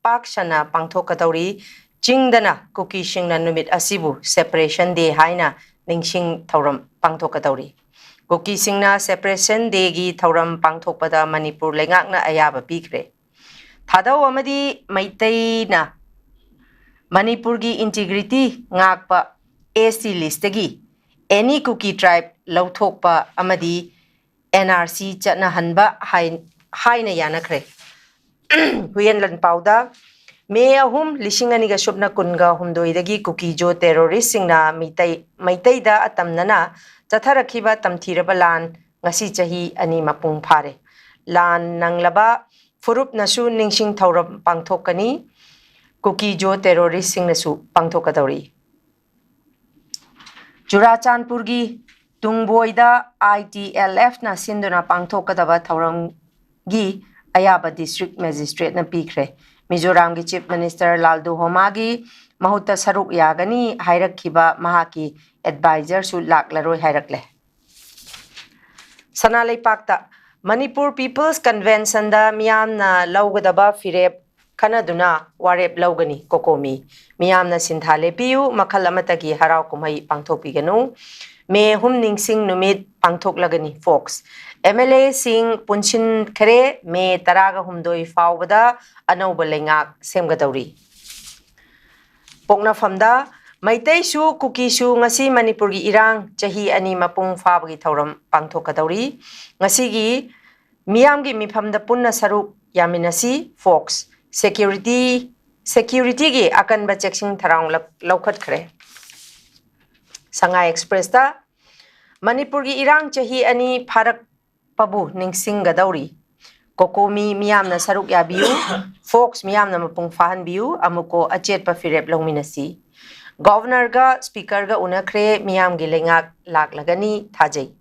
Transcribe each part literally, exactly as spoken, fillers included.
ꯄꯥꯛ ꯁꯟꯅ ꯄꯥꯡꯊꯣꯛꯀꯗꯧꯔꯤ꯫ ꯆꯤꯡꯗꯅ ꯀꯨꯀꯤꯁꯤꯡꯅ ꯅꯨꯃꯤꯠ ꯑꯁꯤꯕꯨ Separation Day ꯍꯥꯏꯅ ꯅꯤꯡꯁꯤꯡ ꯊꯧꯔꯝ ꯄꯥꯡꯊꯣꯛꯀꯗꯧꯔꯤ꯫ ꯀꯨꯀꯤꯁꯤꯡꯅ Separation Dayꯒꯤ ꯊꯧꯔꯝ ꯄꯥꯡꯊꯣꯛꯄꯗ ꯃꯅꯤꯄꯨꯔ ꯂꯩꯉꯥꯛꯅ ꯑꯌꯥꯕ ꯄꯤꯈ꯭ꯔꯦ꯫ ꯊꯥꯗꯧ ꯑꯃꯗꯤ ꯃꯩꯇꯩꯅ ꯃꯅꯤꯄꯨꯔꯒꯤ integrity ꯉꯥꯛꯄ S T listꯇꯒꯤ any Kuki tribe ꯂꯧꯊꯣꯛꯄ ꯑꯃꯗꯤ N R C ꯆꯠꯅꯍꯟꯕ ꯍꯥꯏ-, ꯍꯥꯏꯅ ꯌꯥꯅꯈ꯭ꯔꯦ꯫ ꯍꯨꯏꯌꯦꯟ ꯂꯥꯟꯄꯥꯎꯗ ꯃꯦ ꯑꯍꯨꯝ, ꯂꯤꯁꯤꯡ ꯑꯅꯤꯒ ꯁꯨꯞꯅ ꯀꯨꯟꯒ ꯍꯨꯝꯗꯣꯏꯗꯒꯤ ꯀꯨꯀꯤꯖꯣ terroristꯁꯤꯡꯅ ꯃꯤꯇꯩ-, ꯃꯩꯇꯩꯗ ꯑꯇꯝꯅꯅ ꯆꯠꯊꯔꯛꯈꯤꯕ ꯇꯝꯊꯤꯔꯕ ꯂꯥꯟ ꯉꯁꯤ ꯆꯍꯤ ꯑꯅꯤ ꯃꯄꯨꯡ ꯐꯥꯔꯦ꯫ ꯂꯥꯟ ꯅꯪꯂꯕ ꯐꯨꯔꯨꯞꯅꯁꯨ ꯅꯤꯡꯁꯤꯡ ꯊꯧꯔꯝ ꯄꯥꯡꯊꯣꯛꯀꯅꯤ꯫ ꯀꯨꯀꯤꯖꯣ terroristꯁꯤꯡꯅꯁꯨ ꯄꯥꯡꯊꯣꯛꯀꯗꯧꯔꯤ꯫ ꯆꯨꯔꯥꯆꯥꯟꯄꯨꯔꯒꯤ ꯇꯨꯡꯕꯣꯏꯗ I T L Fꯅ ꯁꯤꯟꯗꯨꯅ ꯄꯥꯡꯊꯣꯛꯀꯗꯕ ꯊꯧꯔꯝꯒꯤ ꯑꯌꯥꯕ district magistrateꯅ ꯄꯤꯈ꯭ꯔꯦ꯫ ꯃꯤꯖꯣꯔꯥꯝꯒꯤ Chief Minister ꯂꯥꯜꯗꯨꯍꯣꯃꯥꯒꯤ ꯃꯍꯨꯠꯇ ꯁꯔꯨꯛ ꯌꯥꯒꯅꯤ ꯍꯥꯏꯔꯛꯈꯤꯕ ꯃꯍꯥꯛꯀꯤ advisorꯁꯨ ꯂꯥꯛꯂꯔꯣꯏ ꯍꯥꯏꯔꯛꯂꯦ꯫ ꯁꯅꯥ ꯂꯩꯄꯥꯛꯇ ꯃꯅꯤꯄꯨꯔ People's Conventionꯗ ꯃꯤꯌꯥꯝꯅ ꯂꯧꯒꯗꯕ ꯐꯤꯔꯦꯞ ꯈꯟꯅꯗꯨꯅ ꯋꯥꯔꯦꯞ ꯂꯧꯒꯅꯤ꯫ ꯀꯣꯀꯣꯃꯤ ꯃꯤꯌꯥꯝꯅ ꯁꯤꯟꯊꯥ ꯂꯦꯞꯄꯤꯌꯨ, ꯃꯈꯜ ꯑꯃꯠꯇꯒꯤ ꯍꯔꯥꯎ ꯀꯨꯝꯍꯩ ꯄꯥꯡꯊꯣꯛꯄꯤꯒꯅꯨ꯫ ꯃꯦ ꯑꯍꯨꯝ ꯅꯤꯡꯁꯤꯡ ꯅꯨꯃꯤꯠ ꯄꯥꯡꯊꯣꯛꯂꯒꯅꯤ꯫ ꯐꯣꯛꯁ, ꯑꯦꯝ ꯑꯦꯜ ꯑꯦꯁꯤꯡ ꯄꯨꯟꯁꯤꯟꯈ꯭ꯔꯦ, ꯃꯦ ꯇꯔꯥꯒ ꯍꯨꯝꯗꯣꯏ ꯐꯥꯎꯕꯗ ꯑꯅꯧꯕ ꯂꯩꯉꯥꯛ ꯁꯦꯝꯒꯗꯧꯔꯤ꯫ ꯄꯣꯛꯅꯐꯝꯗ, ꯃꯩꯇꯩꯁꯨ ꯀꯨꯀꯤꯁꯨ ꯉꯁꯤ ꯃꯅꯤꯄꯨꯔꯒꯤ ꯏꯔꯥꯡ ꯆꯍꯤ ꯑꯅꯤ ꯃꯄꯨꯡ ꯐꯥꯕꯒꯤ ꯊꯧꯔꯝ ꯄꯥꯡꯊꯣꯛꯀꯗꯧꯔꯤ꯫ ꯉꯁꯤꯒꯤ ꯃꯤꯌꯥꯝꯒꯤ ꯃꯤꯐꯝꯗ ꯄꯨꯟꯅ ꯁꯔꯨꯛ ꯌꯥꯃꯤꯟꯅꯁꯤ꯫ ꯐꯣꯛꯁ, ꯁꯦꯀ꯭ꯌꯨꯔꯤꯇꯤ, ꯁꯦꯀ꯭ꯌꯨꯔꯤꯇꯤꯒꯤ ꯑꯀꯟꯕ ꯆꯦꯛꯁꯤꯟ ꯊꯧꯔꯥꯡ ꯂꯧ-, ꯂꯧꯈꯠꯈ꯭ꯔꯦ꯫ ꯁꯉꯥꯏ ꯑꯦꯛꯁꯄ꯭ꯔꯦꯁꯇ, ꯃꯅꯤꯄꯨꯔꯒꯤ ꯏꯔꯥꯡ ꯆꯍꯤ ꯑꯅꯤ ꯐꯥꯔꯛꯄꯕꯨ ꯅꯤꯡꯁꯤꯡꯒꯗꯧꯔꯤ꯫ ꯀꯣꯀꯣꯃꯤ ꯃꯤꯌꯥꯝꯅ ꯁꯔꯨꯛ ꯌꯥꯕꯤꯌꯨ, ꯐꯣꯛꯁ ꯃꯤꯌꯥꯝꯅ ꯃꯄꯨꯡ ꯐꯥꯍꯟꯕꯤꯌꯨ, ꯑꯃꯨꯛꯀꯣ ꯑꯆꯦꯠꯄ ꯐꯤꯔꯦꯞ ꯂꯧꯃꯤꯟꯅꯁꯤ꯫ ꯒꯣꯚꯔꯅꯔꯒ ꯁ꯭ꯄꯤꯀꯔꯒ ꯎꯅꯈ꯭ꯔꯦ, ꯃꯤꯌꯥꯝꯒꯤ ꯂꯩꯉꯥꯛ ꯂꯥꯛꯂꯒꯅꯤ ꯊꯥꯖꯩ꯫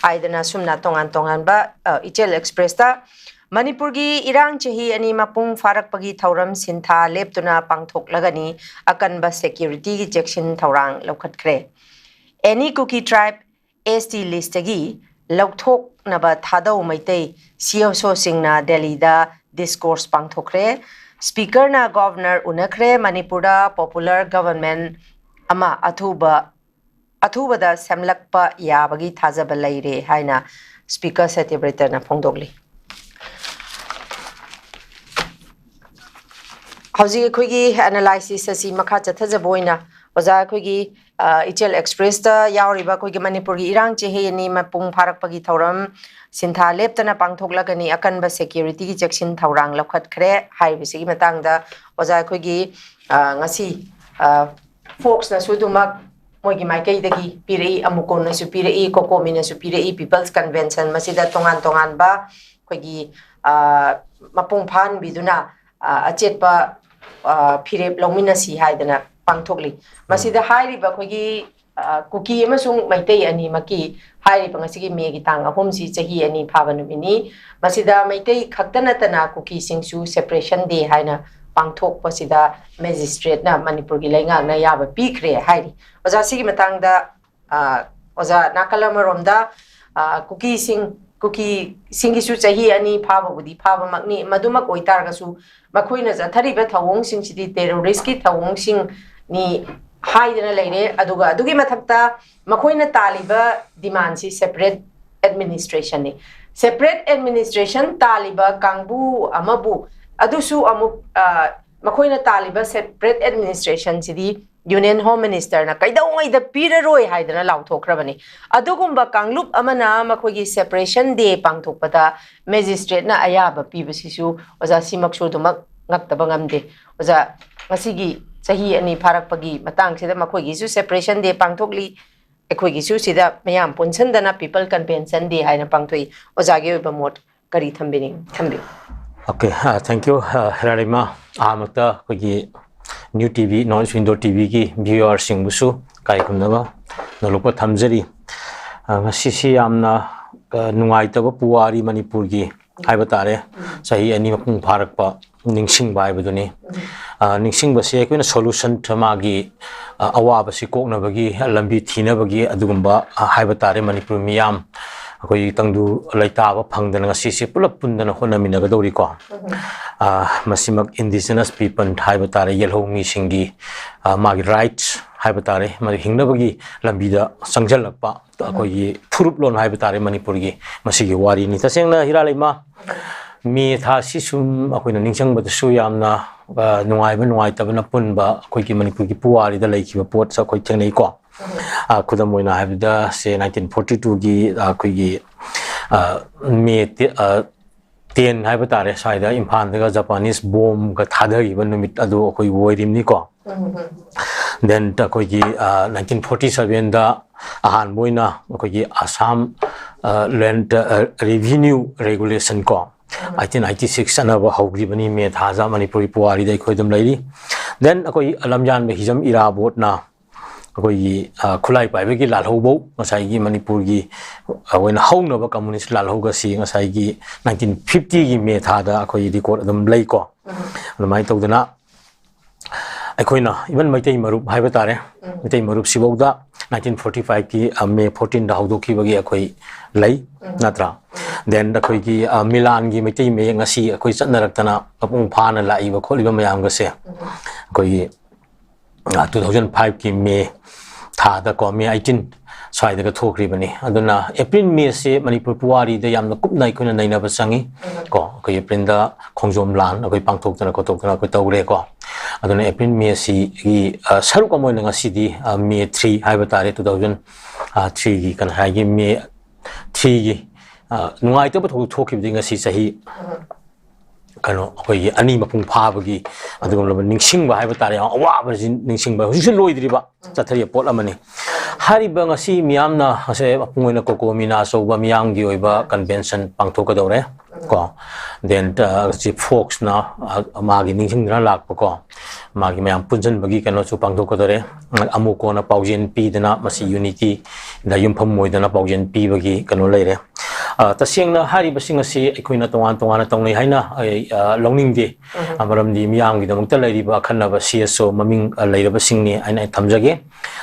ꯍꯥꯏꯗꯅ ꯁꯨꯝꯅ ꯇꯣꯉꯥꯟ ꯇꯣꯉꯥꯟꯕ, ꯑ, ꯏꯆꯦꯜ ꯑꯦꯛꯁꯄ꯭ꯔꯦꯁꯇ, ꯃꯅꯤꯄꯨꯔꯒꯤ ꯏꯔꯥꯡ ꯆꯍꯤ ꯑꯅꯤ ꯃꯄꯨꯡ ꯐꯥꯔꯛꯄꯒꯤ ꯊꯧꯔꯝ ꯁꯤꯟꯊꯥ ꯂꯦꯞꯇꯨꯅ ꯄꯥꯡꯊꯣꯛꯂꯒꯅꯤ, ꯑꯀꯟꯕ ꯁꯦꯀ꯭ꯌꯨꯔꯤꯇꯤꯒꯤ ꯆꯦꯛꯁꯤꯟ ꯊꯧꯔꯥꯡ ꯂꯧꯈꯠꯈ꯭ꯔꯦ꯫ ꯑꯦꯅꯤ ꯀꯨꯀꯤ ꯇ꯭ꯔꯥꯏꯕ ꯑꯦꯁ ꯇꯤ ꯂꯤꯁꯇꯒꯤ ꯂꯧꯊꯣꯛꯅꯕ ꯊꯥꯗꯧ ꯃꯩꯇꯩ ꯁꯤ ꯑꯦꯁ ꯑꯣꯁꯤꯡꯅ ꯗꯦꯜꯂꯤꯗ ꯗꯤꯁꯀꯣꯔꯁ ꯄꯥꯡꯊꯣꯛꯈ꯭ꯔꯦ꯫ ꯁ꯭ꯄꯤꯀꯔꯅ ꯒꯣꯚꯔꯅꯔ ꯎꯅꯈ꯭ꯔꯦ, ꯃꯅꯤꯄꯨꯔꯗ ꯄꯣꯄꯨꯂꯔ ꯒꯚꯔꯟꯃꯦꯟ ꯑꯃ ꯑꯊꯨꯕ, ꯑꯊꯨꯕꯗ ꯁꯦꯝꯂꯛꯄ ꯌꯥꯕꯒꯤ ꯊꯥꯖꯕ ꯂꯩꯔꯦ ꯍꯥꯏꯅ ꯁ꯭ꯄꯤꯀꯔ ꯁꯇ꯭ꯌꯕ꯭ꯔꯇꯅ ꯐꯣꯡꯗꯣꯛꯂꯤ꯫ ꯍꯧꯖꯤꯛ ꯑꯩꯈꯣꯏꯒꯤ ꯑꯦꯅꯥꯂꯥꯏꯁꯤꯁ ꯑꯁꯤ ꯃꯈꯥ ꯆꯠꯊꯖꯕ ꯑꯣꯏꯅ ꯑꯣꯖꯥ ꯑꯩꯈꯣꯏꯒꯤ, ꯑ, ꯏꯆꯦꯜ ꯑꯦꯛꯁꯄ꯭ꯔꯦꯁꯇ ꯌꯥꯎꯔꯤꯕ ꯑꯩꯈꯣꯏꯒꯤ ꯃꯅꯤꯄꯨꯔꯒꯤ ꯏꯔꯥꯡ ꯆꯍꯤ ꯑꯅꯤ ꯃꯄꯨꯡ ꯐꯥꯔꯛꯄꯒꯤ ꯊꯧꯔꯝ ꯁꯤꯟꯊꯥ ꯂꯦꯞꯇꯅ ꯄꯥꯡꯊꯣꯛꯂꯒꯅꯤ, ꯑꯀꯟꯕ ꯁꯦꯀ꯭ꯌꯨꯔꯤꯇꯤꯒꯤ ꯆꯦꯛꯁꯤꯟ ꯊꯧꯔꯥꯡ ꯂꯧꯈꯠꯈ꯭ꯔꯦ ꯍꯥꯏꯔꯤꯕꯁꯤꯒꯤ ꯃꯇꯥꯡꯗ ꯑꯣꯖꯥ ꯑꯩꯈꯣꯏꯒꯤ, ꯑ, ꯉꯁꯤ, ꯑ, ꯐꯣꯛꯁꯅꯁꯨ ꯑꯗꯨꯃꯛ ꯃꯣꯏꯒꯤ ꯃꯥꯏꯀꯩꯗꯒꯤ ꯄꯤꯔꯛꯏ, ꯑꯃꯨꯀꯣꯟꯅꯁꯨ ꯄꯤꯔꯛꯏ, ꯀꯣꯀꯣꯃꯤꯅꯁꯨ ꯄꯤꯔꯛꯏ, ꯄꯤꯄꯜꯁ ꯀꯟꯚꯦꯟꯁꯟ ꯃꯁꯤꯗ ꯇꯣꯉꯥꯟ ꯇꯣꯉꯥꯟꯕ ꯑꯩꯈꯣꯏꯒꯤ, ꯑ, ꯃꯄꯨꯡ ꯐꯥꯍꯟꯕꯤꯗꯨꯅ, ꯑ, ꯑꯆꯦꯠꯄ, ꯑ, ꯐꯤꯔꯦꯞ ꯂꯧꯃꯤꯟꯅꯁꯤ ꯍꯥꯏꯗꯅ ꯄꯥꯡꯊꯣꯛꯂꯤ꯫ ꯃꯁꯤꯗ ꯍꯥꯏꯔꯤꯕ ꯑꯩꯈꯣꯏꯒꯤ, ꯑ, ꯀꯨꯀꯤ ꯑꯃꯁꯨꯡ ꯃꯩꯇꯩ ꯑꯅꯤꯃꯛꯀꯤ ꯍꯥꯏꯔꯤꯕ ꯉꯁꯤꯒꯤ ꯃꯦꯒꯤ ꯇꯥꯡ ꯑꯍꯨꯝꯁꯤ ꯆꯍꯤ ꯑꯅꯤ ꯐꯥꯕ ꯅꯨꯃꯤꯠꯅꯤ꯫ ꯃꯁꯤꯗ ꯃꯩꯇꯩ ꯈꯛꯇ ꯅꯠꯇꯅ ꯀꯨꯀꯤꯁꯤꯡꯁꯨ ꯁꯦꯄꯔꯦꯁꯟ ꯗꯦ ꯍꯥꯏꯅ ꯄꯥꯡꯊꯣꯛꯄꯁꯤꯗ ꯃꯦꯖꯤꯁꯇ꯭ꯔꯦꯠꯅ ꯃꯅꯤꯄꯨꯔꯒꯤ ꯂꯩꯉꯥꯛꯅ ꯌꯥꯕ ꯄꯤꯈ꯭ꯔꯦ ꯍꯥꯏꯔꯤ꯫ ꯑꯣꯖꯥ, ꯁꯤꯒꯤ ꯃꯇꯥꯡꯗ, ꯑ, ꯑꯣꯖꯥ, ꯅꯥꯀꯜ ꯑꯃꯔꯣꯝꯗ, ꯑ, ꯀꯨꯀꯤꯁꯤꯡ, ꯀꯨꯀꯤꯁꯤꯡꯒꯤꯁꯨ ꯆꯍꯤ ꯑꯅꯤ ꯐꯥꯕꯕꯨꯗꯤ ꯐꯥꯕꯃꯛꯅꯤ, ꯃꯗꯨꯃꯛ ꯑꯣꯏꯇꯥꯔꯒꯁꯨ ꯃꯈꯣꯏꯅ ꯆꯠꯊꯔꯤꯕ ꯊꯧꯑꯣꯡꯁꯤꯡꯁꯤꯗꯤ ꯇꯦꯔꯣꯔꯤꯁꯀꯤ ꯊꯧꯑꯣꯡꯁꯤꯡꯅꯤ ꯍꯥꯏꯗꯅ ꯂꯩꯔꯦ꯫ ꯑꯗꯨꯒ ꯑꯗꯨꯒꯤ ꯃꯊꯛꯇ ꯃꯈꯣꯏꯅ ꯇꯥꯜꯂꯤꯕ ꯗꯤꯃꯥꯟꯁꯤ ꯁꯦꯄꯔꯦꯠ ꯑꯦꯗꯃꯤꯅꯤꯁꯇ꯭ꯔꯦꯁꯟꯅꯤ꯫ ꯁꯦꯄꯔꯦꯠ ꯑꯦꯗꯃꯤꯅꯤꯁꯇ꯭ꯔꯦꯁꯟ ꯇꯥꯜꯂꯤꯕ ꯀꯥꯡꯕꯨ ꯑꯃꯕꯨ ꯑꯗꯨꯁꯨ ꯑꯃꯨꯛ ꯑ, ꯃꯈꯣꯏꯅ ꯇꯥꯜꯂꯤꯕ ꯁꯦꯄꯔꯦꯠ ꯑꯦꯗꯃꯤꯅꯤꯁꯇ꯭ꯔꯦꯁꯟꯁꯤꯗꯤ ꯌꯨꯅꯤꯌꯟ ꯍꯣꯝ ꯃꯤꯅꯤꯁꯇꯔꯅ ꯀꯩꯗꯧꯉꯩꯗ ꯄꯤꯔꯔꯣꯏ ꯍꯥꯏꯗꯅ ꯂꯥꯎꯊꯣꯛꯈ꯭ꯔꯕꯅꯤ꯫ ꯑꯗꯨꯒꯨꯝꯕ ꯀꯥꯡꯂꯨꯞ ꯑꯃꯅ ꯃꯈꯣꯏꯒꯤ ꯁꯦꯄꯔꯦꯁꯟ ꯗꯦ ꯄꯥꯡꯊꯣꯛꯄꯗ ꯃꯦꯖꯤꯁꯇ꯭ꯔꯦꯠꯅ ꯑꯌꯥꯕ ꯄꯤꯕꯁꯤꯁꯨ ꯑꯣꯖꯥ ꯁꯤꯃꯛꯁꯨ ꯑꯗꯨꯃꯛ ꯉꯛꯇꯕ ꯉꯝꯗꯦ꯫ ꯑꯣꯖꯥ, ꯉꯁꯤꯒꯤ ꯆꯍꯤ ꯑꯅꯤ ꯐꯥꯔꯛꯄꯒꯤ ꯃꯇꯥꯡꯁꯤꯗ ꯃꯈꯣꯏꯒꯤꯁꯨ ꯁꯦꯄꯔꯦꯁꯟ ꯗꯦ ꯄꯥꯡꯊꯣꯛꯂꯤ, ꯑꯩꯈꯣꯏꯒꯤꯁꯨ ꯁꯤꯗ ꯃꯌꯥꯝ ꯄꯨꯟꯁꯤꯟꯗꯅ ꯄꯤꯄꯜ ꯀꯟꯚꯦꯟꯁꯟ ꯗꯦ ꯍꯥꯏꯅ ꯄꯥꯡꯊꯣꯛꯏ꯫ ꯑꯣꯖꯥꯒꯤ ꯑꯣꯏꯕ ꯃꯣꯠ ꯀꯔꯤ ꯊꯝꯕꯤꯅꯤꯡ-, ꯊꯝꯕꯤꯌꯨ? Okay, uh, thank you, uh, ꯍꯦꯔꯥꯂꯩꯃ꯫ ꯑꯍꯥꯟꯕꯗ ꯑꯩꯈꯣꯏꯒꯤ new T V, north east window T ꯚꯤꯒꯤ ꯚ꯭ꯌꯨꯋꯔꯁꯤꯡꯕꯨꯁꯨ ꯏꯀꯥꯏ ꯈꯨꯝꯅꯕ ꯅꯣꯂꯨꯛꯄ ꯊꯝꯖꯔꯤ꯫ Uh, ꯉꯁꯤꯁꯤ ꯌꯥꯝꯅ, uh, ꯅꯨꯡꯉꯥꯏꯇꯕ ꯄꯨꯋꯥꯔꯤ ꯃꯅꯤꯄꯨꯔꯒꯤ ꯍꯥꯏꯕ ꯇꯥꯔꯦ, ꯆꯍꯤ ꯑꯅꯤ ꯃꯄꯨꯡ ꯐꯥꯔꯛꯄ ꯅꯤꯡꯁꯤꯡꯕ ꯍꯥꯏꯕꯗꯨꯅꯤ꯫ Uh, ꯅꯤꯡꯁꯤꯡꯕꯁꯦ ꯑꯩꯈꯣꯏꯅ ꯁꯣꯂꯨꯁꯟ ꯃꯥꯒꯤ, uh, ꯑꯋꯥꯕꯁꯤ ꯀꯣꯛꯅꯕꯒꯤ ꯂꯝꯕꯤ ꯊꯤꯅꯕꯒꯤ ꯑꯗꯨꯒꯨꯝꯕ, uh, ꯍꯥꯏꯕ ꯇꯥꯔꯦ, ꯃꯅꯤꯄꯨꯔ ꯃꯤꯌꯥꯝ ꯑꯩꯈꯣꯏ ꯇꯪꯗꯨ ꯂꯩꯇꯥꯕ ꯐꯪꯗꯅ ꯉꯁꯤꯁꯦ ꯄꯨꯂꯞ ꯄꯨꯟꯗꯅ ꯍꯣꯠꯅꯃꯤꯟꯅꯒꯗꯧꯔꯤꯀꯣ꯫ Uh, ꯃꯁꯤꯃꯛ indigenous people ꯍꯥꯏꯕ ꯇꯥꯔꯦ, ꯌꯦꯜꯍꯧ ꯃꯤꯁꯤꯡꯒꯤ, uh, ꯃꯥꯒꯤ ꯔꯥꯏꯠꯁ ꯍꯥꯏꯕ ꯇꯥꯔꯦ, ꯃꯥꯒꯤ ꯍꯤꯡꯅꯕꯒꯤ ꯂꯝꯕꯤꯗ ꯆꯪꯁꯤꯜꯂꯛꯄ ꯑꯩꯈꯣꯏꯒꯤ ꯐꯨꯔꯨꯞꯂꯣꯟ ꯍꯥꯏꯕ ꯇꯥꯔꯦ ꯃꯅꯤꯄꯨꯔꯒꯤ, ꯃꯁꯤꯒꯤ ꯋꯥꯔꯤꯅꯤ꯫ ꯇꯁꯦꯡꯅ ꯍꯤꯔꯥꯂꯩꯃ, ꯃꯦ ꯊꯥꯁꯤ ꯁꯨꯝ ꯑꯩꯈꯣꯏꯅ ꯅꯤꯡꯁꯤꯡꯕꯗꯁꯨ ꯌꯥꯝꯅ, ꯑ, ꯅꯨꯡꯉꯥꯏꯕ ꯅꯨꯡꯉꯥꯏꯇꯕꯅ ꯄꯨꯟꯕ ꯑꯩꯈꯣꯏꯒꯤ ꯃꯅꯤꯄꯨꯔꯒꯤ ꯄꯨꯋꯥꯔꯤꯗ ꯂꯩꯈꯤꯕ ꯄꯣꯠꯁꯨ ꯑꯩꯈꯣꯏ ꯊꯦꯡꯅꯩꯀꯣ꯫ ꯑ, ꯈꯨꯗꯝ ꯑꯣꯏꯅ ꯍꯥꯏꯕꯗ ꯁꯦ ꯅꯥꯏꯟꯇꯤꯟ ꯐꯣꯔꯇꯤ ꯇꯨꯒꯤ ꯑꯩꯈꯣꯏꯒꯤ, ꯑ, ꯃꯦ ꯇꯦ-, ꯑ, ꯇꯦꯟ ꯍꯥꯏꯕ ꯇꯥꯔꯦ, ꯁ꯭ꯋꯥꯏꯗ ꯏꯝꯐꯥꯜꯗꯒ ꯖꯄꯥꯅꯤꯁ ꯕꯣꯝꯒ ꯊꯥꯗꯈꯤꯕ ꯅꯨꯃꯤꯠ ꯑꯗꯨ ꯑꯩꯈꯣꯏ ꯑꯣꯏꯔꯤꯕꯅꯤꯀꯣ꯫ Then ꯑꯩꯈꯣꯏꯒꯤ, ꯑ, ꯅꯥꯏꯟꯇꯤꯟ ꯐꯣꯔꯇꯤ ꯁꯕꯦꯟꯗ ꯑꯍꯥꯟꯕ ꯑꯣꯏꯅ ꯑꯩꯈꯣꯏꯒꯤ ꯑꯁꯥꯝ, ꯑ, ꯂꯦꯟ, ꯑ, ꯔꯦꯚꯤꯅ꯭ꯌꯨ ꯔꯦꯒꯨꯂꯦꯁꯟ ꯀꯣ, ꯑꯩꯠꯇꯤꯟ ꯑꯩꯠꯇꯤ ꯁꯤꯛꯁ ꯆꯠꯅꯕ ꯍꯧꯈꯤꯕꯅꯤ ꯃꯦ ꯊꯥꯁꯦ ꯃꯅꯤꯄꯨꯔꯤ ꯄꯨꯋꯥꯔꯤꯗ ꯑꯩꯈꯣꯏ ꯑꯗꯨꯝ ꯂꯩꯔꯤ꯫ Then ꯑꯩꯈꯣꯏ ꯂꯝꯖꯥꯟꯕ ꯍꯤꯖꯝ ꯏꯔꯥ ꯕꯣꯠꯅ ꯑꯩꯈꯣꯏꯒꯤ, ꯑ, ꯈꯨꯠꯂꯥꯏ ꯄꯥꯏꯕꯒꯤ ꯂꯥꯜꯍꯧꯕꯧ ꯉꯁꯥꯏꯒꯤ ꯃꯅꯤꯄꯨꯔꯒꯤ ꯑꯣꯏꯅ ꯍꯧꯅꯕ ꯀꯝꯃꯨꯅꯤꯁ ꯂꯥꯜꯍꯧꯒꯁꯤ ꯉꯁꯥꯏꯒꯤ ꯅꯥꯏꯟꯇꯤꯟ ꯐꯤꯐꯇꯤꯒꯤ ꯃꯦ ꯊꯥꯗ ꯑꯩꯈꯣꯏ ꯔꯦꯀꯣꯔꯠ ꯑꯗꯨꯝ ꯂꯩꯀꯣ꯫ ꯑꯗꯨꯃꯥꯏꯅ ꯇꯧꯗꯅ ꯑꯩꯈꯣꯏꯅ even ꯃꯩꯇꯩ ꯃꯔꯨꯞ ꯍꯥꯏꯕ ꯇꯥꯔꯦ, ꯃꯩꯇꯩ ꯃꯔꯨꯞꯁꯤꯐꯧꯗ ꯅꯥꯏꯟꯇꯤꯟ ꯐꯣꯔꯇꯤ ꯐꯥꯏꯚꯀꯤ, ꯑ, ꯃꯦ ꯐꯣꯔꯇꯤꯟꯗ ꯍꯧꯗꯣꯛꯈꯤꯕꯒꯤ ꯑꯩꯈꯣꯏ ꯂꯩ, ꯅꯠꯇ꯭ꯔꯥ? Then ꯑꯩꯈꯣꯏꯒꯤ, ꯑ, ꯃꯤꯂꯥꯟꯒꯤ ꯃꯩꯇꯩ ꯃꯌꯦꯛ ꯉꯁꯤ ꯑꯩꯈꯣꯏ ꯆꯠꯅꯔꯛꯇꯅ ꯃꯄꯨꯡ ꯐꯥꯅ ꯂꯥꯛꯏꯕ ꯈꯣꯠꯂꯤꯕ ꯃꯌꯥꯝꯒꯁꯦ ꯑꯩꯈꯣꯏꯒꯤ ꯇꯨ ꯊꯥꯎꯖꯟ ꯐꯥꯏꯚꯀꯤ ꯃꯦ ꯊꯥꯗꯀꯣ, ꯃꯦ ꯑꯩꯠꯇꯤꯟ ꯁ꯭ꯋꯥꯏꯗꯒ ꯊꯣꯛꯈ꯭ꯔꯤꯕꯅꯤ꯫ ꯑꯗꯨꯅ ꯑꯦꯄ꯭ꯔꯤꯜ ꯃꯦꯁꯦ ꯃꯅꯤꯄꯨꯔ ꯄꯨꯋꯥꯔꯤꯗ ꯌꯥꯝꯅ ꯀꯨꯞꯅ ꯑꯩꯈꯣꯏꯅ ꯅꯩꯅꯕ ꯆꯪꯉꯤ꯫ ꯀꯣ, ꯑꯩꯈꯣꯏ ꯑꯦꯄ꯭ꯔꯤꯜꯗ ꯈꯣꯡꯖꯣꯝ ꯂꯥꯟ ꯑꯩꯈꯣꯏ ꯄꯥꯡꯊꯣꯛꯇꯅ ꯈꯣꯠꯇꯣꯛꯇꯅ ꯑꯩꯈꯣꯏ ꯇꯧꯈ꯭ꯔꯦꯀꯣ꯫ ꯑꯗꯨꯅ ꯑꯦꯄ꯭ꯔꯤꯜ ꯃꯦꯁꯤꯒꯤ, ꯑ, ꯁꯔꯨꯛ ꯑꯃ ꯑꯣꯏꯅ ꯉꯁꯤꯗꯤ, ꯑ, ꯃꯦ ꯊ꯭ꯔꯤ ꯍꯥꯏꯕ ꯇꯥꯔꯦ, ꯇꯨ ꯊꯥꯎꯖꯟ ꯊ꯭ꯔꯤꯒꯤ ꯀꯩꯅꯣ ꯍꯥꯏꯒꯤ ꯃꯦ ꯊ꯭ꯔꯤꯒꯤ, ꯑ, ꯅꯨꯡꯉꯥꯏꯇꯕ ꯊꯧꯗꯣꯛ ꯊꯣꯛꯈꯤꯕꯗꯒꯤ ꯉꯁꯤ ꯆꯍꯤ ꯀꯩꯅꯣ ꯑꯩꯈꯣꯏꯒꯤ ꯑꯅꯤ ꯃꯄꯨꯡ ꯐꯥꯕꯒꯤ ꯑꯗꯨꯒꯨꯝꯂꯕ ꯅꯤꯡꯁꯤꯡꯕ ꯍꯥꯏꯕ ꯇꯥꯔꯦ, ꯌꯥꯝ ꯑꯋꯥꯕꯁꯤ ꯅꯤꯡꯁꯤꯡꯕ, ꯍꯧꯖꯤꯛꯁꯨ ꯂꯣꯏꯗ꯭ꯔꯤꯕ ꯆꯠꯊꯔꯤꯕ ꯄꯣꯠ ꯑꯃꯅꯤ꯫ ꯍꯥꯏꯔꯤꯕ ꯉꯁꯤ ꯃꯤꯌꯥꯝꯅ ꯉꯁꯥꯏ ꯃꯄꯨꯡ ꯑꯣꯏꯅ ꯀꯣꯀꯣ ꯃꯤꯅꯥ ꯑꯆꯧꯕ ꯃꯤꯌꯥꯝꯒꯤ ꯑꯣꯏꯕ ꯀꯟꯚꯦꯟꯁꯟ ꯄꯥꯡꯊꯣꯛꯀꯗꯧꯔꯦ꯫ ꯀꯣ, ꯗꯦꯟ ꯁꯤ ꯐꯣꯛꯁꯅ ꯃꯥꯒꯤ ꯅꯤꯡꯁꯤꯡꯗꯨꯅ ꯂꯥꯛꯄꯀꯣ, ꯃꯥꯒꯤ ꯃꯌꯥꯝ ꯄꯨꯟꯁꯤꯟꯕꯒꯤ ꯀꯩꯅꯣꯁꯨ ꯄꯥꯡꯊꯣꯛꯀꯗꯧꯔꯦ꯫ ꯑꯃꯨꯛ ꯀꯣꯟꯅ ꯄꯥꯎꯖꯦꯜ ꯄꯤꯗꯅ ꯃꯁꯤ ꯌꯨꯅꯤꯇꯤꯗ ꯌꯨꯝꯐꯝ ꯑꯣꯏꯗꯅ ꯄꯥꯎꯖꯦꯜ ꯄꯤꯕꯒꯤ ꯀꯩꯅꯣ ꯂꯩꯔꯦ꯫ ꯑ, ꯇꯁꯦꯡꯅ ꯍꯥꯏꯔꯤꯕꯁꯤꯡ ꯑꯁꯤ ꯑꯩꯈꯣꯏꯅ ꯇꯣꯉꯥꯟ ꯇꯣꯉꯥꯟꯅ ꯇꯧꯅꯩ ꯍꯥꯏꯅ ꯑꯩ, ꯑ, ꯂꯧꯅꯤꯡꯗꯦ꯫ ꯑ, ꯃꯔꯝꯗꯤ ꯃꯤꯌꯥꯝꯒꯤꯗꯃꯛꯇ ꯂꯩꯔꯤꯕ ꯑꯈꯟꯅꯕ ꯁꯤ ꯑꯦꯁ ꯑꯣ ꯃꯃꯤꯡ, ꯑ, ꯂꯩꯔꯕꯁꯤꯡꯅꯤ ꯍꯥꯏꯅ ꯑꯩ ꯊꯝꯖꯒꯦ꯫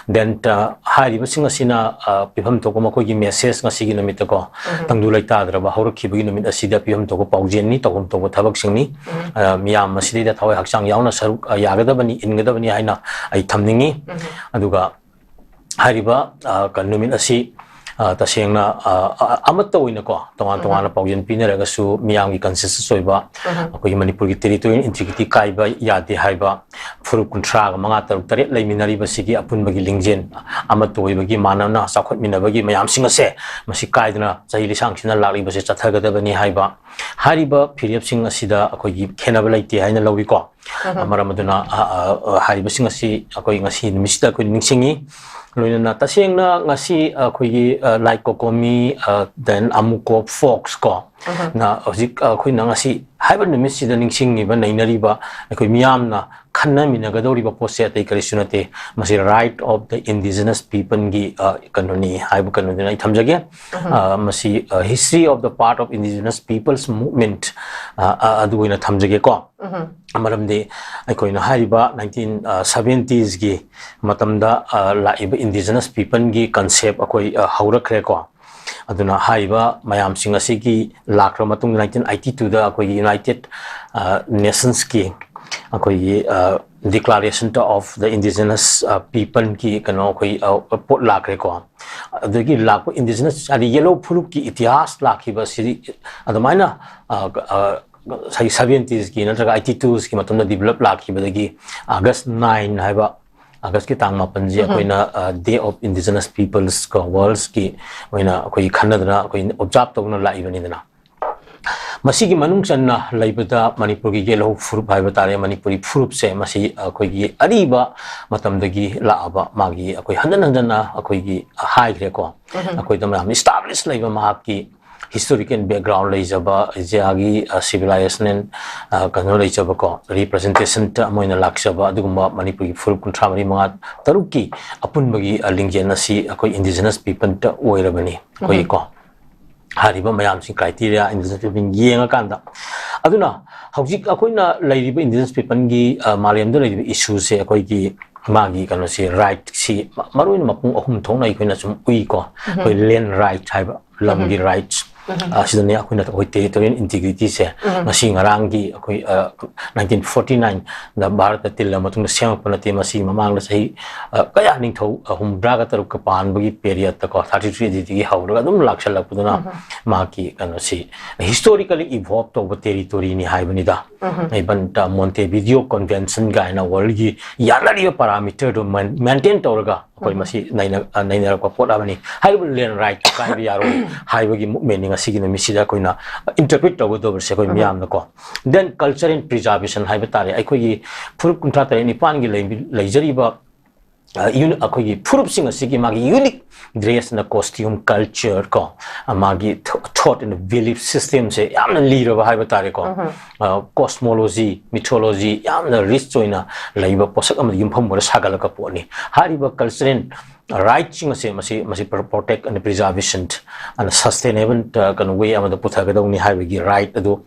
ꯗꯦꯟ, ꯑ, ꯍꯥꯏꯔꯤꯕꯁꯤꯡ ꯑꯁꯤꯅ, ꯑ, ꯄꯤꯐꯝ ꯊꯣꯛꯄ ꯃꯈꯣꯏꯒꯤ ꯃꯦꯁꯦꯖ ꯉꯁꯤꯒꯤ ꯅꯨꯃꯤꯠꯇꯀꯣ, ꯇꯪꯗꯨ ꯂꯩꯇꯥꯗ꯭ꯔꯕ ꯍꯧꯔꯛꯈꯤꯕꯒꯤ ꯅꯨꯃꯤꯠ ꯑꯁꯤꯗ ꯄꯤꯐꯝ ꯊꯣꯛꯄ ꯄꯥꯎꯖꯦꯜꯅꯤ, ꯇꯧꯐꯝ ꯊꯣꯛꯄ ꯊꯕꯛꯁꯤꯡꯅꯤ꯫ ꯑ, ꯃꯤꯌꯥꯝ ꯃꯁꯤꯗꯩꯗ ꯊꯋꯥꯏ ꯍꯛꯆꯥꯡ ꯌꯥꯎꯅ ꯁꯔꯨꯛ, ꯑ, ꯌꯥꯒꯗꯕꯅꯤ, ꯏꯟꯒꯗꯕꯅꯤ ꯍꯥꯏꯅ ꯑꯩ ꯊꯝꯅꯤꯡꯉꯤ꯫ ꯑꯗꯨꯒ ꯍꯥꯏꯔꯤꯕ, ꯑ, ꯀ-, ꯅꯨꯃꯤꯠ ꯑꯁꯤ, ꯑ, ꯇꯁꯦꯡꯅ, ꯑ, ꯑ, ꯑꯃꯠꯇ ꯑꯣꯏꯅꯀꯣ, ꯇꯣꯉꯥꯟ ꯇꯣꯉꯥꯟꯅ ꯄꯥꯎꯖꯦꯜ ꯄꯤꯅꯔꯒꯁꯨ ꯃꯤꯌꯥꯝꯒꯤ ꯀꯟꯁꯦꯟꯁꯁ ꯑꯣꯏꯕ, ꯑꯩꯈꯣꯏꯒꯤ ꯃꯅꯤꯄꯨꯔꯒꯤ ꯇꯦꯔꯤꯇꯣꯔꯤꯌꯦꯜ ꯏꯟꯇꯤꯒ꯭ꯔꯤꯇꯤ ꯀꯥꯏꯕ ꯌꯥꯗꯦ ꯍꯥꯏꯕ ꯐꯨꯔꯨꯞ ꯀꯨꯟꯊ꯭ꯔꯥꯒ ꯃꯉꯥ, ꯇꯔꯨꯛ, ꯇꯔꯦꯠ ꯂꯩꯃꯤꯟꯅꯔꯤꯕꯁꯤꯒꯤ ꯑꯄꯨꯟꯕꯒꯤ ꯂꯤꯡꯖꯦꯜ ꯑꯃꯠꯇ ꯑꯣꯏꯕꯒꯤ ꯃꯥꯟꯅꯅ ꯆꯥꯎꯈꯠꯃꯤꯟꯅꯕꯒꯤ ꯃꯌꯥꯝꯁꯤꯡ ꯑꯁꯦ ꯃꯁꯤ ꯀꯥꯏꯗꯅ ꯆꯍꯤ ꯂꯤꯁꯥꯡꯁꯤꯠꯅ ꯂꯥꯛꯂꯤꯕꯁꯦ ꯆꯠꯊꯒꯗꯕꯅꯤ ꯍꯥꯏꯕ ꯍꯥꯏꯔꯤꯕ ꯐꯤꯔꯦꯞꯁꯤꯡ ꯑꯁꯤꯗ ꯑꯩꯈꯣꯏꯒꯤ ꯈꯦꯠꯅꯕ ꯂꯩꯇꯦ ꯍꯥꯏꯅ ꯂꯧꯏꯀꯣ꯫ ꯃꯔꯝ ꯑꯗꯨꯅ, ꯑ, ꯑ, ꯑ, ꯍꯥꯏꯔꯤꯕꯁꯤꯡ ꯑꯁꯤ ꯑꯩꯈꯣꯏ ꯉꯁꯤ ꯅꯨꯃꯤꯠꯁꯤꯗ ꯑꯩꯈꯣꯏ ꯅꯤꯡꯁꯤꯡꯉꯤ꯫ ꯂꯣꯏꯅꯅ ꯇꯁꯦꯡꯅ ꯉꯁꯤ ꯑꯩꯈꯣꯏꯒꯤ, ꯑ, ꯂꯥꯏ ꯀꯣꯀꯣꯃꯤ, ꯑ, ꯗꯦꯟ ꯑꯃꯨꯀꯣ ꯐꯣꯛꯁ ꯀꯣ, ꯅ ꯍꯧꯖꯤꯛ ꯑꯩꯈꯣꯏꯅ ꯉꯁꯤ ꯍꯥꯏꯕ ꯅꯨꯃꯤꯠꯁꯤꯗ ꯅꯤꯡꯁꯤꯡꯉꯤꯕ, ꯅꯩꯅꯔꯤꯕ, ꯑꯩꯈꯣꯏ ꯃꯤꯌꯥꯝꯅ ꯈꯟꯅꯃꯤꯟꯅꯒꯗꯧꯔꯤꯕ ꯄꯣꯠꯁꯦ ꯑꯇꯩ ꯀꯔꯤꯁꯨ ꯅꯠꯇꯦ, ꯃꯁꯤ right of the indigenous peopleꯒꯤ, ꯑ, ꯀꯩꯅꯣꯅꯤ ꯍꯥꯏꯕ ꯀꯩꯅꯣꯗꯨꯅ ꯑꯩ ꯊꯝꯖꯒꯦ꯫ ꯑ, ꯃꯁꯤ, ꯑ, history of the part of indigenous people's movement, ꯑ, ꯑ, ꯑꯗꯨ ꯑꯣꯏꯅ ꯊꯝꯖꯒꯦꯀꯣ꯫ ꯃꯔꯝꯗꯤ ꯑꯩꯈꯣꯏꯅ ꯍꯥꯏꯔꯤꯕ ꯅꯥꯏꯟꯇꯤꯟ ꯁꯚꯦꯟꯇꯤꯁꯀꯤ ꯃꯇꯝꯗ, ꯑ, ꯂꯥꯛꯏꯕ ꯏꯟꯗꯤꯖꯤꯅꯁ ꯄꯤꯄꯜꯒꯤ ꯀꯟꯁꯦꯞ ꯑꯩꯈꯣꯏ, ꯑ, ꯍꯧꯔꯛꯈ꯭ꯔꯦꯀꯣ꯫ ꯑꯗꯨꯅ ꯍꯥꯏꯔꯤꯕ ꯃꯌꯥꯝꯁꯤꯡ ꯑꯁꯤꯒꯤ ꯂꯥꯛꯈ꯭ꯔ ꯃꯇꯨꯡꯗ ꯅꯥꯏꯟꯇꯤꯟ ꯑꯩꯠꯇꯤ ꯇꯨꯗ ꯑꯩꯈꯣꯏꯒꯤ ꯌꯨꯅꯥꯏꯇꯦꯠ, ꯑ, ꯅꯦꯁꯟꯁꯀꯤ ꯑꯩꯈꯣꯏꯒꯤ Declaration of the Indigenous Peopleꯒꯤ ꯀꯩꯅꯣ ꯑꯩꯈꯣꯏ ꯄꯣꯠ ꯂꯥꯛꯈ꯭ꯔꯦꯀꯣ꯫ ꯑꯗꯒꯤ ꯂꯥꯛꯄ indigenous ꯍꯥꯏꯗꯤ ꯌꯦꯜꯍꯧ ꯐꯨꯔꯨꯞꯀꯤ ꯏꯇꯤꯍꯥꯁ ꯂꯥꯛꯈꯤꯕ ꯑꯁꯤꯗꯤ ꯑꯗꯨꯃꯥꯏꯅ ꯉꯁꯥꯏꯒꯤ seventiesꯀꯤ ꯅꯠꯇ꯭ꯔꯒ eighty twosꯀꯤ ꯃꯇꯝꯗ develop ꯂꯥꯛꯈꯤꯕꯗꯒꯤ August nine ꯍꯥꯏꯕ Augustꯀꯤ ꯇꯥꯡ ꯃꯥꯄꯟꯁꯤ ꯑꯩꯈꯣꯏꯅ Day of Indigenous Peoples ꯀꯣ, Worldsꯀꯤ ꯑꯣꯏꯅ ꯑꯩꯈꯣꯏ ꯈꯟꯅꯗꯅ ꯑꯩꯈꯣꯏ observe ꯇꯧꯗꯨꯅ ꯂꯥꯛꯏꯕꯅꯤꯗꯅ꯫ ꯃꯁꯤꯒꯤ ꯃꯅꯨꯡ ꯆꯟꯅ ꯂꯩꯕꯗ ꯃꯅꯤꯄꯨꯔꯒꯤ ꯌꯦꯜꯍꯧ ꯐꯨꯔꯨꯞ ꯍꯥꯏꯕ ꯇꯥꯔꯦ, ꯃꯅꯤꯄꯨꯔꯤ ꯐꯨꯔꯨꯞꯁꯦ ꯃꯁꯤ ꯑꯩꯈꯣꯏꯒꯤ ꯑꯔꯤꯕ ꯃꯇꯝꯗꯒꯤ ꯂꯥꯛꯑꯕ ꯃꯥꯒꯤ ꯑꯩꯈꯣꯏ ꯍꯟꯖꯟ ꯍꯟꯖꯟꯅ ꯑꯩꯈꯣꯏꯒꯤ ꯍꯥꯏꯈ꯭ꯔꯦꯀꯣ꯫ ꯑꯩꯈꯣꯏꯗ ꯃꯌꯥꯝ establish ꯂꯩꯕ ꯃꯍꯥꯛꯀꯤ historical background ꯂꯩꯖꯕ, ꯏꯟꯗꯤꯌꯥꯒꯤ civilizational ꯀꯩꯅꯣ ꯂꯩꯖꯕꯀꯣ, representationꯇ ꯑꯃ ꯑꯣꯏꯅ ꯂꯥꯛꯆꯕ ꯑꯗꯨꯒꯨꯝꯕ ꯃꯅꯤꯄꯨꯔꯒꯤ ꯐꯨꯔꯨꯞ ꯀꯨꯟꯊ꯭ꯔꯥ ꯃꯔꯤ, ꯃꯉꯥ, ꯇꯔꯨꯛꯀꯤ ꯑꯄꯨꯟꯕꯒꯤ ꯂꯤꯡꯖꯦꯜ ꯑꯁꯤ ꯑꯩꯈꯣꯏ indigenous peopleꯇ ꯑꯣꯏꯔꯕꯅꯤ꯫ ꯑꯩꯈꯣꯏꯒꯤꯀꯣ ꯍꯥꯏꯔꯤꯕ ꯃꯌꯥꯝꯁꯤꯡ criteria indigenous people ꯌꯦꯡꯉꯀꯥꯟꯗ꯫ ꯑꯗꯨꯅ ꯍꯧꯖꯤꯛ ꯑꯩꯈꯣꯏꯅ ꯂꯩꯔꯤꯕ indigenous peopleꯒꯤ ꯃꯥꯂꯦꯝꯗ ꯂꯩꯔꯤꯕ issueꯁꯦ ꯑꯩꯈꯣꯏꯒꯤ ꯃꯥꯒꯤ ꯀꯩꯅꯣꯁꯤ rightꯁꯤ ꯃꯔꯨꯑꯣꯏꯅ ꯃꯄꯨꯡ ꯑꯍꯨꯝ ꯊꯣꯛꯅ ꯑꯩꯈꯣꯏꯅ ꯁꯨꯝ ꯎꯏꯀꯣ꯫ ꯑꯩꯈꯣꯏ land right ꯍꯥꯏꯕ, ꯂꯝꯒꯤ rights, ꯑꯁꯤꯗꯅꯦ ꯑꯩꯈꯣꯏꯅ ꯑꯩꯈꯣꯏ territorial integrityꯁꯦ ꯉꯁꯤ ꯉꯔꯥꯡꯒꯤ ꯑꯩꯈꯣꯏ nineteen forty nineꯗ ꯚꯥꯔꯠꯇ ꯇꯤꯜꯂ ꯃꯇꯨꯡꯗ ꯁꯦꯝꯃꯛꯄ ꯅꯠꯇꯦ꯫ ꯃꯁꯤ ꯃꯃꯥꯡꯗ ꯆꯍꯤ ꯀꯌꯥ, ꯅꯤꯡꯊꯧ ꯍꯨꯝꯗ꯭ꯔꯥꯒ ꯇꯔꯨꯛꯀ ꯄꯥꯟꯕꯒꯤ periodꯇꯀꯣ, thirty three ADꯗꯒꯤ ꯍꯧꯔꯒ ꯑꯗꯨꯝ ꯂꯥꯛꯁꯜꯂꯛꯄꯗꯨꯅ ꯃꯥꯒꯤ ꯀꯩꯅꯣꯁꯤ historically evolve ꯇꯧꯕ territoryꯅꯤ ꯍꯥꯏꯕꯅꯤꯗ꯫ Even Montevideo Convention ꯀꯥꯏꯅ worldꯒꯤ ꯌꯥꯅꯔꯤꯕ parameterꯗꯨ maintain ꯇꯧꯔꯒ ꯑꯩꯈꯣꯏ ꯃꯁꯤ ꯅꯩꯅꯔꯛꯄ ꯄꯣꯠ ꯑꯃꯅꯤ꯫ ꯍꯥꯏꯔꯤꯕ land right ꯀꯥꯏꯕ ꯌꯥꯔꯣꯏ ꯍꯥꯏꯕꯒꯤ movementꯅꯤ ꯉꯁꯤꯒꯤ ꯅꯨꯃꯤꯠꯁꯤꯗ ꯑꯩꯈꯣꯏꯅ interpret ꯇꯧꯒꯗꯧꯕꯁꯦ ꯑꯩꯈꯣꯏ ꯃꯤꯌꯥꯝꯅꯀꯣ꯫ Then culture and preservation ꯍꯥꯏꯕ ꯇꯥꯔꯦ, ꯑꯩꯈꯣꯏꯒꯤ ꯐꯨꯔꯨꯞ ꯀꯨꯟꯊ꯭ꯔꯥ ꯇꯔꯦꯠ ꯅꯤꯄꯥꯟꯒꯤ ꯂꯩꯖꯔꯤꯕ ꯑꯩꯈꯣꯏꯒꯤ ꯐꯨꯔꯨꯞꯁꯤꯡ ꯑꯁꯤꯒꯤ ꯃꯥꯒꯤ unique dressꯅ costume, culture ꯀꯣ, ꯃꯥꯒꯤ thought and belief systemꯁꯦ ꯌꯥꯝꯅ ꯂꯤꯔꯕ ꯍꯥꯏꯕ ꯇꯥꯔꯦꯀꯣ꯫ Cosmology, mythology ꯌꯥꯝꯅ rich ꯑꯣꯏꯅ ꯂꯩꯕ ꯄꯣꯠꯁꯛ ꯑꯃꯗ ꯌꯨꯝꯐꯝ ꯑꯣꯏꯔ ꯁꯥꯒꯠꯂꯛꯄ ꯄꯣꯠꯅꯤ꯫ ꯍꯥꯏꯔꯤꯕ cultural rightꯁꯤꯡ ꯑꯁꯦ ꯃꯁꯤ ꯃꯁꯤ protect and preservation and sustainable ꯀꯩꯅꯣ way ꯑꯃꯗ ꯄꯨꯊꯒꯗꯧꯅꯤ ꯍꯥꯏꯕꯒꯤ right ꯑꯗꯨ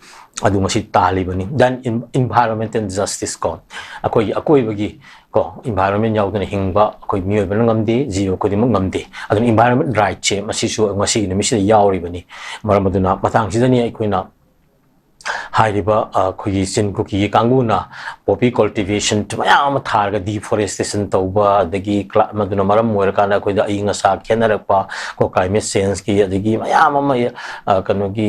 ꯑꯗꯨ ꯃꯁꯤ ꯇꯥꯜꯂꯤꯕꯅꯤ꯫ Then environmental justice ꯀꯣ, ꯑꯩꯈꯣꯏꯒꯤ ꯑꯀꯣꯏꯕꯒꯤ ꯀꯣ, environment ꯌꯥꯎꯗꯅ ꯍꯤꯡꯕ ꯑꯩꯈꯣꯏ ꯃꯤꯑꯣꯏꯕꯅ ꯉꯝꯗꯦ, ꯖꯤꯕ ꯈꯨꯗꯤꯡꯃꯛ ꯉꯝꯗꯦ꯫ ꯑꯗꯨꯅ environment rightꯁꯦ ꯃꯁꯤꯁꯨ ꯉꯁꯤꯒꯤ ꯅꯨꯃꯤꯠꯁꯤꯗ ꯌꯥꯎꯔꯤꯕꯅꯤ꯫ ꯃꯔꯝ ꯑꯗꯨꯅ ꯃꯇꯥꯡꯁꯤꯗꯅꯤ ꯑꯩꯈꯣꯏꯅ ꯍꯥꯏꯔꯤꯕ ꯑ, ꯑꯩꯈꯣꯏꯒꯤ ꯆꯤꯟ ꯀꯨꯀꯤꯒꯤ ꯀꯥꯡꯕꯨꯅ poppy cultivation ꯃꯌꯥꯝ ꯑꯃ ꯊꯥꯔꯒ deforestation ꯇꯧꯕ, ꯑꯗꯒꯤ ꯀ꯭ꯂꯥ- ꯃꯗꯨꯅ ꯃꯔꯝ ꯑꯣꯏꯔꯀꯥꯟꯗ ꯑꯩꯈꯣꯏꯗ ꯑꯏꯪ ꯑꯁꯥ ꯈꯦꯠꯅꯔꯛꯄ, ꯀꯣ, climate changeꯀꯤ, ꯑꯗꯒꯤ ꯃꯌꯥꯝ ꯑꯃ ꯑ, ꯀꯩꯅꯣꯒꯤ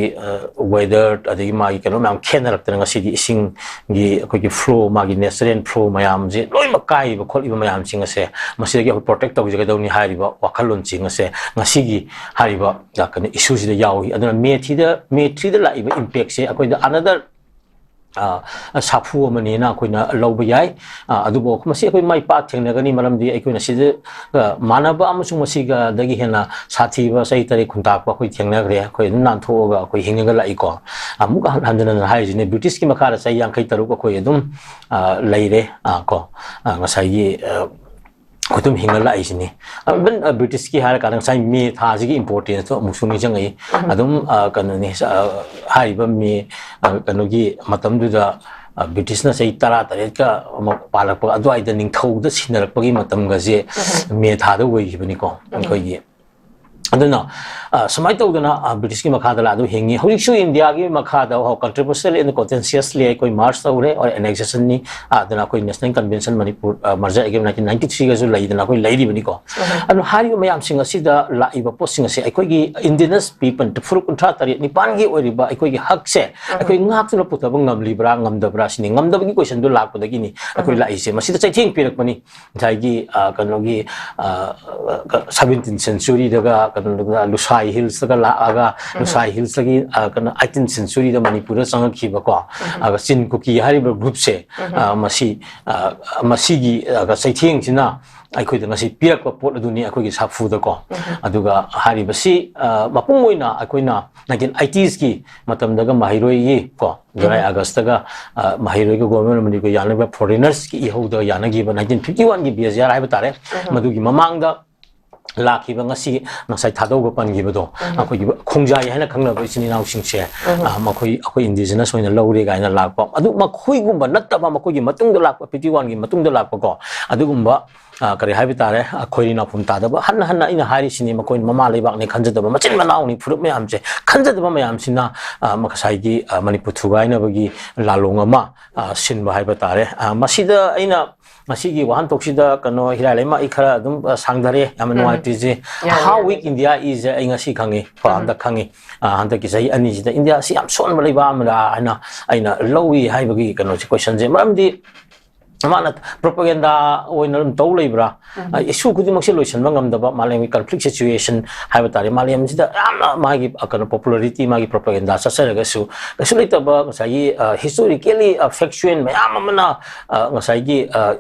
weather, ꯑꯗꯒꯤ ꯃꯥꯒꯤ ꯀꯩꯅꯣ ꯃꯌꯥꯝ ꯈꯦꯠꯅꯔꯛꯇꯅ ꯉꯁꯤꯗꯤ ꯏꯁꯤꯡꯒꯤ ꯑꯩꯈꯣꯏꯒꯤ flow, ꯃꯥꯒꯤ natural flow ꯃꯌꯥꯝꯁꯦ ꯂꯣꯏꯅꯃꯛ ꯀꯥꯏꯔꯤꯕ ꯈꯣꯠꯂꯤꯕ ꯃꯌꯥꯝꯁꯤꯡ ꯑꯁꯦ, ꯃꯁꯤꯗꯒꯤ ꯑꯩꯈꯣꯏ protect ꯇꯧꯖꯒꯗꯧꯅꯤ ꯍꯥꯏꯔꯤꯕ ꯋꯥꯈꯜꯂꯣꯟꯁꯤꯡ ꯑꯁꯦ ꯉꯁꯤꯒꯤ ꯍꯥꯏꯔꯤꯕ ꯑ, ꯀꯩꯅꯣ issue ꯁꯤꯗ ꯌꯥꯎꯏ꯫ ꯑꯗꯨꯅ May three ꯗ, May three ꯗ ꯂꯥꯛꯏꯕ impactꯁꯦ ꯑꯩꯈꯣꯏꯗ another ꯑ, ꯁꯥꯐꯨ ꯑꯃꯅꯦꯅ ꯑꯩꯈꯣꯏꯅ ꯂꯧꯕ ꯌꯥꯏ꯫ ꯑ, ꯑꯗꯨꯕꯨ ꯃꯁꯤ ꯑꯩꯈꯣꯏ ꯃꯥꯏ ꯄꯥꯛ ꯊꯦꯡꯅꯒꯅꯤ, ꯃꯔꯝꯗꯤ ꯑꯩꯈꯣꯏꯅ ꯁꯤꯗ ꯑ, ꯃꯥꯟꯅꯕ ꯑꯃꯁꯨꯡ ꯃꯁꯤꯒꯗꯒꯤ ꯍꯦꯟꯅ ꯁꯥꯊꯤꯕ ꯆꯍꯤ ꯇꯔꯦꯠ ꯈꯨꯟꯇꯥꯛꯄ ꯑꯩꯈꯣꯏ ꯊꯦꯡꯅꯈ꯭ꯔꯦ꯫ ꯑꯩꯈꯣꯏ ꯑꯗꯨꯝ ꯅꯥꯟꯊꯣꯛꯑꯒ ꯑꯩꯈꯣꯏ ꯍꯤꯡꯉꯒ ꯂꯥꯛꯏꯀꯣ꯫ ꯑꯃꯨꯛꯀ ꯍꯟ- ꯍꯟꯖꯤꯟ ꯍꯟꯖꯤꯟ ꯍꯥꯏꯔꯤꯁꯤꯅꯦ, ꯕ꯭ꯔꯤꯇꯤꯁꯀꯤ ꯃꯈꯥꯗ ꯆꯍꯤ ꯌꯥꯡꯈꯩ ꯇꯔꯨꯛ ꯑꯩꯈꯣꯏ ꯑꯗꯨꯝ ꯑ, ꯂꯩꯔꯦ꯫ ꯑ, ꯀꯣ ꯑ, ꯉꯁꯥꯏꯒꯤ ꯑ, ꯑꯩꯈꯣꯏ ꯑꯗꯨꯝ ꯍꯤꯡꯉ ꯂꯥꯛꯏꯁꯤꯅꯤ꯫ ꯑ, even, ꯑ, ꯕ꯭ꯔꯤꯇꯤꯁꯀꯤ ꯍꯥꯏꯔꯀꯥꯟꯗ ꯉꯁꯥꯏ ꯃꯦ ꯊꯥꯁꯤꯒꯤ importanceꯇꯣ ꯑꯃꯨꯛꯁꯨ ꯅꯤꯡꯁꯤꯡꯉꯛꯏ꯫ ꯑꯗꯨꯝ ꯑ, ꯀꯩꯅꯣꯅꯤ, ꯑ, ꯍꯥꯏꯔꯤꯕ ꯃꯦ ꯑ, ꯀꯩꯅꯣꯒꯤ ꯃꯇꯝꯗꯨꯗ ꯑ, ꯕ꯭ꯔꯤꯇꯤꯁꯅ ꯆꯍꯤ ꯇꯔꯥ ꯇꯔꯦꯠꯀ ꯑꯃ ꯄꯥꯜꯂꯛꯄ ꯑꯗꯨꯋꯥꯏꯗ ꯅꯤꯡꯊꯧꯗ ꯁꯤꯟꯅꯔꯛꯄꯒꯤ ꯃꯇꯝꯒꯁꯦ ꯃꯦ ꯊꯥꯗ ꯑꯣꯏꯈꯤꯕꯅꯤꯀꯣ ꯑꯩꯈꯣꯏꯒꯤ꯫ ꯑꯗꯨꯅ ꯑ, ꯁꯨꯃꯥꯏꯅ ꯇꯧꯗꯅ ꯑ, ꯕ꯭ꯔꯤꯇꯤꯁꯀꯤ ꯃꯈꯥꯗ ꯂꯥꯛꯑꯒ ꯍꯤꯡꯉꯤ꯫ ꯍꯧꯖꯤꯛꯁꯨ ꯏꯟꯗꯤꯌꯥꯒꯤ ꯃꯈꯥꯗ ꯍꯣ, contemptuously and contentiously ꯑꯩꯈꯣꯏ march ꯇꯧꯔꯦ, or annexationꯅꯤ꯫ ꯑ, ꯑꯗꯨꯅ ꯑꯩꯈꯣꯏ National Convention Manipur, ꯑ, merger against nineteen ninety threeꯒꯁꯨ ꯂꯩꯗꯅ ꯑꯩꯈꯣꯏ ꯂꯩꯔꯤꯕꯅꯤꯀꯣ꯫ ꯑꯗꯨꯅ ꯍꯥꯏꯔꯤꯕ ꯃꯌꯥꯝꯁꯤꯡ ꯑꯁꯤꯗ ꯂꯥꯛꯏꯕ ꯄꯣꯠꯁꯤꯡ ꯑꯁꯦ ꯑꯩꯈꯣꯏꯒꯤ indigenous people ꯐꯨꯔꯨꯞ ꯀꯨꯟꯊ꯭ꯔꯥ ꯇꯔꯦꯠ ꯅꯤꯄꯥꯟꯒꯤ ꯑꯣꯏꯔꯤꯕ ꯑꯩꯈꯣꯏꯒꯤ ꯍꯛꯁꯦ ꯑꯩꯈꯣꯏ ꯉꯥꯛꯇꯨꯅ ꯄꯨꯊꯕ ꯉꯝꯂꯤꯕ꯭ꯔꯥ ꯉꯝꯗꯕ꯭ꯔꯥ ꯁꯤꯅꯤ꯫ ꯉꯝꯗꯕꯒꯤ questionꯗꯨ ꯂꯥꯛꯄꯗꯒꯤꯅꯤ ꯑꯩꯈꯣꯏ ꯂꯥꯛꯏꯁꯦ꯫ ꯃꯁꯤꯗ ꯆꯩꯊꯦꯡ ꯄꯤꯔꯛꯄꯅꯤ꯫ ꯉꯁꯥꯏꯒꯤ, ꯑ, ꯀꯩꯅꯣꯒꯤ, ꯑ, seventeenth centuryꯗꯒ, ꯀꯩꯅꯣꯗꯒ, ꯂꯨꯁꯥꯏ Hillsꯇꯒ ꯂꯥꯛꯑꯒ, ꯂꯨꯁꯥꯏ Hillsꯇꯒꯤ, ꯑ, ꯀꯩꯅꯣ, eighteenth centuryꯗ ꯃꯅꯤꯄꯨꯔꯗ ꯆꯪꯉꯛꯈꯤꯕꯀꯣ, ꯑꯗꯨꯒ ꯆꯤꯟ ꯀꯨꯀꯤ ꯍꯥꯏꯔꯤꯕ groupꯁꯦ, ꯑ, ꯃꯁꯤ, ꯑ, ꯃꯁꯤꯒꯤ, ꯑ, ꯆꯩꯊꯦꯡꯁꯤꯅ ꯑꯩꯈꯣꯏꯗ ꯉꯁꯤ ꯄꯤꯔꯛꯄ ꯄꯣꯠ ꯑꯗꯨꯅꯤ ꯑꯩꯈꯣꯏꯒꯤ ꯁꯥꯐꯨꯗꯀꯣ꯫ ꯑꯗꯨꯒ ꯍꯥꯏꯔꯤꯕꯁꯤ, ꯑ, ꯃꯄꯨꯡ ꯑꯣꯏꯅ ꯑꯩꯈꯣꯏꯅ nineteen eightiesꯀꯤ ꯃꯇꯝꯗꯒ ꯃꯍꯩꯔꯣꯏꯒꯤ ꯀꯣ, July Augustꯇꯒ, ꯑ, ꯃꯍꯩꯔꯣꯏꯒ Government of Manipur ꯌꯥꯅꯕ foreignersꯀꯤ ꯏꯍꯧꯗ ꯌꯥꯅꯈꯤꯕ nineteen fifty oneꯒꯤ B S R ꯍꯥꯏꯕ ꯇꯥꯔꯦ꯫ ꯃꯗꯨꯒꯤ ꯃꯃꯥꯡꯗ ꯂꯥꯛꯈꯤꯕ ꯉꯁꯤ ꯉꯁꯥꯏ ꯊꯥꯗꯧꯕ ꯄꯟꯈꯤꯕꯗꯣ, ꯑꯩꯈꯣꯏꯒꯤ ꯈꯣꯡꯖꯥꯏ ꯍꯥꯏꯅ ꯈꯪꯅꯕ ꯏꯆꯤꯟ ꯏꯅꯥꯎꯁꯤꯡꯁꯦ, ꯑ, ꯃꯈꯣꯏ ꯑꯩꯈꯣꯏ indigenous ꯑꯣꯏꯅ ꯂꯧꯔꯦ ꯀꯥꯏꯅ ꯂꯥꯛꯄ, ꯑꯗꯨ ꯃꯈꯣꯏꯒꯨꯝꯕ ꯅꯠꯇꯕ ꯃꯈꯣꯏꯒꯤ ꯃꯇꯨꯡꯗ ꯂꯥꯛꯄ fifty oneꯒꯤ ꯃꯇꯨꯡꯗ ꯂꯥꯛꯄꯀꯣ, ꯑꯗꯨꯒꯨꯝꯕ ꯑ, ꯀꯔꯤ ꯍꯥꯏꯕ ꯇꯥꯔꯦ, ꯑꯩꯈꯣꯏ ꯅꯥꯎꯐꯝ ꯇꯥꯗꯕ, ꯍꯟꯅ ꯍꯟꯅ ꯑꯩꯅ ꯍꯥꯏꯔꯤꯁꯤꯅꯤ, ꯃꯈꯣꯏꯅ ꯃꯃꯥ ꯂꯩꯕꯥꯛꯅꯤ ꯈꯟꯖꯗꯕ, ꯃꯆꯤꯟ ꯃꯅꯥꯎꯅꯤ, ꯐꯨꯔꯨꯞ ꯃꯌꯥꯝꯁꯦ ꯈꯟꯖꯗꯕ ꯃꯌꯥꯝꯁꯤꯅ, ꯑ, ꯉꯁꯥꯏꯒꯤ, ꯑ, ꯃꯅꯤꯄꯨꯔ ꯊꯨꯒꯥꯏꯅꯕꯒꯤ ꯂꯥꯂꯣꯡ ꯑꯃ, ꯑ, ꯁꯤꯟꯕ ꯍꯥꯏꯕ ꯇꯥꯔꯦ꯫ ꯑ, ꯃꯁꯤꯗ ꯑꯩꯅ ꯉꯁꯤꯒꯤ ꯋꯥꯍꯟꯊꯣꯛꯁꯤꯗ, ꯀꯩꯅꯣ, ꯍꯤꯔꯥꯏ ꯂꯩꯃ, ꯑꯩ ꯈꯔ ꯑꯗꯨꯝ, ꯑ, ꯁꯥꯡꯊꯔꯦ, ꯌꯥꯝꯅ ꯎꯝ꯫ ꯅꯨꯡꯉꯥꯏꯇ꯭ꯔꯤꯁꯦ꯫ ꯌꯥꯅꯤ, How ꯌꯥꯅꯤ꯫ Weak India is ꯁꯦ ꯑꯩ ꯉꯁꯤ ꯈꯪꯉꯤ, ꯀꯣ, ꯎꯝ꯫ ꯍꯟꯗꯛ ꯈꯪꯉꯤ꯫ ꯑ, ꯍꯟꯗꯛꯀꯤ ꯆꯍꯤ ꯑꯅꯤꯁꯤꯗ ꯏꯟꯗꯤꯌꯥ ꯑꯁꯤ ꯌꯥꯝ ꯁꯣꯟꯕ ꯂꯩꯕꯥꯛ ꯑꯃꯔ ꯍꯥꯏꯅ ꯑꯩꯅ ꯂꯧꯏ ꯍꯥꯏꯕꯒꯤ ꯀꯩꯅꯣꯁꯦ, ꯀꯣꯏꯁꯟꯁꯦ꯫ ꯃꯔꯝꯗꯤ ꯃꯥꯅ ꯄ꯭ꯔꯣꯄꯒꯦꯟꯗꯥ ꯑꯣꯏꯅ ꯑꯗꯨꯝ ꯇꯧ ꯂꯩꯕ꯭ꯔꯥ? ꯎꯝ꯫ ꯑ, ꯏꯁꯨ ꯈꯨꯗꯤꯡꯃꯛꯁꯦ ꯂꯣꯏꯁꯤꯟꯕ ꯉꯝꯗꯕ ꯃꯥꯂꯦꯝꯒꯤ ꯀꯟꯐ꯭ꯂꯤꯛ ꯁꯤꯆꯨꯋꯦꯁꯟ ꯍꯥꯏꯕ ꯇꯥꯔꯦ, ꯃꯥꯂꯦꯝꯁꯤꯗ ꯌꯥꯝꯅ ꯃꯥꯒꯤ, ꯑ, ꯀꯩꯅꯣ, ꯄꯣꯄꯨꯂꯔꯤꯇꯤ, ꯃꯥꯒꯤ ꯄ꯭ꯔꯣꯄꯒꯦꯟꯗꯥ ꯆꯠꯆꯔꯒꯁꯨ ꯀꯩꯁꯨ ꯂꯩꯇꯕ ꯉꯁꯥꯏꯒꯤ, ꯑ, ꯍꯤꯁꯇꯣꯔꯤꯀꯦꯂꯤ, ꯑ, ꯐꯦꯛꯆꯨꯋꯦꯜ ꯃꯌꯥꯝ ꯑꯃꯅ, ꯑ, ꯉꯁꯥꯏꯒꯤ, ꯑ,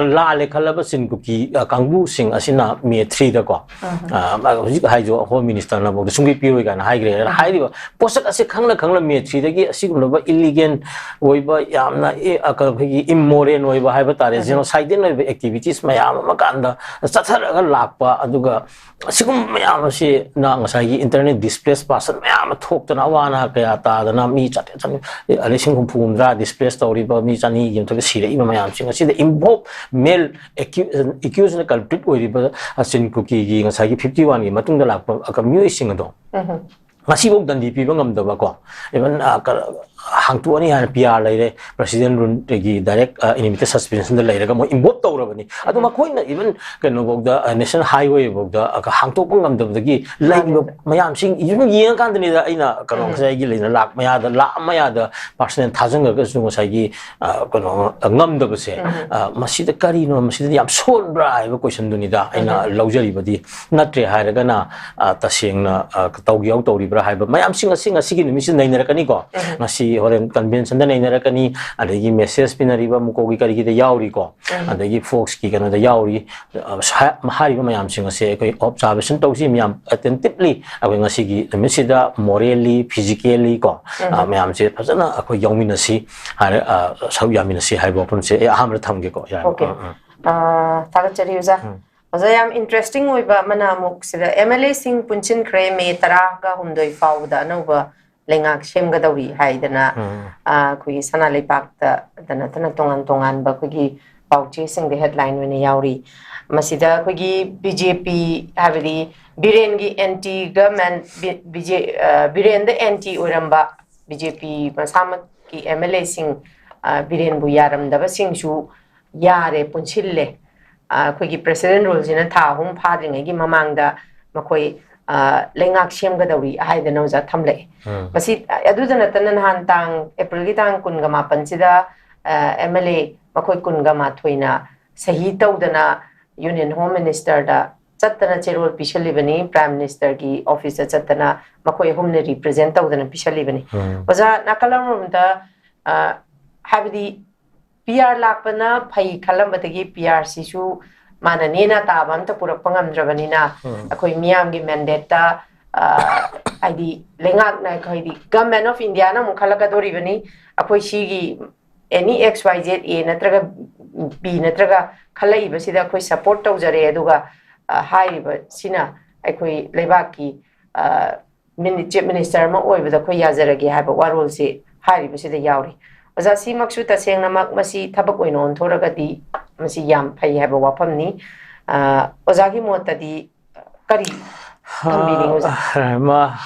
ꯂꯥꯜꯂꯦ ꯈꯜꯂꯕ ꯆꯤꯟ ꯀꯨꯀꯤ, ꯑ, ꯀꯥꯡꯕꯨꯁꯤꯡ ꯑꯁꯤꯅ ꯃꯦ ꯊ꯭ꯔꯤꯗꯀꯣ, ꯎꯝ꯫ ꯑ, ꯍꯧꯖꯤꯛ ꯍꯥꯏꯁꯨ ꯍꯣꯝ ꯃꯤꯅꯤꯁꯇꯔꯅꯐꯥꯎꯗ ꯁꯨꯡꯄꯤ ꯄꯤꯔꯣꯏ ꯀꯥꯏꯅ ꯍꯥꯏꯈ꯭ꯔꯦ꯫ ꯎꯝ꯫ ꯍꯥꯏꯔꯤꯕ ꯄꯣꯠꯁꯛ ꯑꯁꯦ ꯈꯪꯅ ꯈꯪꯅ ꯃꯦ ꯊ꯭ꯔꯤꯗꯒꯤ ꯑꯁꯤꯒꯨꯝꯂꯕ ꯏꯂꯤꯒꯦꯟ ꯑꯣꯏꯕ, ꯌꯥꯝꯅ, ꯑꯦ, ꯑ, ꯀ-, ꯑꯩꯈꯣꯏꯒꯤ ꯏꯝꯃꯣꯔꯦꯜ ꯑꯣꯏꯕ ꯍꯥꯏꯕ ꯇꯥꯔꯦ, ꯎꯝ꯫ ꯖꯦꯅꯣꯁꯥꯏꯗꯦꯜ ꯑꯣꯏꯕ ꯑꯦꯛꯇꯤꯚꯤꯇꯤꯁ ꯃꯌꯥꯝ ꯑꯃ ꯀꯥꯟꯗ ꯆꯠꯊꯔꯒ ꯂꯥꯛꯄ, ꯑꯗꯨꯒ ꯑꯁꯤꯒꯨꯝꯕ ꯃꯌꯥꯝ ꯑꯁꯤꯅ ꯉꯁꯥꯏꯒꯤ ꯏꯟꯇꯔꯅꯦꯠ ꯗꯤꯁꯄ꯭ꯂꯦꯁ ꯄꯥꯔꯁꯟ ꯃꯌꯥꯝ ꯑꯃ ꯊꯣꯛꯇꯅ, ꯑꯋꯥ ꯑꯅꯥ ꯀꯌꯥ ꯇꯥꯗꯅ, ꯃꯤ ꯆꯥꯇ꯭ꯔꯦꯠ ꯆꯅꯤ-, ꯂꯤꯁꯤꯡ ꯍꯨꯝꯐꯨ ꯍꯨꯝꯗ꯭ꯔꯥ ꯗꯤꯁꯄ꯭ꯂꯦꯁ ꯇꯧꯔꯤꯕ, ꯃꯤ ꯆꯅꯤꯒꯤ ꯃꯊꯛꯇ ꯁꯤꯔꯛꯏꯕ ꯃꯌꯥꯝꯁꯤꯡ ꯑꯁꯤꯗ ꯏꯟꯚꯣꯜꯚ ꯃꯦꯜ ꯑꯦꯀ꯭ꯌꯨ-, ꯑꯦꯀ꯭ꯌꯨꯁꯅ ꯀꯜꯄ꯭ꯔꯤꯠ ꯑꯣꯏꯔꯤꯕ ꯆꯤꯟ ꯀꯨꯀꯤꯒꯤ ꯉꯁꯥꯏꯒꯤ ꯐꯤꯐꯇꯤ ꯋꯥꯟꯒꯤ ꯃꯇꯨꯡꯗ ꯂꯥꯛꯄ ꯃꯤꯑꯣꯏꯁꯤꯡ ꯑꯗꯣ ꯎꯝ꯫ ꯉꯁꯤꯐꯥꯎ ꯗꯟꯗꯤ ꯄꯤꯕ ꯉꯝꯗꯕꯀꯣ, ꯏꯚꯟ, ꯑ, ꯀ-, ꯍꯥꯡꯇꯣꯛꯑꯅꯤ ꯍꯥꯏꯅ ꯄꯤ ꯑꯥꯔ ꯂꯩꯔꯦ, ꯄ꯭ꯔꯦꯁꯤꯗꯦꯟ ꯔꯨꯜꯗꯒꯤ ꯗꯥꯏꯔꯦꯛ, ꯑ, ꯏꯟꯂꯤꯃꯤꯇꯦꯠ ꯁꯁꯄꯦꯟꯁꯟꯗ ꯂꯩꯔꯒ ꯃꯣꯏ ꯏꯟꯚꯣꯜꯚ ꯇꯧꯔꯕꯅꯤ꯫ ꯑꯗꯣ ꯎꯝ꯫ ꯃꯈꯣꯏꯅ ꯏꯚꯟ ꯀꯩꯅꯣꯐꯥꯎꯗ, ꯑ, ꯅꯦꯁꯅꯦꯜ ꯍꯥꯏꯋꯦꯐꯥꯎꯗ, ꯑ, ꯍꯥꯡꯇꯣꯛꯄ ꯉꯝꯗꯕꯗꯒꯤ ꯂꯩꯔꯤꯕ ꯃꯥꯅꯦ꯫ ꯃꯌꯥꯝꯁꯤꯡ ꯏꯚꯟ ꯌꯦꯡꯉꯀꯥꯟꯗꯅꯤꯗ ꯑꯩꯅ ꯀꯩꯅꯣ ꯎꯝ꯫ ꯉꯁꯥꯏꯒꯤ ꯂꯩꯅ ꯂꯥꯛ ꯃꯌꯥꯗ, ꯂꯥꯛ ꯑꯃ ꯃꯌꯥꯗ ꯄꯥꯔꯁꯅꯦꯜ ꯊꯥꯖꯤꯟꯈ꯭ꯔꯒꯁꯨ ꯉꯁꯥꯏꯒꯤ, ꯑ, ꯀꯩꯅꯣ, ꯑ, ꯉꯝꯗꯕꯁꯦ, ꯎꯝ꯫ ꯑ, ꯃꯁꯤꯗ ꯀꯔꯤꯅꯣ, ꯃꯁꯤꯗ ꯌꯥꯝ ꯁꯣꯟꯕ꯭ꯔꯥ ꯍꯥꯏꯕ ꯀꯣꯏꯁꯟꯗꯨꯅꯤꯗ ꯑꯩꯅ ꯎꯝ꯫ ꯂꯧꯖꯔꯤꯕꯗꯤ꯫ ꯅꯠꯇ꯭ꯔꯦ ꯍꯥꯏꯔꯒꯅ, ꯑ, ꯇꯁꯦꯡꯅ, ꯑ, ꯇꯧꯒꯦ ꯌꯥꯎ ꯇꯧꯔꯤꯕ꯭ꯔꯥ ꯍꯥꯏꯕ ꯃꯌꯥꯝꯁꯤꯡ ꯑꯁꯤ ꯉꯁꯤꯒꯤ ꯅꯨꯃꯤꯠꯁꯤꯗ ꯅꯩꯅꯔꯛꯀꯅꯤꯀꯣ꯫ ꯎꯝ꯫ ꯉꯁꯤ ꯍꯣꯔꯦꯟ ꯀꯟꯚꯦꯟꯁꯟꯗ ꯅꯩꯅꯔꯛꯀꯅꯤ, ꯑꯗꯒꯤ ꯃꯦꯁꯦꯖ ꯄꯤꯅꯔꯤꯕ ꯃꯨꯀꯣꯒꯤ ꯀꯔꯤꯒꯤꯗ ꯌꯥꯎꯔꯤꯀꯣ, ꯎꯝ꯫ ꯑꯗꯒꯤ ꯐꯣꯛꯁꯀꯤ ꯀꯩꯅꯣꯗ ꯌꯥꯎꯔꯤ꯫ ꯑ, ꯁ-, ꯍꯥꯏꯔꯤꯕ ꯃꯌꯥꯝꯁꯤꯡ ꯑꯁꯦ ꯑꯩꯈꯣꯏ ꯑꯣꯕꯖꯥꯔꯕꯦꯁꯟ ꯇꯧꯁꯤ ꯃꯌꯥꯝ ꯑꯦꯇꯦꯟꯇꯤꯞꯂꯤ꯫ ꯑꯩꯈꯣꯏ ꯉꯁꯤꯒꯤ ꯅꯨꯃꯤꯠꯁꯤꯗ ꯃꯣꯔꯦꯜꯂꯤ, ꯐꯤꯖꯤꯀꯦꯜꯂꯤ ꯀꯣ, ꯑ, ꯎꯝ꯫ ꯃꯌꯥꯝꯁꯦ ꯐꯖꯅ ꯑꯩꯈꯣꯏ ꯌꯥꯎꯃꯤꯟꯅꯁꯤ ꯍꯥꯏꯔ, ꯑ, ꯁꯔꯨꯛ ꯌꯥꯃꯤꯟꯅꯁꯤ ꯍꯥꯏꯕ ꯋꯥꯐꯝꯁꯦ ꯑꯩ ꯑꯍꯥꯟꯕꯗ ꯊꯝꯒꯦꯀꯣ꯫ ꯌꯥꯔꯦ꯫ ꯑꯣꯀꯦ꯫ ꯑ, ꯑ꯫ ꯑ, ꯊꯥꯒꯠꯆꯔꯤ ꯑꯣꯖꯥ꯫ ꯎꯝ꯫ ꯑꯣꯖꯥ, ꯌꯥꯝ ꯏꯟꯇꯔꯦꯁꯇꯤꯡ ꯑꯣꯏꯕ ꯑꯃꯅ ꯑꯃꯨꯛ ꯁꯤꯗ ꯑꯦꯝ ꯑꯦꯜ ꯑꯦꯁꯤꯡ ꯄꯨꯟꯁꯤꯟꯈ꯭ꯔꯦ, ꯃꯦ ꯇꯔꯥꯒ ꯍꯨꯝꯗꯣꯏ ꯐꯥꯎꯕꯗ ꯑꯅꯧꯕ ꯂꯩꯉꯥꯛ ꯁꯦꯝꯒꯗꯧꯔꯤ ꯍꯥꯏꯗꯅ, ꯎꯝ꯫ ꯑ, ꯑꯩꯈꯣꯏꯒꯤ ꯁꯅꯥ ꯂꯩꯕꯥꯛꯇ ꯅꯠꯇꯅ ꯇꯣꯉꯥꯟ ꯇꯣꯉꯥꯟꯕ ꯑꯩꯈꯣꯏꯒꯤ ꯄꯥꯎꯆꯦꯁꯤꯡꯗ ꯍꯦꯗꯂꯥꯏꯟ ꯑꯣꯏꯅ ꯌꯥꯎꯔꯤ꯫ ꯃꯁꯤꯗ ꯑꯩꯈꯣꯏꯒꯤ ꯕꯤ ꯖꯦ ꯄꯤ, ꯍꯥꯏꯕꯗꯤ ꯕꯤꯔꯦꯟꯒꯤ ꯑꯦꯟꯇꯤ ꯒꯃꯦꯟ, ꯕꯤ-, ꯕꯤ ꯖꯦ-, ꯑ, ꯕꯤꯔꯦꯟꯗ ꯑꯦꯟꯇꯤ ꯑꯣꯏꯔꯝꯕ ꯕꯤ ꯖꯦ ꯄꯤ ꯃꯁꯥꯃꯛꯀꯤ ꯑꯦꯝ ꯑꯦꯜ ꯑꯦꯁꯤꯡ, ꯑ, ꯕꯤꯔꯦꯟꯕꯨ ꯌꯥꯔꯝꯗꯕꯁꯤꯡꯁꯨ ꯌꯥꯔꯦ, ꯄꯨꯟꯁꯤꯜꯂꯦ꯫ ꯑ, ꯑꯩꯈꯣꯏꯒꯤ ꯄ꯭ꯔꯦꯁꯤꯗꯦꯟ ꯔꯨꯜꯁꯤꯅ ꯊꯥ ꯑꯍꯨꯝ ꯐꯥꯗ꯭ꯔꯤꯉꯩꯒꯤ ꯃꯃꯥꯡꯗ ꯃꯈꯣꯏ, ꯑ, ꯂꯩꯉꯥꯛ ꯁꯦꯝꯒꯗꯧꯔꯤ ꯍꯥꯏꯗꯅ ꯑꯣꯖꯥ ꯊꯝꯂꯛꯑꯦ꯫ ꯎꯝ꯫ ꯃꯁꯤ, ꯑꯗꯨꯗ ꯅꯠꯇꯅ ꯅꯍꯥꯟ ꯇꯥꯡ, ꯑꯦꯄ꯭ꯔꯤꯜꯒꯤ ꯇꯥꯡ ꯀꯨꯟꯒ ꯃꯥꯄꯟꯁꯤꯗ, ꯑ, ꯑꯦꯝ ꯑꯦꯜ ꯑꯦ ꯃꯈꯣꯏ ꯀꯨꯟꯒ ꯃꯥꯊꯣꯏꯅ ꯁꯍꯤ ꯇꯧꯗꯅ ꯌꯨꯅꯤꯌꯟ ꯍꯣꯝ ꯃꯤꯅꯤꯁꯇꯔꯗ ꯆꯠꯇꯅ ꯆꯦꯔꯣꯜ ꯄꯤꯁꯜꯂꯤꯕꯅꯤ, ꯄ꯭ꯔꯥꯏꯝ ꯃꯤꯅꯤꯁꯇꯔꯒꯤ ꯑꯣꯐꯤꯁꯇ ꯆꯠꯇꯅ ꯃꯈꯣꯏ ꯑꯍꯨꯝꯅ ꯔꯤꯄ꯭ꯔꯖꯦꯟ ꯇꯧꯗꯅ ꯄꯤꯁꯜꯂꯤꯕꯅꯤ꯫ ꯎꯝ꯫ ꯑꯣꯖꯥ, ꯅꯥꯀꯜ ꯑꯃꯔꯣꯝꯗ, ꯑ, ꯍꯥꯏꯕꯗꯤ ꯄꯤ ꯑꯥꯔ ꯂꯥꯛꯄꯅ ꯐꯩ ꯈꯜꯂꯝꯕꯗꯒꯤ ꯄꯤ ꯑꯥꯔꯁꯤꯁꯨ ꯃꯥꯅ ꯅꯦꯅꯥ ꯇꯥꯕ ꯑꯝꯇ ꯄꯨꯔꯛꯄ ꯉꯝꯗ꯭ꯔꯕꯅꯤꯅ, ꯎꯝ꯫ ꯑꯩꯈꯣꯏ ꯃꯤꯌꯥꯝꯒꯤ ꯃꯦꯟꯗꯦꯠꯇ, ꯑ, ꯍꯥꯏꯗꯤ ꯂꯩꯉꯥꯛꯅ, ꯍꯥꯏꯗꯤ ꯒꯃꯦꯟ ꯑꯣꯐ ꯏꯟꯗꯤꯌꯥꯅ ꯑꯃꯨꯛ ꯈꯜꯂꯛꯀꯗꯣꯔꯤꯕꯅꯤ, ꯑꯩꯈꯣꯏ ꯁꯤꯒꯤ ꯑꯦꯅꯤ ꯑꯦꯛꯁ ꯋꯥꯏ ꯖꯦꯠ, ꯑꯦ ꯅꯠꯇ꯭ꯔꯒ ꯕꯤ ꯅꯠꯇ꯭ꯔꯒ ꯈꯜꯂꯛꯏꯕꯁꯤꯗ ꯑꯩꯈꯣꯏ ꯁꯄꯣꯔꯠ ꯇꯧꯖꯔꯦ꯫ ꯑꯗꯨꯒ, ꯑ, ꯍꯥꯏꯔꯤꯕꯁꯤꯅ ꯑꯩꯈꯣꯏ ꯂꯩꯕꯥꯛꯀꯤ, ꯑ, ꯃꯤꯅꯤ-, ꯆꯤꯐ ꯃꯤꯅꯤꯁꯇꯔ ꯑꯃ ꯑꯣꯏꯕꯗ ꯑꯩꯈꯣꯏ ꯌꯥꯖꯔꯒꯦ ꯍꯥꯏꯕ ꯋꯥꯔꯣꯜꯁꯦ ꯍꯥꯏꯔꯤꯕꯁꯤꯗ ꯌꯥꯎꯔꯤ꯫ ꯑꯣꯖꯥ, ꯁꯤꯃꯛꯁꯨ ꯇꯁꯦꯡꯅꯃꯛ ꯃꯁꯤ ꯊꯕꯛ ꯑꯣꯏꯅ ꯑꯣꯟꯊꯣꯔꯒꯗꯤ ꯃꯁꯤ ꯌꯥꯝ ꯐꯩ ꯍꯥꯏꯕ ꯋꯥꯐꯝꯅꯤ꯫ ꯑ, ꯑꯣꯖꯥꯒꯤ ꯃꯣꯠꯇꯗꯤ ꯀꯔꯤ ꯊꯝꯕꯤꯅꯤꯡꯉꯤ, ꯑꯣꯖꯥ? ꯑ, ꯃꯥ,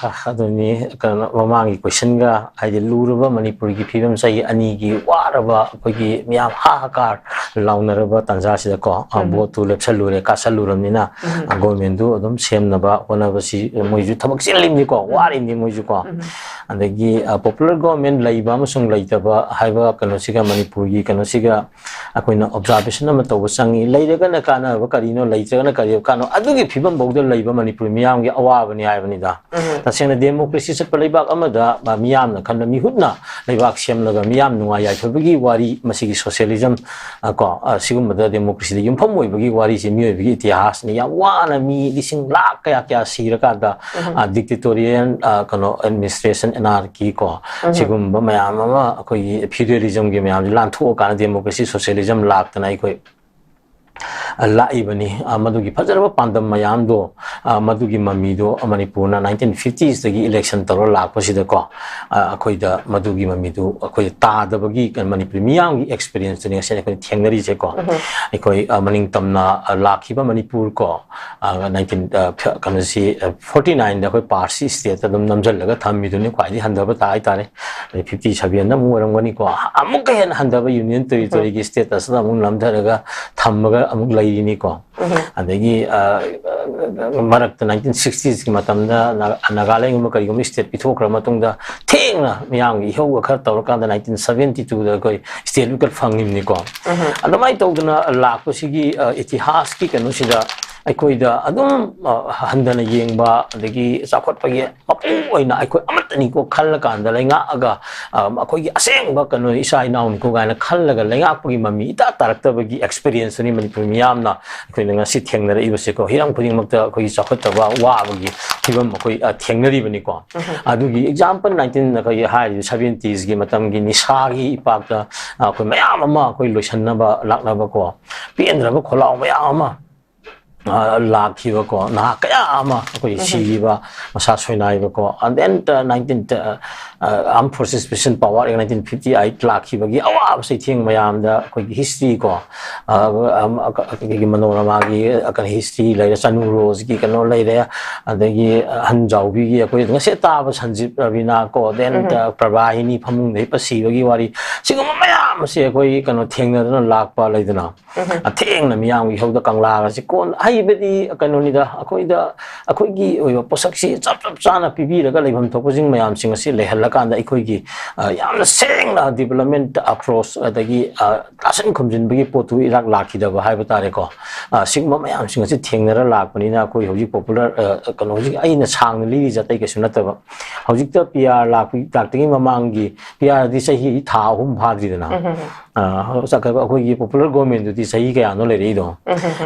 ꯑꯗꯨꯅꯤ, ꯀꯩꯅꯣ, ꯃꯃꯥꯡꯒꯤ ꯀꯣꯏꯁꯟꯒ, ꯍꯥꯏꯗꯤ, ꯂꯨꯔꯕ ꯃꯅꯤꯄꯨꯔꯒꯤ ꯐꯤꯕꯝ, ꯆꯍꯤ ꯑꯅꯤꯒꯤ ꯋꯥꯔꯕ ꯑꯩꯈꯣꯏꯒꯤ ꯃꯤꯌꯥꯝ ꯍꯥ ꯍꯥꯀꯥꯔ ꯂꯥꯎꯅꯔꯕ ꯇꯥꯟꯖꯥꯁꯤꯗꯀꯣ, ꯑ, ꯎꯝ꯫ ꯚꯣꯠꯇꯨ ꯂꯦꯞꯁꯜꯂꯨꯔꯦ, ꯀꯥꯁꯜꯂꯨꯔꯕꯅꯤꯅ, ꯎꯝ꯫ ꯑ, ꯒꯣꯔꯃꯦꯟꯗꯨ ꯑꯗꯨꯝ ꯁꯦꯝꯅꯕ ꯍꯣꯠꯅꯕꯁꯤ ꯃꯣꯏꯁꯨ ꯊꯕꯛ ꯆꯤꯜꯂꯤꯕꯅꯤꯀꯣ, ꯎꯝ꯫ ꯋꯥꯔꯤꯕꯅꯤ ꯃꯣꯏꯁꯨꯀꯣ꯫ ꯎꯝ꯫ ꯑꯗꯒꯤ, ꯑ, ꯄꯣꯄꯨꯂꯔ ꯒꯣꯔꯃꯦꯟ ꯂꯩꯕ ꯑꯃꯁꯨꯡ ꯂꯩꯇꯕ ꯍꯥꯏꯕ ꯀꯩꯅꯣꯁꯤꯒ, ꯃꯅꯤꯄꯨꯔꯒꯤ ꯀꯩꯅꯣꯁꯤꯒ ꯑꯩꯈꯣꯏꯅ ꯑꯣꯕꯖꯥꯔꯕꯦꯁꯟ ꯑꯃ ꯇꯧꯕ ꯆꯪꯉꯤ꯫ ꯂꯩꯔꯒꯅ ꯀꯥꯟꯅꯕ ꯀꯔꯤꯅꯣ, ꯂꯩꯇ꯭ꯔꯒꯅ ꯀꯔꯤ ꯀꯥꯟꯅꯣ? ꯑꯗꯨꯒꯤ ꯐꯤꯕꯝꯐꯥꯎꯗ ꯂꯩꯕ ꯃꯅꯤꯄꯨꯔ ꯃꯤꯌꯥꯝꯒꯤ ꯑꯋꯥꯕꯅꯤ ꯍꯥꯏꯕꯅꯤꯗ꯫ ꯎꯝ꯫ ꯇꯁꯦꯡꯅ ꯗꯦꯃꯣꯀ꯭ꯔꯦꯁꯤ ꯆꯠꯄ ꯂꯩꯕꯥꯛ ꯑꯃꯗ, ꯑ, ꯃꯤꯌꯥꯝꯅ ꯈꯟꯕ ꯃꯤꯍꯨꯠꯅ ꯂꯩꯕꯥꯛ ꯁꯦꯝꯂꯒ ꯃꯤꯌꯥꯝ ꯅꯨꯡꯉꯥꯏ ꯌꯥꯏꯐꯕꯒꯤ ꯋꯥꯔꯤ, ꯃꯁꯤꯒꯤ ꯁꯣꯁꯤꯌꯦꯂꯤꯖꯝ, ꯑ, ꯀꯣ, ꯑ, ꯁꯤꯒꯨꯝꯕꯗ ꯗꯦꯃꯣꯀ꯭ꯔꯦꯁꯤꯗ ꯌꯨꯝꯐꯝ ꯑꯣꯏꯕꯒꯤ ꯋꯥꯔꯤꯁꯤ ꯃꯤꯑꯣꯏꯕꯒꯤ ꯏꯇꯤꯍꯥꯁꯅꯤ꯫ ꯌꯥꯝ ꯋꯥꯅ ꯃꯤ ꯂꯤꯁꯤꯡ ꯂꯥꯈ ꯀꯌꯥ ꯀꯌꯥ ꯁꯤꯔꯀꯥꯟꯗ, ꯎꯝ꯫ ꯑ, ꯗꯤꯛꯇꯦꯇꯣꯔꯤꯌꯦꯜ, ꯑ, ꯀꯩꯅꯣ, ꯑꯦꯗꯃꯤꯅꯤꯁꯇ꯭ꯔꯦꯁꯟ, ꯑꯦꯅꯥꯔꯀꯤ ꯀꯣ, ꯎꯝ꯫ ꯁꯤꯒꯨꯝꯕ ꯃꯌꯥꯝ ꯑꯃ, ꯑꯩꯈꯣꯏꯒꯤ ꯐ꯭ꯌꯨꯗꯦꯂꯤꯖꯝꯒꯤ ꯃꯌꯥꯝꯁꯤ ꯂꯥꯟꯊꯣꯛꯑꯀꯥꯟꯗ ꯗꯦꯃꯣꯀ꯭ꯔꯦꯁꯤ, ꯁꯣꯁꯤꯌꯦꯂꯤꯖꯝ ꯂꯥꯛꯇꯅ ꯑꯩꯈꯣꯏ ꯑ, ꯂꯥꯛꯏꯕꯅꯤ꯫ ꯑ, ꯃꯗꯨꯒꯤ ꯐꯖꯔꯕ ꯄꯥꯟꯗꯝ ꯃꯌꯥꯝꯗꯣ, ꯑ, ꯃꯗꯨꯒꯤ ꯃꯃꯤꯗꯣ ꯃꯅꯤꯄꯨꯔꯅ nineteen fifties ꯇꯒꯤ election ꯇꯧꯔ ꯂꯥꯛꯄꯁꯤꯗꯀꯣ, ꯑ, ꯑꯩꯈꯣꯏꯗ ꯃꯗꯨꯒꯤ ꯃꯃꯤꯗꯨ ꯑꯩꯈꯣꯏ ꯇꯥꯗꯕꯒꯤ ꯀꯩꯅꯣ ꯃꯅꯤꯄꯨꯔꯤ ꯃꯤꯌꯥꯝꯒꯤ experience ꯇꯨꯅꯤ ꯉꯁꯤ ꯑꯩꯈꯣꯏꯅ ꯊꯦꯡꯅꯔꯤꯁꯦꯀꯣ꯫ ꯑꯩꯈꯣꯏ, ꯑ, ꯃꯅꯤꯡ ꯇꯝꯅ, ꯑ, ꯂꯥꯛꯈꯤꯕ ꯃꯅꯤꯄꯨꯔ ꯀꯣ, ꯑ, nineteen, ꯑ, ꯐ-, ꯀꯩꯅꯣꯁꯤ, ꯑ, forty nine ꯗ ꯑꯩꯈꯣꯏ ꯄꯥꯔꯁꯤ state ꯇ ꯑꯗꯨꯝ ꯅꯝꯁꯤꯜꯂꯒ ꯊꯝꯃꯤꯗꯨꯅꯤ ꯈ꯭ꯋꯥꯏꯗꯒꯤ ꯍꯟꯊꯕ ꯇꯥ ꯍꯥꯏꯇꯥꯔꯦ꯫ ꯑꯗꯩ fifty seven ꯗ ꯑꯃꯨꯛ ꯑꯣꯏꯔꯝꯒꯅꯤꯀꯣ꯫ ꯑꯃꯨꯛꯀ ꯍꯦꯟꯅ ꯍꯟꯊꯕ union territory ꯒꯤ state ꯑꯁꯤꯗ ꯑꯃꯨꯛ ꯅꯝꯊꯔꯒ ꯊꯝꯃꯒ ꯑꯃꯨꯛ ꯂꯩꯔꯤꯅꯤꯀꯣ꯫ ꯑꯗꯒꯤ, ꯑ, ꯃꯔꯛꯇ nineteen sixties ꯀꯤ ꯃꯇꯝꯗ ꯅꯥ-, ꯅꯥꯒꯥꯂꯦꯟꯒꯨꯝꯕ ꯀꯔꯤꯒꯨꯝꯕ state ꯄꯤꯊꯣꯛꯈ꯭ꯔ ꯃꯇꯨꯡꯗ ꯊꯦꯡꯅ ꯃꯤꯌꯥꯝꯒꯤ ꯏꯍꯧꯒ ꯈꯔ ꯇꯧꯔꯀꯥꯟꯗ nineteen seventy two ꯗ ꯑꯩꯈꯣꯏ statehood ꯀ ꯐꯪꯉꯤꯕꯅꯤꯀꯣ꯫ ꯑꯗꯨꯃꯥꯏꯅ ꯇꯧꯗꯅ ꯂꯥꯛꯄꯁꯤꯒꯤ, ꯑ, ꯏꯇꯤꯍꯥꯁꯀꯤ ꯀꯩꯅꯣꯁꯤꯗ ꯑꯩꯈꯣꯏꯗ ꯑꯗꯨꯝ, ꯑ, ꯍꯟꯊꯅ ꯌꯦꯡꯕ, ꯑꯗꯒꯤ ꯆꯥꯎꯈꯠꯄꯒꯤ ꯃꯄꯨꯡ ꯑꯣꯏꯅ ꯑꯩꯈꯣꯏ ꯑꯃꯠꯇꯅꯤꯀꯣ ꯈꯜꯂꯀꯥꯟꯗ ꯂꯩꯉꯥꯛꯑꯒ, ꯑ, ꯑꯩꯈꯣꯏꯒꯤ ꯑꯁꯦꯡꯕ ꯀꯩꯅꯣ ꯏꯆꯥ ꯏꯅꯥꯎꯅꯤꯀꯣ ꯀꯥꯏꯅ ꯈꯜꯂꯒ ꯂꯩꯉꯥꯛꯄꯒꯤ ꯃꯃꯤ ꯏꯇꯥ ꯇꯥꯔꯛꯇꯕꯒꯤ experience ꯇꯨꯅꯤ ꯃꯅꯤꯄꯨꯔ ꯃꯤꯌꯥꯝꯅ ꯑꯩꯈꯣꯏꯅ ꯉꯁꯤ ꯊꯦꯡꯅꯔꯛꯏꯕꯁꯦꯀꯣ꯫ ꯍꯤꯔꯝ ꯈꯨꯗꯤꯡꯃꯛꯇ ꯑꯩꯈꯣꯏꯒꯤ ꯆꯥꯎꯈꯠꯇꯕ, ꯋꯥꯕꯒꯤ ꯐꯤꯕꯝ ꯑꯩꯈꯣꯏ, ꯑ, ꯊꯦꯡꯅꯔꯤꯕꯅꯤꯀꯣ꯫ ꯑꯗꯨꯒꯤ example nineteen ꯑꯩꯈꯣꯏꯒꯤ ꯍꯥꯏꯔꯤꯕ seventies ꯀꯤ ꯃꯇꯝꯒꯤ ꯅꯤꯁꯥꯒꯤ ꯏꯄꯥꯛꯇ, ꯑ, ꯑꯩꯈꯣꯏ ꯃꯌꯥꯝ ꯑꯃ ꯑꯩꯈꯣꯏ ꯂꯣꯏꯁꯤꯟꯅꯕ ꯂꯥꯛꯅꯕꯀꯣ, ꯄꯦꯟꯗ꯭ꯔꯕ ꯈꯣꯜꯂꯥꯎ ꯃꯌꯥꯝ ꯑꯃ, ꯑ, ꯂꯥꯛꯈꯤꯕꯀꯣ, ꯅꯍꯥ ꯀꯌꯥ ꯑꯃ ꯑꯩꯈꯣꯏ ꯁꯤꯈꯤꯕ, ꯃꯁꯥ ꯁꯣꯏꯅꯥꯏꯕꯀꯣ, and then, uh, nineteen, uh, uh, Armed Forces Special Power Act nineteen fifty eight ꯂꯥꯛꯈꯤꯕꯒꯤ ꯑꯋꯥꯕ ꯆꯩꯊꯦꯡ ꯃꯌꯥꯝꯗ ꯑꯩꯈꯣꯏꯒꯤ history ꯀꯣ, ꯑ, ꯑꯝ, ꯑ, ꯑꯩꯈꯣꯏꯒꯤ ꯃꯅꯣꯔꯃꯥꯒꯤ, ꯑ, ꯀꯩꯅꯣ, history ꯂꯩꯔꯦ, ꯆꯅꯨ ꯔꯣꯖꯀꯤ ꯀꯩꯅꯣ ꯂꯩꯔꯦ, ꯑꯗꯒꯤ ꯑꯍꯟ ꯖꯥꯎꯕꯤꯒꯤ ꯑꯩꯈꯣꯏ ꯉꯁꯤ ꯇꯥꯕ ꯁꯟꯖꯤꯠ ꯔꯕꯤꯅꯥ ꯀꯣ, then, uh, ꯄ꯭ꯔꯚꯥꯍꯤꯅꯤ ꯐꯃꯨꯡꯗ ꯍꯤꯞꯄ ꯁꯤꯕꯒꯤ ꯋꯥꯔꯤ, ꯁꯤꯒꯨꯝꯕ ꯃꯌꯥꯝ ꯑꯁꯦ ꯑꯩꯈꯣꯏ ꯀꯩꯅꯣ ꯊꯦꯡꯅꯗꯨꯅ ꯂꯥꯛꯄ ꯂꯩꯗꯅ꯫ ꯑꯊꯦꯡꯅ ꯃꯤꯌꯥꯝꯒꯤ ꯏꯍꯧꯗ ꯀꯪꯂꯥꯒꯁꯤ ꯀꯣꯟ-, ꯍꯩꯕꯗꯤ ꯀꯩꯅꯣꯅꯤꯗ, ꯑꯩꯈꯣꯏꯗ, ꯑꯩꯈꯣꯏꯒꯤ ꯑꯣꯏꯕ ꯄꯣꯠꯁꯛꯁꯤ ꯆꯞ ꯆꯞ ꯆꯥꯅ ꯄꯤꯕꯤꯔꯒ ꯂꯩꯐꯝ ꯊꯣꯛꯄꯁꯤꯡ ꯃꯌꯥꯝꯁꯤꯡ ꯑꯁꯤ ꯂꯩꯍꯜꯂꯀꯥꯟꯗ ꯑꯩꯈꯣꯏꯒꯤ, ꯑ, ꯌꯥꯝꯅ ꯁꯦꯡꯅ development approach ꯑꯗꯒꯤ, ꯑ, ꯇꯥꯁꯤꯟ ꯈꯨꯝꯖꯤꯟꯕꯒꯤ ꯄꯣꯠꯇꯨ ꯏꯔꯥꯛ ꯂꯥꯛꯈꯤꯗꯕ ꯍꯥꯏꯕ ꯇꯥꯔꯦꯀꯣ꯫ ꯑ, ꯁꯤꯒꯨꯝꯕ ꯃꯌꯥꯝꯁꯤꯡ ꯑꯁꯤ ꯊꯦꯡꯅꯔ ꯂꯥꯛꯄꯅꯤꯅ ꯑꯩꯈꯣꯏ ꯍꯧꯖꯤꯛ popular, ꯑ, ꯀꯩꯅꯣ, ꯍꯧꯖꯤꯛ ꯑꯩꯅ ꯁꯥꯡꯅ ꯂꯤꯔꯤꯁꯦ ꯑꯇꯩ ꯀꯩꯁꯨ ꯅꯠꯇꯕ, ꯍꯧꯖꯤꯛꯇ P R ꯂꯥꯛꯄ, ꯂꯥꯛꯇ꯭ꯔꯤꯉꯩ ꯃꯃꯥꯡꯒꯤ P R ꯗꯤ ꯆꯍꯤ ꯊꯥ ꯑꯍꯨꯝ ꯐꯥꯗ꯭ꯔꯤꯗꯅ꯫ ꯑ, ꯆꯠꯈ꯭ꯔꯕ ꯑꯩꯈꯣꯏꯒꯤ popular governmentꯗꯨꯗꯤ ꯆꯍꯤ ꯀꯌꯥꯅꯣ ꯂꯩꯔꯛꯏꯗꯣ?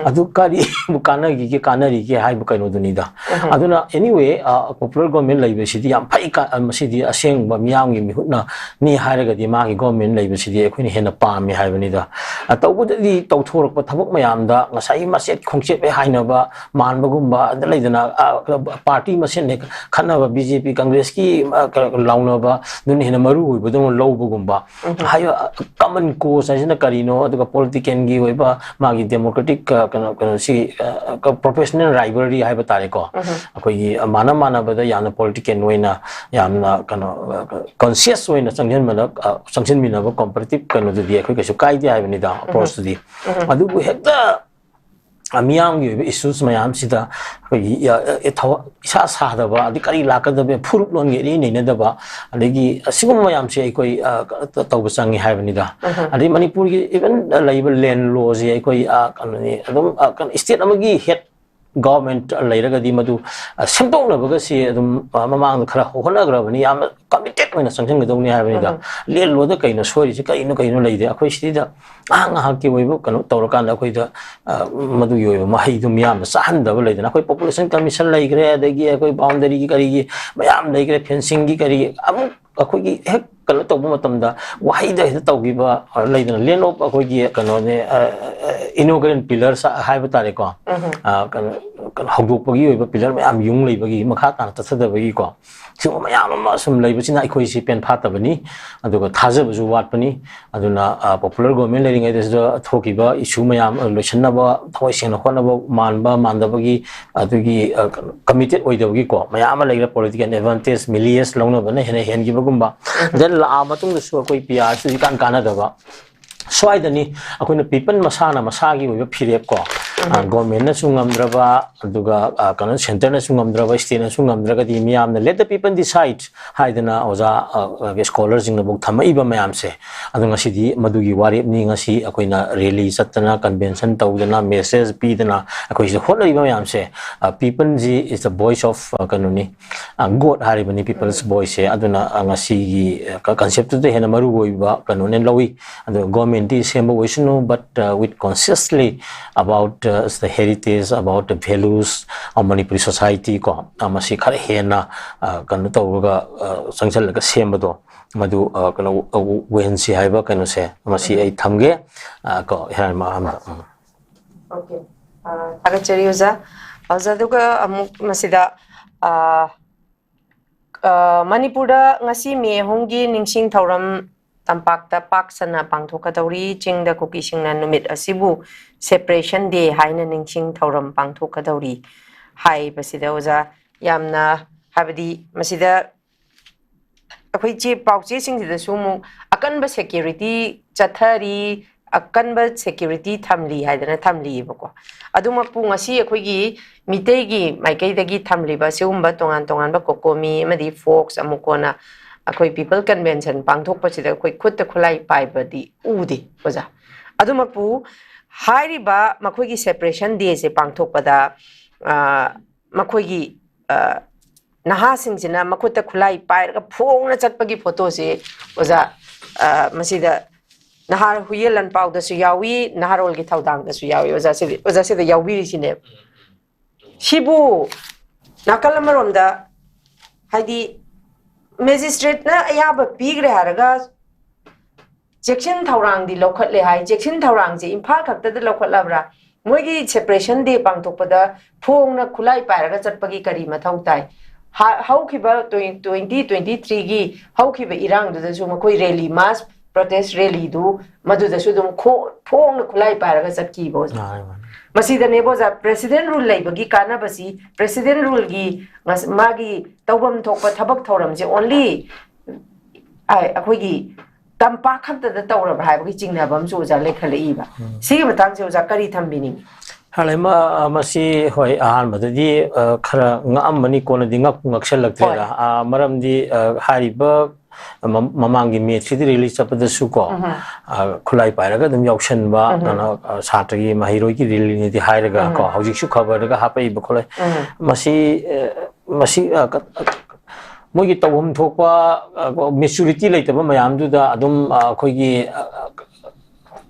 ꯑꯗꯨ ꯀꯔꯤꯕꯨ ꯀꯥꯟꯅꯈꯤꯒꯦ, ꯀꯥꯟꯅꯔꯤꯒꯦ ꯍꯥꯏꯕ ꯀꯩꯅꯣꯗꯨꯅꯤꯗ꯫ ꯑꯗꯨꯅ anyway, ꯑ, popular government ꯂꯩꯕꯁꯤꯗꯤ ꯌꯥꯝ ꯐꯩ, ꯀ-, ꯑ, ꯃꯁꯤꯗꯤ ꯑꯁꯦꯡꯕ ꯃꯤꯌꯥꯝꯒꯤ ꯃꯤꯍꯨꯠꯅ ꯅꯤ ꯍꯥꯏꯔꯒꯗꯤ ꯃꯥꯒꯤ government ꯂꯩꯕꯁꯤꯗꯤ ꯑꯩꯈꯣꯏꯅ ꯍꯦꯟꯅ ꯄꯥꯝꯃꯤ ꯍꯥꯏꯕꯅꯤꯗ꯫ ꯑ, ꯇꯧꯕꯗꯗꯤ ꯇꯧꯊꯣꯔꯛꯄ ꯊꯕꯛ ꯃꯌꯥꯝꯗ ꯉꯁꯥꯏꯒꯤ ꯃꯆꯦꯠ ꯈꯣꯡꯆꯦꯠ ꯍꯦꯛ ꯍꯥꯏꯅꯕ ꯃꯥꯟꯕꯒꯨꯝꯕ, ꯑꯗ ꯂꯩꯗꯅ, ꯑ, party ꯃꯁꯦꯟ ꯍꯦꯛ ꯈꯠꯅꯕ, BJP Congressꯀꯤ, ꯑ, ꯀ-, ꯂꯥꯎꯅꯕ, ꯑꯗꯨꯅ ꯍꯦꯟꯅ ꯃꯔꯨ ꯑꯣꯏꯕꯗꯧꯅ ꯂꯧꯕꯒꯨꯝꯕ꯫ ꯍꯥꯏꯕ common cause ꯍꯥꯏꯁꯤꯅ ꯀꯔꯤꯅꯣ, ꯑꯗꯨꯒ politicalꯒꯤ ꯑꯣꯏꯕ ꯃꯥꯒꯤ democratic, ꯑ, ꯀꯩꯅꯣ, ꯀꯩꯅꯣꯁꯤ, ꯑ, ꯀ-, professional rivalry ꯍꯥꯏꯕ ꯇꯥꯔꯦꯀꯣ꯫ ꯑꯩꯈꯣꯏꯒꯤ ꯃꯥꯟꯅ ꯃꯥꯟꯅꯕꯗ ꯌꯥꯝꯅ political ꯑꯣꯏꯅ ꯌꯥꯝꯅ ꯀꯩꯅꯣ, ꯑ, conscious ꯑꯣꯏꯅ ꯆꯪꯁꯤꯟꯕꯗ, ꯑ, ꯆꯪꯁꯤꯟꯃꯤꯟꯅꯕ comparative ꯀꯩꯅꯣꯗꯨꯗꯤ ꯑꯩꯈꯣꯏ ꯀꯩꯁꯨ ꯀꯥꯏꯗꯦ ꯍꯥꯏꯕꯅꯤꯗ, approachꯇꯨꯗꯤ꯫ ꯑꯗꯨꯕꯨ ꯍꯦꯛꯇ, ꯑ, ꯃꯤꯌꯥꯝꯒꯤ ꯑꯣꯏꯕ issues ꯃꯌꯥꯝꯁꯤꯗ ꯑꯩꯈꯣꯏꯒꯤ, ꯑ, ꯑ, ꯊꯋꯥ-, ꯏꯁꯥ ꯁꯥꯗꯕ, ꯑꯗꯩ ꯀꯔꯤ ꯂꯥꯛꯀꯗꯕ, ꯐꯨꯔꯨꯞ ꯂꯣꯟꯒ ꯏꯅꯩ ꯅꯩꯅꯗꯕ, ꯑꯗꯒꯤ ꯑꯁꯤꯒꯨꯝꯕ ꯃꯌꯥꯝꯁꯦ ꯑꯩꯈꯣꯏ, ꯑ, ꯇ-, ꯇꯧꯕ ꯆꯪꯉꯤ ꯍꯥꯏꯕꯅꯤꯗ꯫ ꯑꯗꯩ ꯃꯅꯤꯄꯨꯔꯒꯤ even ꯂꯩꯕ land lawꯁꯦ ꯑꯩꯈꯣꯏ, ꯑ, ꯀꯩꯅꯣꯅꯤ, ꯑꯗꯨꯝ, ꯑ, ꯀꯩꯅꯣ, state ꯑꯃꯒꯤ head government ꯂꯩꯔꯒꯗꯤ ꯃꯗꯨ, ꯑ, ꯁꯦꯝꯗꯣꯛꯅꯕꯒꯁꯤ ꯑꯗꯨꯝ, ꯑ, ꯃꯃꯥꯡꯗ ꯈꯔ ꯍꯣꯠꯅꯈ꯭ꯔꯕꯅꯤ, ꯌꯥꯝꯅ committed ꯑꯣꯏꯅ ꯆꯪꯁꯤꯟꯒꯗꯧꯅꯤ ꯍꯥꯏꯕꯅꯤꯗ꯫ Land lawꯗ ꯀꯩꯅꯣ ꯁꯣꯏꯔꯤꯁꯦ, ꯀꯩꯅꯣ, ꯀꯩꯅꯣ ꯂꯩꯗꯦ꯫ ꯑꯩꯈꯣꯏ ꯁꯤꯗ ꯉꯥꯏꯍꯥꯛ ꯉꯥꯏꯍꯥꯛꯀꯤ ꯑꯣꯏꯕ ꯀꯩꯅꯣ ꯇꯧꯔꯀꯥꯟꯗ ꯑꯩꯈꯣꯏꯗ, ꯑ, ꯃꯗꯨꯒꯤ ꯑꯣꯏꯕ ꯃꯍꯩꯗꯨ ꯃꯤꯌꯥꯝꯗ ꯆꯥꯍꯟꯗꯕ ꯂꯩꯗꯅ꯫ ꯑꯩꯈꯣꯏ population commission ꯂꯩꯈ꯭ꯔꯦ, ꯑꯗꯒꯤ ꯑꯩꯈꯣꯏ boundaryꯒꯤ ꯀꯔꯤꯒꯤ ꯃꯌꯥꯝ ꯂꯩꯈ꯭ꯔꯦ, fencingꯒꯤ ꯀꯔꯤ, ꯑꯃꯨꯛ ꯑꯩꯈꯣꯏꯒꯤ ꯍꯦꯛ ꯀꯩꯅꯣ ꯇꯧꯕ ꯃꯇꯝꯗ ꯋꯥꯍꯩꯗ ꯍꯦꯛꯇ ꯇꯧꯈꯤꯕ, ꯑ, ꯂꯩꯗꯅ, land of ꯑꯩꯈꯣꯏꯒꯤ ꯀꯩꯅꯣꯅꯦ, ꯑ, ꯑ, inaugural pillars ꯍꯥꯏꯕ ꯇꯥꯔꯦꯀꯣ꯫ ꯑ, ꯀꯩꯅꯣ, ꯀꯩꯅꯣ, ꯍꯧꯗꯣꯛꯄꯒꯤ ꯑꯣꯏꯕ pillar ꯃꯌꯥꯝ ꯌꯨꯡ ꯂꯩꯕꯒꯤ, ꯃꯈꯥ ꯇꯥꯅ ꯆꯠꯊꯗꯕꯒꯤꯀꯣ, ꯁꯤꯒꯨꯝꯕ ꯃꯌꯥꯝ ꯑꯃ ꯁꯨꯝ ꯂꯩꯕꯁꯤꯅ ꯑꯩꯈꯣꯏꯁꯤ ꯄꯦꯟꯐꯥꯠꯇꯕꯅꯤ, ꯑꯗꯨꯒ ꯊꯥꯖꯕꯁꯨ ꯋꯥꯠꯄꯅꯤ꯫ ꯑꯗꯨꯅ, ꯑ, popular government ꯂꯩꯔꯤꯉꯩꯗꯁꯤꯗ ꯊꯣꯛꯈꯤꯕ issue ꯃꯌꯥꯝ, ꯑ, ꯂꯣꯏꯁꯤꯟꯅꯕ ꯊꯃꯣꯏ ꯁꯦꯡꯅ ꯍꯣꯠꯅꯕ, ꯃꯥꯟꯕ ꯃꯥꯟꯗꯕꯒꯤ, ꯑꯗꯨꯒꯤ, ꯑ, ꯀꯩꯅꯣ, committed ꯑꯣꯏꯗꯕꯒꯤꯀꯣ, ꯃꯌꯥꯝ ꯑꯃ ꯂꯩꯈ꯭ꯔꯦ, political advantage, milias ꯂꯧꯅꯕꯅ ꯍꯦꯟꯅ ꯍꯦꯟꯈꯤꯕꯒꯨꯝꯕ꯫ Then ꯂꯥꯛꯑ ꯃꯇꯨꯡꯗꯁꯨ ꯑꯩꯈꯣꯏ PRꯁꯨ ꯏꯀꯥꯟ ꯀꯥꯟꯅꯗꯕ꯫ ꯁ꯭ꯋꯥꯏꯗꯅꯤ ꯑꯩꯈꯣꯏꯅ people ꯃꯁꯥꯅ ꯃꯁꯥꯒꯤ ꯑꯣꯏꯕ ꯐꯤꯔꯦꯞꯀꯣ, ꯒꯣꯔꯃꯦꯟꯅꯁꯨ ꯉꯝꯗ꯭ꯔꯕ, ꯑꯗꯨꯒ ꯑ, ꯀꯩꯅꯣ, ꯁꯦꯟꯇꯔꯅꯁꯨ ꯉꯝꯗ꯭ꯔꯕ, ꯁ꯭ꯇꯦꯠꯅꯁꯨ ꯉꯝꯗ꯭ꯔꯒꯗꯤ ꯃꯤꯌꯥꯝꯅ "Let the people decide" ꯍꯥꯏꯗꯅ ꯑꯣꯖꯥ, ꯑ, ꯑ, ꯁ꯭ꯀꯣꯂꯔꯁꯤꯡꯅꯐꯥꯎ ꯊꯝꯃꯛꯏꯕ ꯃꯌꯥꯝꯁꯦ꯫ ꯑꯗꯣ ꯉꯁꯤꯗꯤ ꯃꯗꯨꯒꯤ ꯋꯥꯔꯦꯞꯅꯤ꯫ ꯉꯁꯤ ꯑꯩꯈꯣꯏꯅ ꯔꯦꯂꯤ ꯆꯠꯇꯅ, ꯀꯟꯚꯦꯟꯁꯟ ꯇꯧꯗꯅ, ꯃꯦꯁꯦꯖ ꯄꯤꯗꯅ ꯑꯩꯈꯣꯏꯁꯤꯗ ꯍꯣꯠꯅꯔꯤꯕ ꯃꯌꯥꯝꯁꯦ, ꯑ, peopleꯁꯤ is the voice of, ꯑ, ꯀꯩꯅꯣꯅꯤ, ꯑ, God ꯍꯥꯏꯔꯤꯕꯅꯤ, people's voiceꯁꯦ꯫ ꯑꯗꯨꯅ, ꯑ, ꯉꯁꯤꯒꯤ, ꯑ, ꯀ-, ꯀꯟꯁꯦꯞꯇꯨꯗ ꯍꯦꯟꯅ ꯃꯔꯨ ꯑꯣꯏꯕ ꯀꯩꯅꯣꯅꯦ ꯂꯧꯏ꯫ ꯑꯗꯨ ꯒꯣꯔꯃꯦꯟꯗꯤ ꯁꯦꯝꯕ ꯑꯣꯏꯁꯅꯨ, but, uh, with consciously about, uh, the heritage, about the values of Manipuri society ꯀꯣ, ꯑ, ꯃꯁꯤ ꯈꯔ ꯍꯦꯟꯅ, ꯑ, ꯀꯩꯅꯣ ꯇꯧꯔꯒ, ꯑ, ꯆꯪꯁꯤꯜꯂꯒ ꯁꯦꯝꯕꯗꯣ, ꯃꯗꯨ, ꯑ, ꯀꯩꯅꯣ, ꯑ, ꯋꯦꯟꯁꯤ ꯍꯥꯏꯕ ꯀꯩꯅꯣꯁꯦ, ꯃꯁꯤ ꯑꯩ ꯊꯝꯒꯦ꯫ ꯑ, ꯀꯣ, ꯏꯍꯥꯟ ꯍꯥꯟꯕ ꯑꯍꯥꯟꯕꯗ, ꯎꯝ꯫ Okay. ꯑ, ꯊꯥꯒꯠꯆꯔꯤ ꯑꯣꯖꯥ꯫ ꯑꯣꯖꯥ, ꯑꯗꯨꯒ ꯑꯃꯨꯛ ꯃꯁꯤꯗ, ꯑ, ꯑ, ꯃꯅꯤꯄꯨꯔꯗ ꯉꯁꯤ ꯃꯦ ꯑꯍꯨꯝꯒꯤ ꯅꯤꯡꯁꯤꯡ ꯊꯧꯔꯝ ꯇꯝꯄꯥꯛꯇ ꯄꯥꯛ ꯁꯟꯅ ꯄꯥꯡꯊꯣꯛꯀꯗꯧꯔꯤ꯫ ꯆꯤꯡꯗ ꯀꯨꯀꯤꯁꯤꯡꯅ ꯅꯨꯃꯤꯠ ꯑꯁꯤꯕꯨ Separation Day ꯍꯥꯏꯅ ꯅꯤꯡꯁꯤꯡ ꯊꯧꯔꯝ ꯄꯥꯡꯊꯣꯛꯀꯗꯧꯔꯤ ꯍꯥꯏꯕꯁꯤꯗ ꯑꯣꯖꯥ, ꯌꯥꯝꯅ, ꯍꯥꯏꯕꯗꯤ ꯃꯁꯤꯗ ꯑꯩꯈꯣꯏ ꯆꯦ, ꯄꯥꯎꯆꯦꯁꯤꯡꯁꯤꯗꯁꯨ ꯑꯃꯨꯛ ꯑꯀꯟꯕ security ꯆꯠꯊꯔꯤ, ꯑꯀꯟꯕ security ꯊꯝꯂꯤ ꯍꯥꯏꯗꯅ ꯊꯝꯂꯤꯑꯕꯀꯣ꯫ ꯑꯗꯨꯃꯛꯄꯨ ꯉꯁꯤ ꯑꯩꯈꯣꯏꯒꯤ ꯃꯤꯇꯩꯒꯤ ꯃꯥꯏꯀꯩꯗꯒꯤ ꯊꯝꯂꯤꯕ ꯑꯁꯤꯒꯨꯝꯕ ꯇꯣꯉꯥꯟ ꯇꯣꯉꯥꯟꯕ COCOMI ꯑꯃꯗꯤ ꯐꯣꯛꯁ, ꯑꯃꯨꯛ ꯀꯣꯟꯅ ꯑꯩꯈꯣꯏ People Convention ꯄꯥꯡꯊꯣꯛꯄꯁꯤꯗ ꯑꯩꯈꯣꯏ ꯈꯨꯠꯇ ꯈꯨꯠꯂꯥꯏ ꯄꯥꯏꯕꯗꯤ ꯎꯗꯦ ꯑꯣꯖꯥ꯫ ꯑꯗꯨꯃꯛꯄꯨ ꯍꯥꯏꯔꯤꯕ ꯃꯈꯣꯏꯒꯤ Separation Dayꯁꯦ ꯄꯥꯡꯊꯣꯛꯄꯗ, ꯑ, ꯃꯈꯣꯏꯒꯤ, ꯑ, ꯅꯍꯥꯁꯤꯡꯁꯤꯅ ꯃꯈꯨꯠꯇ ꯈꯨꯠꯂꯥꯏ ꯄꯥꯏꯔꯒ ꯐꯣꯡꯅ ꯆꯠꯄꯒꯤ ꯐꯣꯇꯣꯁꯤ ꯑꯣꯖꯥ, ꯑ, ꯃꯁꯤꯗ ꯅꯍꯥ ꯍꯨꯏꯌꯦꯟ ꯂꯥꯟꯄꯥꯎꯗꯁꯨ ꯌꯥꯎꯏ, ꯅꯍꯥꯔꯣꯜꯒꯤ ꯊꯧꯗꯥꯡꯗꯁꯨ ꯌꯥꯎꯏ꯫ ꯑꯣꯖꯥ ꯁꯤꯗ, ꯑꯣꯖꯥ ꯁꯤꯗ ꯌꯥꯎꯕꯤꯔꯤꯁꯤꯅꯦ꯫ ꯁꯤꯕꯨ ꯅꯥꯀꯜ ꯑꯃꯔꯣꯝꯗ, ꯍꯥꯏꯗꯤ, ꯃꯦꯖꯤꯁꯇ꯭ꯔꯦꯠꯅ ꯑꯌꯥꯕ ꯄꯤꯈ꯭ꯔꯦ ꯍꯥꯏꯔꯒ ꯆꯦꯛꯁꯤꯟ ꯊꯧꯔꯥꯡꯗꯤ ꯂꯧꯈꯠꯂꯦ ꯍꯥꯏ꯫ ꯆꯦꯛꯁꯤꯟ ꯊꯧꯔꯥꯡꯁꯦ ꯏꯝꯐꯥꯜ ꯈꯛꯇꯗ ꯂꯧꯈꯠꯂꯕ꯭ꯔꯥ? ꯃꯣꯏꯒꯤ Separation Day ꯄꯥꯡꯊꯣꯛꯄꯗ ꯐꯣꯡꯅ ꯈꯨꯠꯂꯥꯏ ꯄꯥꯏꯔꯒ ꯆꯠꯄꯒꯤ ꯀꯔꯤ ꯃꯊꯧ ꯇꯥꯏ? ꯍꯥ-, ꯍꯧꯈꯤꯕ twenty twenty-threeꯒꯤ ꯍꯧꯈꯤꯕ ꯏꯔꯥꯡꯗꯨꯗꯁꯨ ꯃꯈꯣꯏ rally, mass protest rallyꯗꯨ ꯃꯗꯨꯗꯁꯨ ꯑꯗꯨꯝ ꯈꯣ-, ꯐꯣꯡꯅ ꯈꯨꯠꯂꯥꯏ ꯄꯥꯏꯔꯒ ꯆꯠꯈꯤꯕ ꯑꯣꯖꯥ꯫ ꯃꯥꯅꯦ, ꯃꯥꯅꯦ꯫ ꯃꯁꯤꯗꯅꯦꯕ ꯑꯣꯖꯥ, President Rule ꯂꯩꯕꯒꯤ ꯀꯥꯟꯅꯕꯁꯤ, President Ruleꯒꯤ ꯉꯁ-, ꯃꯥꯒꯤ ꯇꯧꯐꯝ ꯊꯣꯛꯄ ꯊꯕꯛ ꯊꯧꯔꯝꯁꯦ only ꯑꯩ-, ꯑꯩꯈꯣꯏꯒꯤ ꯇꯝꯄꯥꯛ ꯈꯛꯇꯗ ꯇꯧꯔꯕ꯭ꯔꯥ ꯍꯥꯏꯕꯒꯤ ꯆꯤꯡꯅꯕ ꯑꯃꯁꯨ ꯑꯣꯖꯥ ꯂꯩꯈꯠꯂꯛꯏꯕ꯫ ꯎꯝ꯫ ꯁꯤꯒꯤ ꯃꯇꯥꯡꯁꯦ ꯑꯣꯖꯥ ꯀꯔꯤ ꯊꯝꯕꯤꯅꯤꯡꯉꯤ? ꯍꯥꯂꯩꯃ, ꯑ, ꯃꯁꯤ, ꯍꯣꯏ, ꯑꯍꯥꯟꯕꯗꯗꯤ, ꯑ, ꯈꯔ ꯉꯛꯑꯝꯕꯅꯤ, ꯀꯣꯟꯅꯗꯤ ꯉꯛꯄꯨ ꯉꯛꯁꯜꯂꯛꯇ꯭ꯔꯦꯗ꯫ ꯍꯣꯏ꯫ ꯑ, ꯃꯔꯝꯗꯤ, ꯑ, ꯍꯥꯏꯔꯤꯕ, ꯑ, ꯃ-, ꯃꯃꯥꯡꯒꯤ ꯃꯦ ꯊ꯭ꯔꯤꯗ ꯔꯦꯂꯤ ꯆꯠꯄꯗꯁꯨ ꯀꯣ, ꯎꯝ꯫ ꯑ, ꯈꯨꯠꯂꯥꯏ ꯄꯥꯏꯔꯒ ꯑꯗꯨꯝ ꯌꯥꯎꯁꯟꯕ, ꯎꯝ꯫ ꯀꯩꯅꯣ, ꯑ, ꯁꯥꯇ꯭ꯔꯒꯤ ꯃꯍꯩꯔꯣꯏꯒꯤ ꯔꯦꯂꯤꯅꯤꯗꯤ ꯍꯥꯏꯔꯒ ꯎꯝ꯫ ꯀꯣ, ꯍꯧꯖꯤꯛꯁꯨ ꯈꯕꯔꯗꯒ ꯍꯥꯞꯄꯛꯏꯕ ꯈꯣꯠꯂꯛꯏ꯫ ꯎꯝ꯫ ꯃꯁꯤ, ꯑ, ꯃꯁꯤ, ꯑ, ꯀ-, ꯃꯣꯏꯒꯤ ꯇꯧꯐꯝ ꯊꯣꯛꯄ, ꯑ, ꯃꯦꯆꯨꯔꯤꯇꯤ ꯂꯩꯇꯕ ꯃꯌꯥꯝꯗꯨꯗ ꯑꯗꯨꯝ, ꯑ, ꯑꯩꯈꯣꯏꯒꯤ, ꯑ,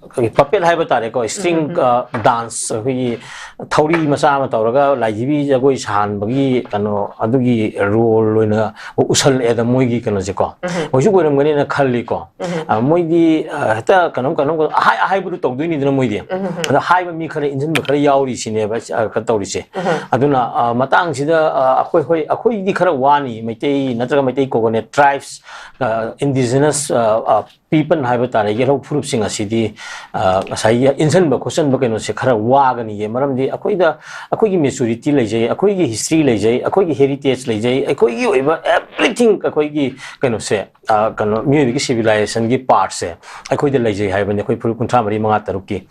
ꯑꯩꯈꯣꯏꯒꯤ ꯄꯄꯦꯠ ꯍꯥꯏꯕ ꯇꯥꯔꯦꯀꯣ, ꯁ꯭ꯇ꯭ꯔꯤꯡ, ꯎꯝ, ꯎꯝ꯫ ꯑ, ꯗꯥꯟꯁ, ꯑꯩꯈꯣꯏꯒꯤ ꯊꯧꯔꯤ ꯃꯆꯥ ꯑꯃ ꯇꯧꯔꯒ ꯂꯥꯏꯙꯤꯕꯤ ꯖꯒꯣꯏ ꯁꯥꯍꯟꯕꯒꯤ ꯀꯩꯅꯣ, ꯑꯗꯨꯒꯤ ꯔꯣꯜ ꯑꯣꯏꯅ ꯎꯁꯜꯂꯛꯑꯦꯗ ꯃꯣꯏꯒꯤ ꯀꯩꯅꯣꯁꯦꯀꯣ꯫ ꯎꯝ꯫ ꯍꯧꯖꯤꯛ ꯑꯣꯏꯔꯝꯒꯅꯤꯅ ꯈꯜꯂꯤꯀꯣ꯫ ꯎꯝ꯫ ꯑ, ꯃꯣꯏꯗꯤ, ꯑ, ꯍꯦꯛꯇ ꯀꯩꯅꯣꯝ, ꯀꯩꯅꯣꯝ ꯑꯍꯥꯏ-, ꯑꯍꯥꯏꯕꯗꯨ ꯇꯧꯗꯣꯏꯅꯤꯗꯅ ꯃꯣꯏꯗꯤ꯫ ꯎꯝ, ꯎꯝ, ꯎꯝ꯫ ꯑꯗꯣ ꯍꯥꯏꯕ ꯃꯤ ꯈꯔ ꯏꯟꯖꯤꯟꯕ ꯈꯔ ꯌꯥꯎꯔꯤꯁꯤꯅꯦꯕ, ꯑ, ꯀꯩꯅꯣ ꯇꯧꯔꯤꯁꯦ꯫ ꯎꯝ꯫ ꯑꯗꯨꯅ, ꯑ, ꯃꯇꯥꯡꯁꯤꯗ, ꯑ, ꯑꯩꯈꯣꯏ, ꯍꯣꯏ, ꯑꯩꯈꯣꯏꯗꯤ ꯈꯔ ꯋꯥꯅꯤ, ꯃꯩꯇꯩ ꯅꯠꯇ꯭ꯔꯒ ꯃꯩꯇꯩ ꯀꯣꯒꯣꯅꯦꯠ ꯇ꯭ꯔꯥꯏꯕꯁ, ꯑ, ꯏꯟꯗꯤꯖꯤꯅꯁ, ꯑ, ꯑ, ꯄꯤꯄꯜ ꯍꯥꯏꯕ ꯇꯥꯔꯦ, ꯌꯦꯜꯍꯧ ꯐꯨꯔꯨꯞꯁꯤꯡ ꯑꯁꯤꯗꯤ, ꯑ, ꯉꯁꯥꯏꯒꯤ ꯏꯟꯁꯤꯟꯕ ꯈꯣꯠꯆꯟꯕ ꯀꯩꯅꯣꯁꯦ ꯈꯔ ꯋꯥꯒꯅꯤꯌꯦ꯫ ꯃꯔꯝꯗꯤ ꯑꯩꯈꯣꯏꯗ, ꯑꯩꯈꯣꯏꯒꯤ ꯃꯦꯆꯨꯔꯤꯇꯤ ꯂꯩꯖꯩ, ꯑꯩꯈꯣꯏꯒꯤ ꯍꯤꯁꯇ꯭ꯔꯤ ꯂꯩꯖꯩ, ꯑꯩꯈꯣꯏꯒꯤ ꯍꯦꯔꯤꯇꯦꯖ ꯂꯩꯖꯩ, ꯑꯩꯈꯣꯏꯒꯤ ꯑꯣꯏꯕ everything, ꯑꯩꯈꯣꯏꯒꯤ ꯀꯩꯅꯣꯁꯦ, ꯑ, ꯀꯩꯅꯣ, ꯃꯤꯑꯣꯏꯕꯒꯤ ꯁꯤꯚꯤꯂꯥꯏꯖꯦꯁꯟꯒꯤ ꯄꯥꯔꯠꯁꯦ ꯑꯩꯈꯣꯏꯗ ꯂꯩꯖꯩ ꯍꯥꯏꯕꯅꯤ, ꯑꯩꯈꯣꯏ ꯐꯨꯔꯨꯞ ꯀꯨꯟꯊ꯭ꯔꯥ ꯃꯔꯤ, ꯃꯉꯥ, ꯇꯔꯨꯛꯀꯤ꯫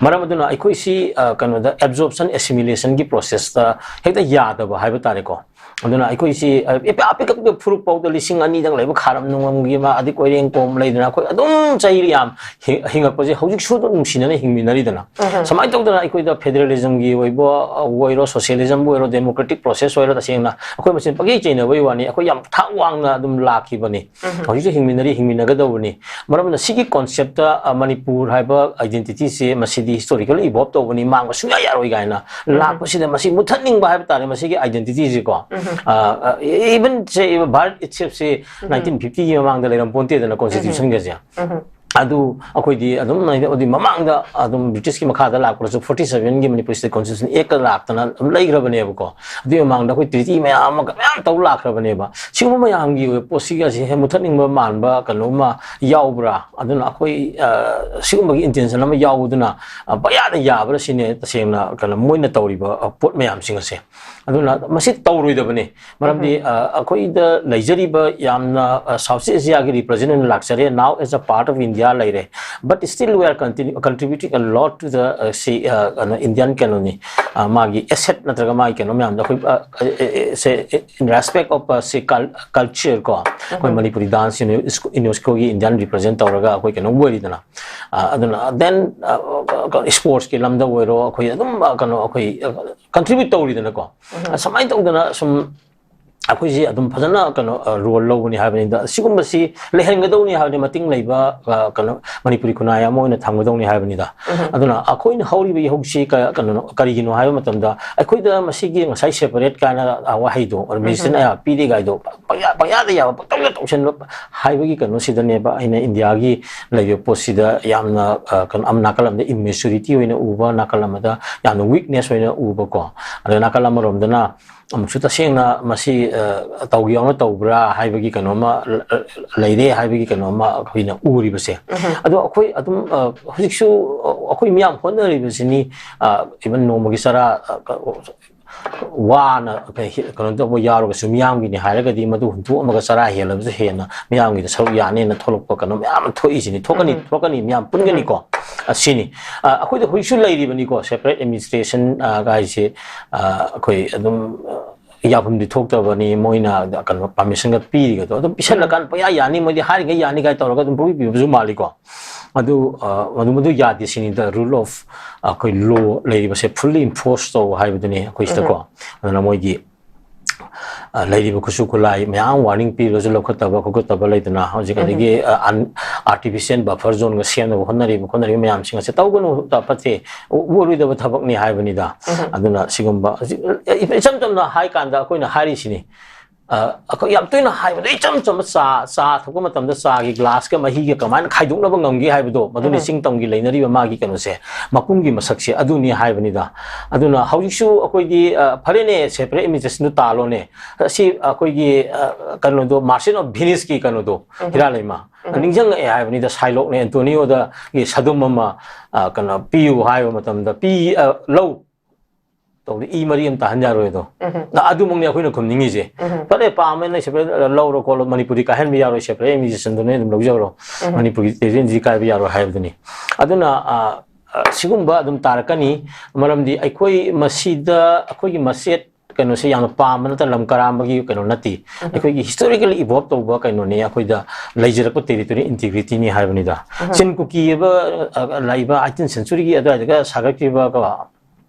ꯃꯔꯝ ꯑꯗꯨꯅ ꯑꯩꯈꯣꯏꯁꯤ, ꯑ, ꯀꯩꯅꯣꯗ, ꯑꯦꯕꯖꯣꯔꯞꯁꯟ ꯑꯦꯁꯤꯃꯤꯂꯦꯁꯟꯒꯤ ꯄ꯭ꯔꯣꯁꯦꯁꯇ ꯍꯦꯛꯇ ꯌꯥꯗꯕ ꯍꯥꯏꯕ ꯇꯥꯔꯦꯀꯣ꯫ ꯑꯗꯨꯅ ꯑꯩꯈꯣꯏꯁꯤ, ꯑ, ꯑꯄꯤꯛ ꯑꯄꯤꯛ ꯑꯄꯤꯛꯄ ꯐꯨꯔꯨꯞ ꯐꯥꯎꯗ ꯂꯤꯁꯤꯡ ꯑꯅꯤꯗꯪ ꯂꯩꯕ ꯈꯥꯔꯝ ꯅꯨꯡꯉꯝꯒꯤ ꯑꯃ, ꯑꯗꯩ ꯀꯣꯏꯔꯦꯡ ꯀꯣꯝ ꯂꯩꯗꯅ ꯑꯩꯈꯣꯏ ꯑꯗꯨꯝ ꯆꯍꯤ ꯌꯥꯝ ꯍꯤ-, ꯍꯤꯡꯉꯛꯄꯁꯦ ꯍꯧꯖꯤꯛꯁꯨ ꯑꯗꯨꯝ ꯅꯨꯡꯁꯤꯅꯅ ꯍꯤꯡꯃꯤꯟꯅꯔꯤꯗꯅ꯫ ꯎꯝ꯫ ꯁꯨꯃꯥꯏꯅ ꯇꯧꯗꯅ ꯑꯩꯈꯣꯏꯗ ꯐꯦꯗꯔꯦꯂꯤꯖꯝꯒꯤ ꯑꯣꯏꯕ, ꯑ, ꯑꯣꯏꯔꯣ, ꯁꯣꯁꯤꯌꯦꯂꯤꯖꯝꯕꯨ ꯑꯣꯏꯔꯣ, ꯗꯦꯃꯣꯀ꯭ꯔꯦꯇꯤꯛ ꯄ꯭ꯔꯣꯁꯦꯁ ꯑꯣꯏꯔꯣ, ꯇꯁꯦꯡꯅ ꯑꯩꯈꯣꯏ ꯃꯁꯦꯟ ꯄꯪꯆꯩ ꯆꯩꯅꯕꯒꯤ ꯋꯥꯅꯤ, ꯑꯩꯈꯣꯏ ꯌꯥꯝ ꯊꯥꯛ ꯋꯥꯡꯅ ꯑꯗꯨꯝ ꯂꯥꯛꯈꯤꯕꯅꯤ꯫ ꯎꯝ꯫ ꯍꯧꯖꯤꯛꯁꯨ ꯍꯤꯡꯃꯤꯟꯅꯔꯤ, ꯍꯤꯡꯃꯤꯟꯅꯒꯗꯧꯕꯅꯤ꯫ ꯃꯔꯝ ꯑꯗꯨꯅ ꯁꯤꯒꯤ ꯀꯣꯟꯁꯦꯞꯇ, ꯑ, ꯃꯅꯤꯄꯨꯔ ꯍꯥꯏꯕ ꯑꯥꯏꯗꯦꯟꯇꯤꯇꯤꯁꯦ ꯃꯁꯤꯗꯤ ꯍꯤꯁꯇꯣꯔꯤꯀꯦꯜꯂꯤ ꯏꯚꯣꯜꯕ ꯇꯧꯕꯅꯤ, ꯃꯥꯡꯕ ꯁꯨꯡꯌꯥ ꯌꯥꯔꯣꯏ ꯀꯥꯏꯅ ꯎꯝ꯫ ꯂꯥꯛꯄꯁꯤꯗ ꯃꯁꯤ ꯃꯨꯠꯊꯠꯅꯤꯡꯕ ꯍꯥꯏꯕ ꯇꯥꯔꯦ, ꯃꯁꯤꯒꯤ ꯑꯥꯏꯗꯦꯟꯇꯤꯇꯤꯁꯦꯀꯣ꯫ ꯎꯝ꯫ ꯑ, ꯑ, even ꯁꯦ ꯚꯥꯔꯠ ꯏꯠꯁꯦꯜꯐꯁꯦ ꯎꯝ꯫ ꯅꯥꯏꯟꯇꯤꯟ ꯐꯤꯐꯇꯤꯒꯤ ꯃꯃꯥꯡꯗ ꯂꯩꯔꯝꯄꯣꯟꯇꯦꯗꯅ, ꯎꯝ꯫ ꯀꯣꯟꯁꯇꯤꯇ꯭ꯌꯨꯁꯟꯒꯁꯦ꯫ ꯎꯝ꯫ ꯑꯗꯨ ꯑꯩꯈꯣꯏꯗꯤ ꯑꯗꯨꯝ ꯍꯥꯏꯗꯤ ꯑꯗꯨꯒꯤ ꯃꯃꯥꯡꯗ ꯑꯗꯨꯝ ꯕ꯭ꯔꯤꯇꯤꯁꯀꯤ ꯃꯈꯥꯗ ꯂꯥꯛꯄꯗꯁꯨ ꯐꯣꯔꯇꯤ ꯁꯚꯦꯟꯒꯤ ꯃꯅꯤꯄꯨꯔ ꯁ꯭ꯇꯦꯠ ꯀꯣꯟꯁꯇꯤꯇ꯭ꯌꯨꯁꯟ ꯑꯦꯛꯇ ꯂꯥꯛꯇꯅ ꯑꯗꯨꯝ ꯂꯩꯈ꯭ꯔꯕꯅꯦꯕꯀꯣ꯫ ꯑꯗꯨꯒꯤ ꯃꯃꯥꯡꯗ ꯑꯩꯈꯣꯏ ꯇ꯭ꯔꯤꯇꯤ ꯃꯌꯥꯝ ꯑꯃ ꯃꯌꯥꯝ ꯇꯧ ꯂꯥꯛꯈ꯭ꯔꯕꯅꯦꯕ꯫ ꯁꯤꯒꯨꯝꯕ ꯃꯌꯥꯝꯒꯤ ꯑꯣꯏꯕ ꯄꯣꯠꯁꯤꯒꯁꯦ ꯍꯦꯛ ꯃꯨꯠꯊꯠꯅꯤꯡꯕ ꯃꯥꯟꯕ ꯀꯩꯅꯣꯝꯃ ꯌꯥꯎꯕ꯭ꯔꯥ? ꯑꯗꯨꯅ ꯑꯩꯈꯣꯏ, ꯑ, ꯁꯤꯒꯨꯝꯕꯒꯤ ꯏꯟꯇꯦꯟꯁꯟ ꯑꯃ ꯌꯥꯎꯕꯗꯨꯅ, ꯑ, ꯄꯌꯥꯗ ꯌꯥꯕ꯭ꯔꯥ ꯁꯤꯅꯦ ꯇꯁꯦꯡꯅ ꯀꯩꯅꯣ ꯃꯣꯏꯅ ꯇꯧꯔꯤꯕ, ꯑ, ꯄꯣꯠ ꯃꯌꯥꯝꯁꯤꯡ ꯑꯁꯦ꯫ ꯑꯗꯨꯅ ꯃꯁꯤ ꯇꯧꯔꯣꯏꯗꯕꯅꯤ꯫ ꯃꯔꯝꯗꯤ ꯑ, ꯑꯩꯈꯣꯏꯗ ꯂꯩꯖꯔꯤꯕ ꯌꯥꯝꯅ ꯁꯥꯎꯠ ꯏꯁ ꯑꯦꯁꯤꯌꯥꯒꯤ ꯔꯤꯄ꯭ꯔꯖꯦꯟ ꯑꯣꯏꯅ ꯂꯥꯛꯆꯔꯦ, now as a part of India ꯂꯩꯔꯦ, but still we are contributing a lot to the ꯁꯤ ꯏꯟꯗꯤꯌꯥꯟ ꯀꯩꯅꯣꯅꯤ, ꯑ, ꯃꯥꯒꯤ ꯑꯦꯁꯦꯠ ꯅꯠꯇ꯭ꯔꯒ ꯃꯥꯒꯤ ꯀꯩꯅꯣ ꯃꯌꯥꯝꯗꯣ ꯑꯩꯈꯣꯏ ꯁꯦ in respect of ꯁꯤ ꯀꯜꯆꯔ ꯀꯣ, ꯑꯩꯈꯣꯏ ꯃꯅꯤꯄꯨꯔꯤ ꯗꯥꯟꯁ ꯌꯨꯅꯦꯁꯀꯣꯒꯤ ꯏꯟꯗꯤꯌꯥꯟ ꯔꯤꯄ꯭ꯔꯖꯦꯟ ꯇꯧꯔꯒ ꯑꯩꯈꯣꯏ ꯀꯩꯅꯣ ꯑꯣꯏꯔꯤꯗꯅ, ꯑ, ꯑꯗꯨꯅ then ꯏꯁꯄꯣꯔꯠꯁꯀꯤ ꯂꯝꯗ ꯑꯣꯏꯔꯣ, ꯑꯩꯈꯣꯏ ꯑꯗꯨꯝ ꯑ, ꯀꯩꯅꯣ ꯑꯩꯈꯣꯏ ꯀꯟꯇ꯭ꯔꯤꯕ꯭ꯌꯨꯠ ꯇꯧꯔꯤꯗꯅꯀꯣ꯫ ꯑ, ꯁꯨꯃꯥꯏꯅ ꯇꯧꯗꯅ ꯁꯨꯝ ꯑꯩꯈꯣꯏꯁꯤ ꯑꯗꯨꯝ ꯐꯖꯅ ꯀꯩꯅꯣ ꯔꯣꯜ ꯂꯧꯕꯅꯤ ꯍꯥꯏꯕꯅꯤꯗ꯫ ꯁꯤꯒꯨꯝꯕꯁꯤ ꯂꯩꯍꯟꯒꯗꯧꯅꯤ ꯍꯥꯏꯕꯅꯤ, ꯃꯇꯤꯡ ꯂꯩꯕ ꯑ, ꯀꯩꯅꯣ ꯃꯅꯤꯄꯨꯔꯤ ꯈꯨꯟꯅꯥꯏ ꯑꯃ ꯑꯣꯏꯅ ꯊꯝꯒꯗꯧꯅꯤ ꯍꯥꯏꯕꯅꯤꯗ꯫ ꯑꯗꯨꯅ ꯑꯩꯈꯣꯏꯅ ꯍꯧꯔꯤꯕ ꯏꯍꯧꯁꯤ ꯀ- ꯀꯩꯅꯣꯅꯣ, ꯀꯔꯤꯒꯤꯅꯣ ꯍꯥꯏꯕ ꯃꯇꯝꯗ, ꯑꯩꯈꯣꯏꯗ ꯃꯁꯤꯒꯤ ꯉꯁꯥꯏ ꯁꯦꯄꯔꯦꯠ ꯀꯥꯏꯅ ꯑ, ꯋꯥꯍꯩꯗꯣ ꯃꯤꯅꯤꯁꯇꯔꯅ ꯑꯌꯥꯝꯕ ꯄꯤꯔꯤꯒꯥꯏꯗꯣ ꯄꯪꯌꯥ- ꯄꯪꯌꯥꯗ ꯌꯥꯕ, ꯄꯪꯇꯧꯗ ꯇꯧꯁꯟꯕ ꯍꯥꯏꯕꯒꯤ ꯀꯩꯅꯣꯁꯤꯗꯅꯦꯕ ꯑꯩꯅ ꯏꯟꯗꯤꯌꯥꯒꯤ ꯂꯩꯔꯤꯕ ꯄꯣꯠꯁꯤꯗ ꯌꯥꯝꯅ ꯑ, ꯀꯩꯅꯣ, ꯑꯃ ꯅꯥꯀꯜ ꯑꯃꯗ ꯏꯝꯃꯦꯆꯨꯔꯤꯇꯤ ꯑꯣꯏꯅ ꯎꯕ, ꯅꯥꯀꯜ ꯑꯃꯗ ꯌꯥꯝꯅ ꯋꯤꯛꯅꯦꯁ ꯑꯣꯏꯅ ꯎꯕꯀꯣ꯫ ꯑꯗ ꯅꯥꯀꯜ ꯑꯃꯔꯣꯝꯗꯅ ꯑꯃꯨꯛꯁꯨ ꯇꯁꯦꯡꯅ ꯃꯁꯤ ꯑ, ꯇꯧꯒꯦ ꯌꯥꯎꯅ ꯇꯧꯕ꯭ꯔꯥ ꯍꯥꯏꯕꯒꯤ ꯀꯩꯅꯣꯝꯃ ꯂ- ꯂꯩꯔꯦ ꯍꯥꯏꯕꯒꯤ ꯀꯩꯅꯣꯝꯃ ꯑꯩꯈꯣꯏꯅ ꯎꯔꯤꯕꯁꯦ꯫ ꯑꯗꯣ ꯑꯩꯈꯣꯏ ꯑꯗꯨꯝ ꯑ, ꯍꯧꯖꯤꯛꯁꯨ ꯑꯩꯈꯣꯏ ꯃꯤꯌꯥꯝ ꯍꯣꯠꯅꯔꯤꯕꯁꯤꯅꯤ꯫ ꯏꯚꯟ ꯅꯣꯡꯃꯒꯤ ꯆꯔꯥ ꯑ, ꯀ- ꯋꯥꯅ ꯀꯩ- ꯀꯩꯅꯣ ꯇꯧꯕ ꯌꯥꯎꯔꯒꯁꯨ ꯃꯤꯌꯥꯝꯒꯤꯅꯤ ꯍꯥꯏꯔꯒꯗꯤ ꯃꯗꯨ ꯍꯨꯟꯗꯣꯛꯑꯝꯃꯒ ꯆꯔꯥ ꯍꯦꯜꯂꯕꯁꯨ ꯍꯦꯟꯅ ꯃꯤꯌꯥꯝꯒꯤꯗ ꯁꯔꯨꯛ ꯌꯥꯅꯦꯅ ꯊꯣꯛꯂꯛꯄ ꯀꯩꯅꯣ ꯃꯌꯥꯝ ꯑꯃ ꯊꯣꯛꯏꯁꯤꯅꯤ꯫ ꯊꯣꯛꯀꯅꯤ, ꯊꯣꯛꯀꯅꯤ, ꯃꯤꯌꯥꯝ ꯄꯨꯟꯒꯅꯤꯀꯣ꯫ ꯑꯁꯤꯅꯤ꯫ ꯑ, ꯑꯩꯈꯣꯏꯗ ꯍꯧꯖꯤꯛꯁꯨ ꯂꯩꯔꯤꯕꯅꯤꯀꯣ, ꯁꯦꯄꯔꯦꯠ ꯑꯦꯗꯃꯤꯅꯤꯁꯇ꯭ꯔꯦꯁꯟ ꯍꯥꯏꯁꯦ꯫ ꯑ, ꯑꯩꯈꯣꯏ ꯑꯗꯨꯝ ꯑ, ꯌꯥꯐꯝꯗꯤ ꯊꯣꯛꯇꯕꯅꯤ꯫ ꯃꯣꯏꯅ ꯀꯩꯅꯣ ꯄꯥꯔꯃꯤꯁꯟꯒ ꯄꯤꯔꯤꯒꯗꯣ ꯑꯗꯨꯝ ꯄꯤꯁꯜꯂꯀꯥꯟꯗ ꯄꯪꯌꯥ ꯌꯥꯅꯤ, ꯃꯣꯏꯗꯤ ꯍꯥꯏꯔꯤꯉꯩ ꯌꯥꯅꯤ ꯀꯥꯏ ꯇꯧꯔꯒ ꯑꯗꯨꯝ ꯄꯪꯄꯤ ꯄꯤꯕꯁꯨ ꯃꯥꯜꯂꯤꯀꯣ꯫ ꯑꯗꯨ ꯑ, ꯃꯗꯨ ꯃꯗꯨ ꯌꯥꯗꯦ ꯁꯤꯅꯤꯗ꯫ ꯔꯨꯜ ꯑꯣꯐ ꯑꯩꯈꯣꯏ ꯂꯣ ꯂꯩꯔꯤꯕꯁꯦ ꯐꯨꯜꯂꯤ ꯏꯟꯐꯣꯔꯁ ꯇꯧ ꯍꯥꯏꯕꯗꯨꯅꯤ ꯑꯩꯈꯣꯏ ꯁꯤꯗꯀꯣ꯫ ꯑꯗꯨꯅ ꯃꯣꯏꯒꯤ ꯑ, ꯂꯩꯔꯤꯕ ꯈꯨꯠꯁꯨ ꯈꯨꯠꯂꯥꯏ ꯃꯌꯥꯝ ꯋꯥꯔꯅꯤꯡ ꯄꯤꯔꯒꯁꯨ ꯂꯧꯈꯠꯇꯕ ꯈꯣꯠꯀꯠꯇꯕ ꯂꯩꯗꯅ, ꯍꯧꯖꯤꯛ ꯑꯗꯒꯤ ꯑꯥꯔꯇꯤꯐꯤꯁꯤꯌꯦꯜ ꯕꯐꯔ ꯖꯣꯟꯒ ꯁꯦꯝꯅꯕ ꯍꯣꯠꯅꯔꯤꯕ ꯈꯣꯠꯅꯔꯤꯕ ꯃꯌꯥꯝꯁꯤꯡ ꯑꯁꯦ ꯇꯧꯒꯅꯨ, ꯐꯠꯇꯦ, ꯑꯣꯏꯔꯣꯏꯗꯕ ꯊꯕꯛꯅꯤ ꯍꯥꯏꯕꯅꯤꯗ꯫ ꯑꯗꯨꯅ ꯁꯤꯒꯨꯝꯕ ꯍꯧꯖꯤꯛ ꯏꯆꯝ ꯆꯝꯅ ꯍꯥꯏ ꯀꯥꯟꯗ ꯑꯩꯈꯣꯏꯅ ꯍꯥꯏꯔꯤꯁꯤꯅꯤ꯫ ꯑ, ꯑꯩꯈꯣꯏ ꯌꯥꯝ ꯇꯣꯏꯅ ꯍꯥꯏꯕꯗ, ꯏꯆꯝ ꯆꯝꯕ ꯆꯥ, ꯆꯥ ꯊꯛꯄ ꯃꯇꯝꯗ ꯆꯥꯒꯤ ꯒ꯭ꯂꯥꯁꯀ ꯃꯍꯤꯒ ꯀꯃꯥꯏꯅ ꯈꯥꯏꯗꯣꯛꯅꯕ ꯉꯝꯒꯦ ꯍꯥꯏꯕꯗꯣ, ꯃꯗꯨꯅꯤ ꯆꯤꯡ ꯇꯝꯒꯤ ꯂꯩꯅꯔꯤꯕ ꯃꯥꯒꯤ ꯀꯩꯅꯣꯁꯦ, ꯃꯄꯨꯝꯒꯤ ꯃꯁꯛꯁꯦ ꯑꯗꯨꯅꯤ ꯍꯥꯏꯕꯅꯤꯗ꯫ ꯑꯗꯨꯅ ꯍꯧꯖꯤꯛꯁꯨ ꯑꯩꯈꯣꯏꯗꯤ, ꯑ, ꯐꯔꯦꯅꯦ, ꯁꯦꯄꯔꯦꯠ ꯑꯦꯗꯃꯤꯅꯤꯁꯇ꯭ꯔꯦꯁꯟꯗꯨ ꯇꯥꯜꯂꯣꯅꯦ, ꯑꯁꯤ ꯑꯩꯈꯣꯏꯒꯤ, ꯑ, ꯀꯩꯅꯣꯗꯣ, ꯃꯥꯔꯆꯦꯟ ꯑꯣꯐ ꯚꯤꯅꯤꯁꯀꯤ ꯀꯩꯅꯣꯗꯣ, ꯍꯤꯔꯥ ꯂꯩꯃ, ꯅꯤꯡꯁꯤꯡꯉꯛꯑꯦ ꯍꯥꯏꯕꯅꯤꯗ, ꯁꯥꯏꯂꯣꯛꯅ ꯑꯦꯟꯇꯣꯅꯤꯌꯣꯗꯒꯤ ꯁꯗꯨꯝ ꯑꯃ, ꯑ, ꯀꯩꯅꯣ, ꯄꯤꯌꯨ ꯍꯥꯏꯕ ꯃꯇꯝꯗ ꯄꯤ-, ꯑ, ꯂꯧ ꯇꯧꯗꯦ, ꯏ ꯃꯔꯤ ꯑꯃ ꯇꯥꯍꯟ ꯌꯥꯔꯣꯏ ꯑꯗꯣ꯫ ꯎꯝ꯫ ꯑꯗꯨꯃꯛꯅꯤ ꯑꯩꯈꯣꯏꯅ ꯈꯨꯝꯅꯤꯡꯉꯤꯁꯦ꯫ ꯎꯝ꯫ ꯐꯔꯦ, ꯄꯥꯝꯃꯦꯅ separate ꯂꯧꯔꯣ ꯈꯣꯠꯂꯣ, ꯃꯅꯤꯄꯨꯔꯗꯤ ꯀꯥꯏꯍꯟꯕ ꯌꯥꯔꯣꯏ, separate administrationꯗꯨꯅ ꯑꯗꯨꯝ ꯂꯧꯖꯔꯣ꯫ ꯎꯝ꯫ ꯃꯅꯤꯄꯨꯔꯒꯤ territoryꯗꯤ ꯀꯥꯏꯕ ꯌꯥꯔꯣꯏ ꯍꯥꯏꯕꯗꯨꯅꯤ꯫ ꯑꯗꯨꯅ, ꯑ, ꯑ, ꯁꯤꯒꯨꯝꯕ ꯑꯗꯨꯝ ꯇꯥꯔꯛꯀꯅꯤ꯫ ꯃꯔꯝꯗꯤ ꯑꯩꯈꯣꯏ ꯃꯁꯤꯗ ꯑꯩꯈꯣꯏꯒꯤ ꯃꯆꯦꯠ ꯀꯩꯅꯣꯁꯦ ꯌꯥꯝꯅ ꯄꯥꯝꯕ ꯅꯠꯇ꯭ꯔꯒ ꯂꯝ ꯀꯔꯥꯝꯕꯒꯤ ꯀꯩꯅꯣ ꯅꯠꯇꯦ꯫ ꯎꯝ꯫ ꯑꯩꯈꯣꯏꯒꯤ historically evolve ꯇꯧꯕ ꯀꯩꯅꯣꯅꯤ, ꯑꯩꯈꯣꯏꯗ ꯂꯩꯖꯔꯛꯄ territory integrityꯅꯤ ꯍꯥꯏꯕꯅꯤꯗ꯫ ꯎꯝ꯫ ꯆꯤꯟ ꯀꯨꯀꯤ ꯍꯥꯏꯕ, ꯑ, ꯂꯩꯕ eighteen centuryꯒꯤ ꯑꯗꯨꯋꯥꯏꯗꯒ ꯁꯥꯒꯠꯈꯤꯕ ꯀꯣ,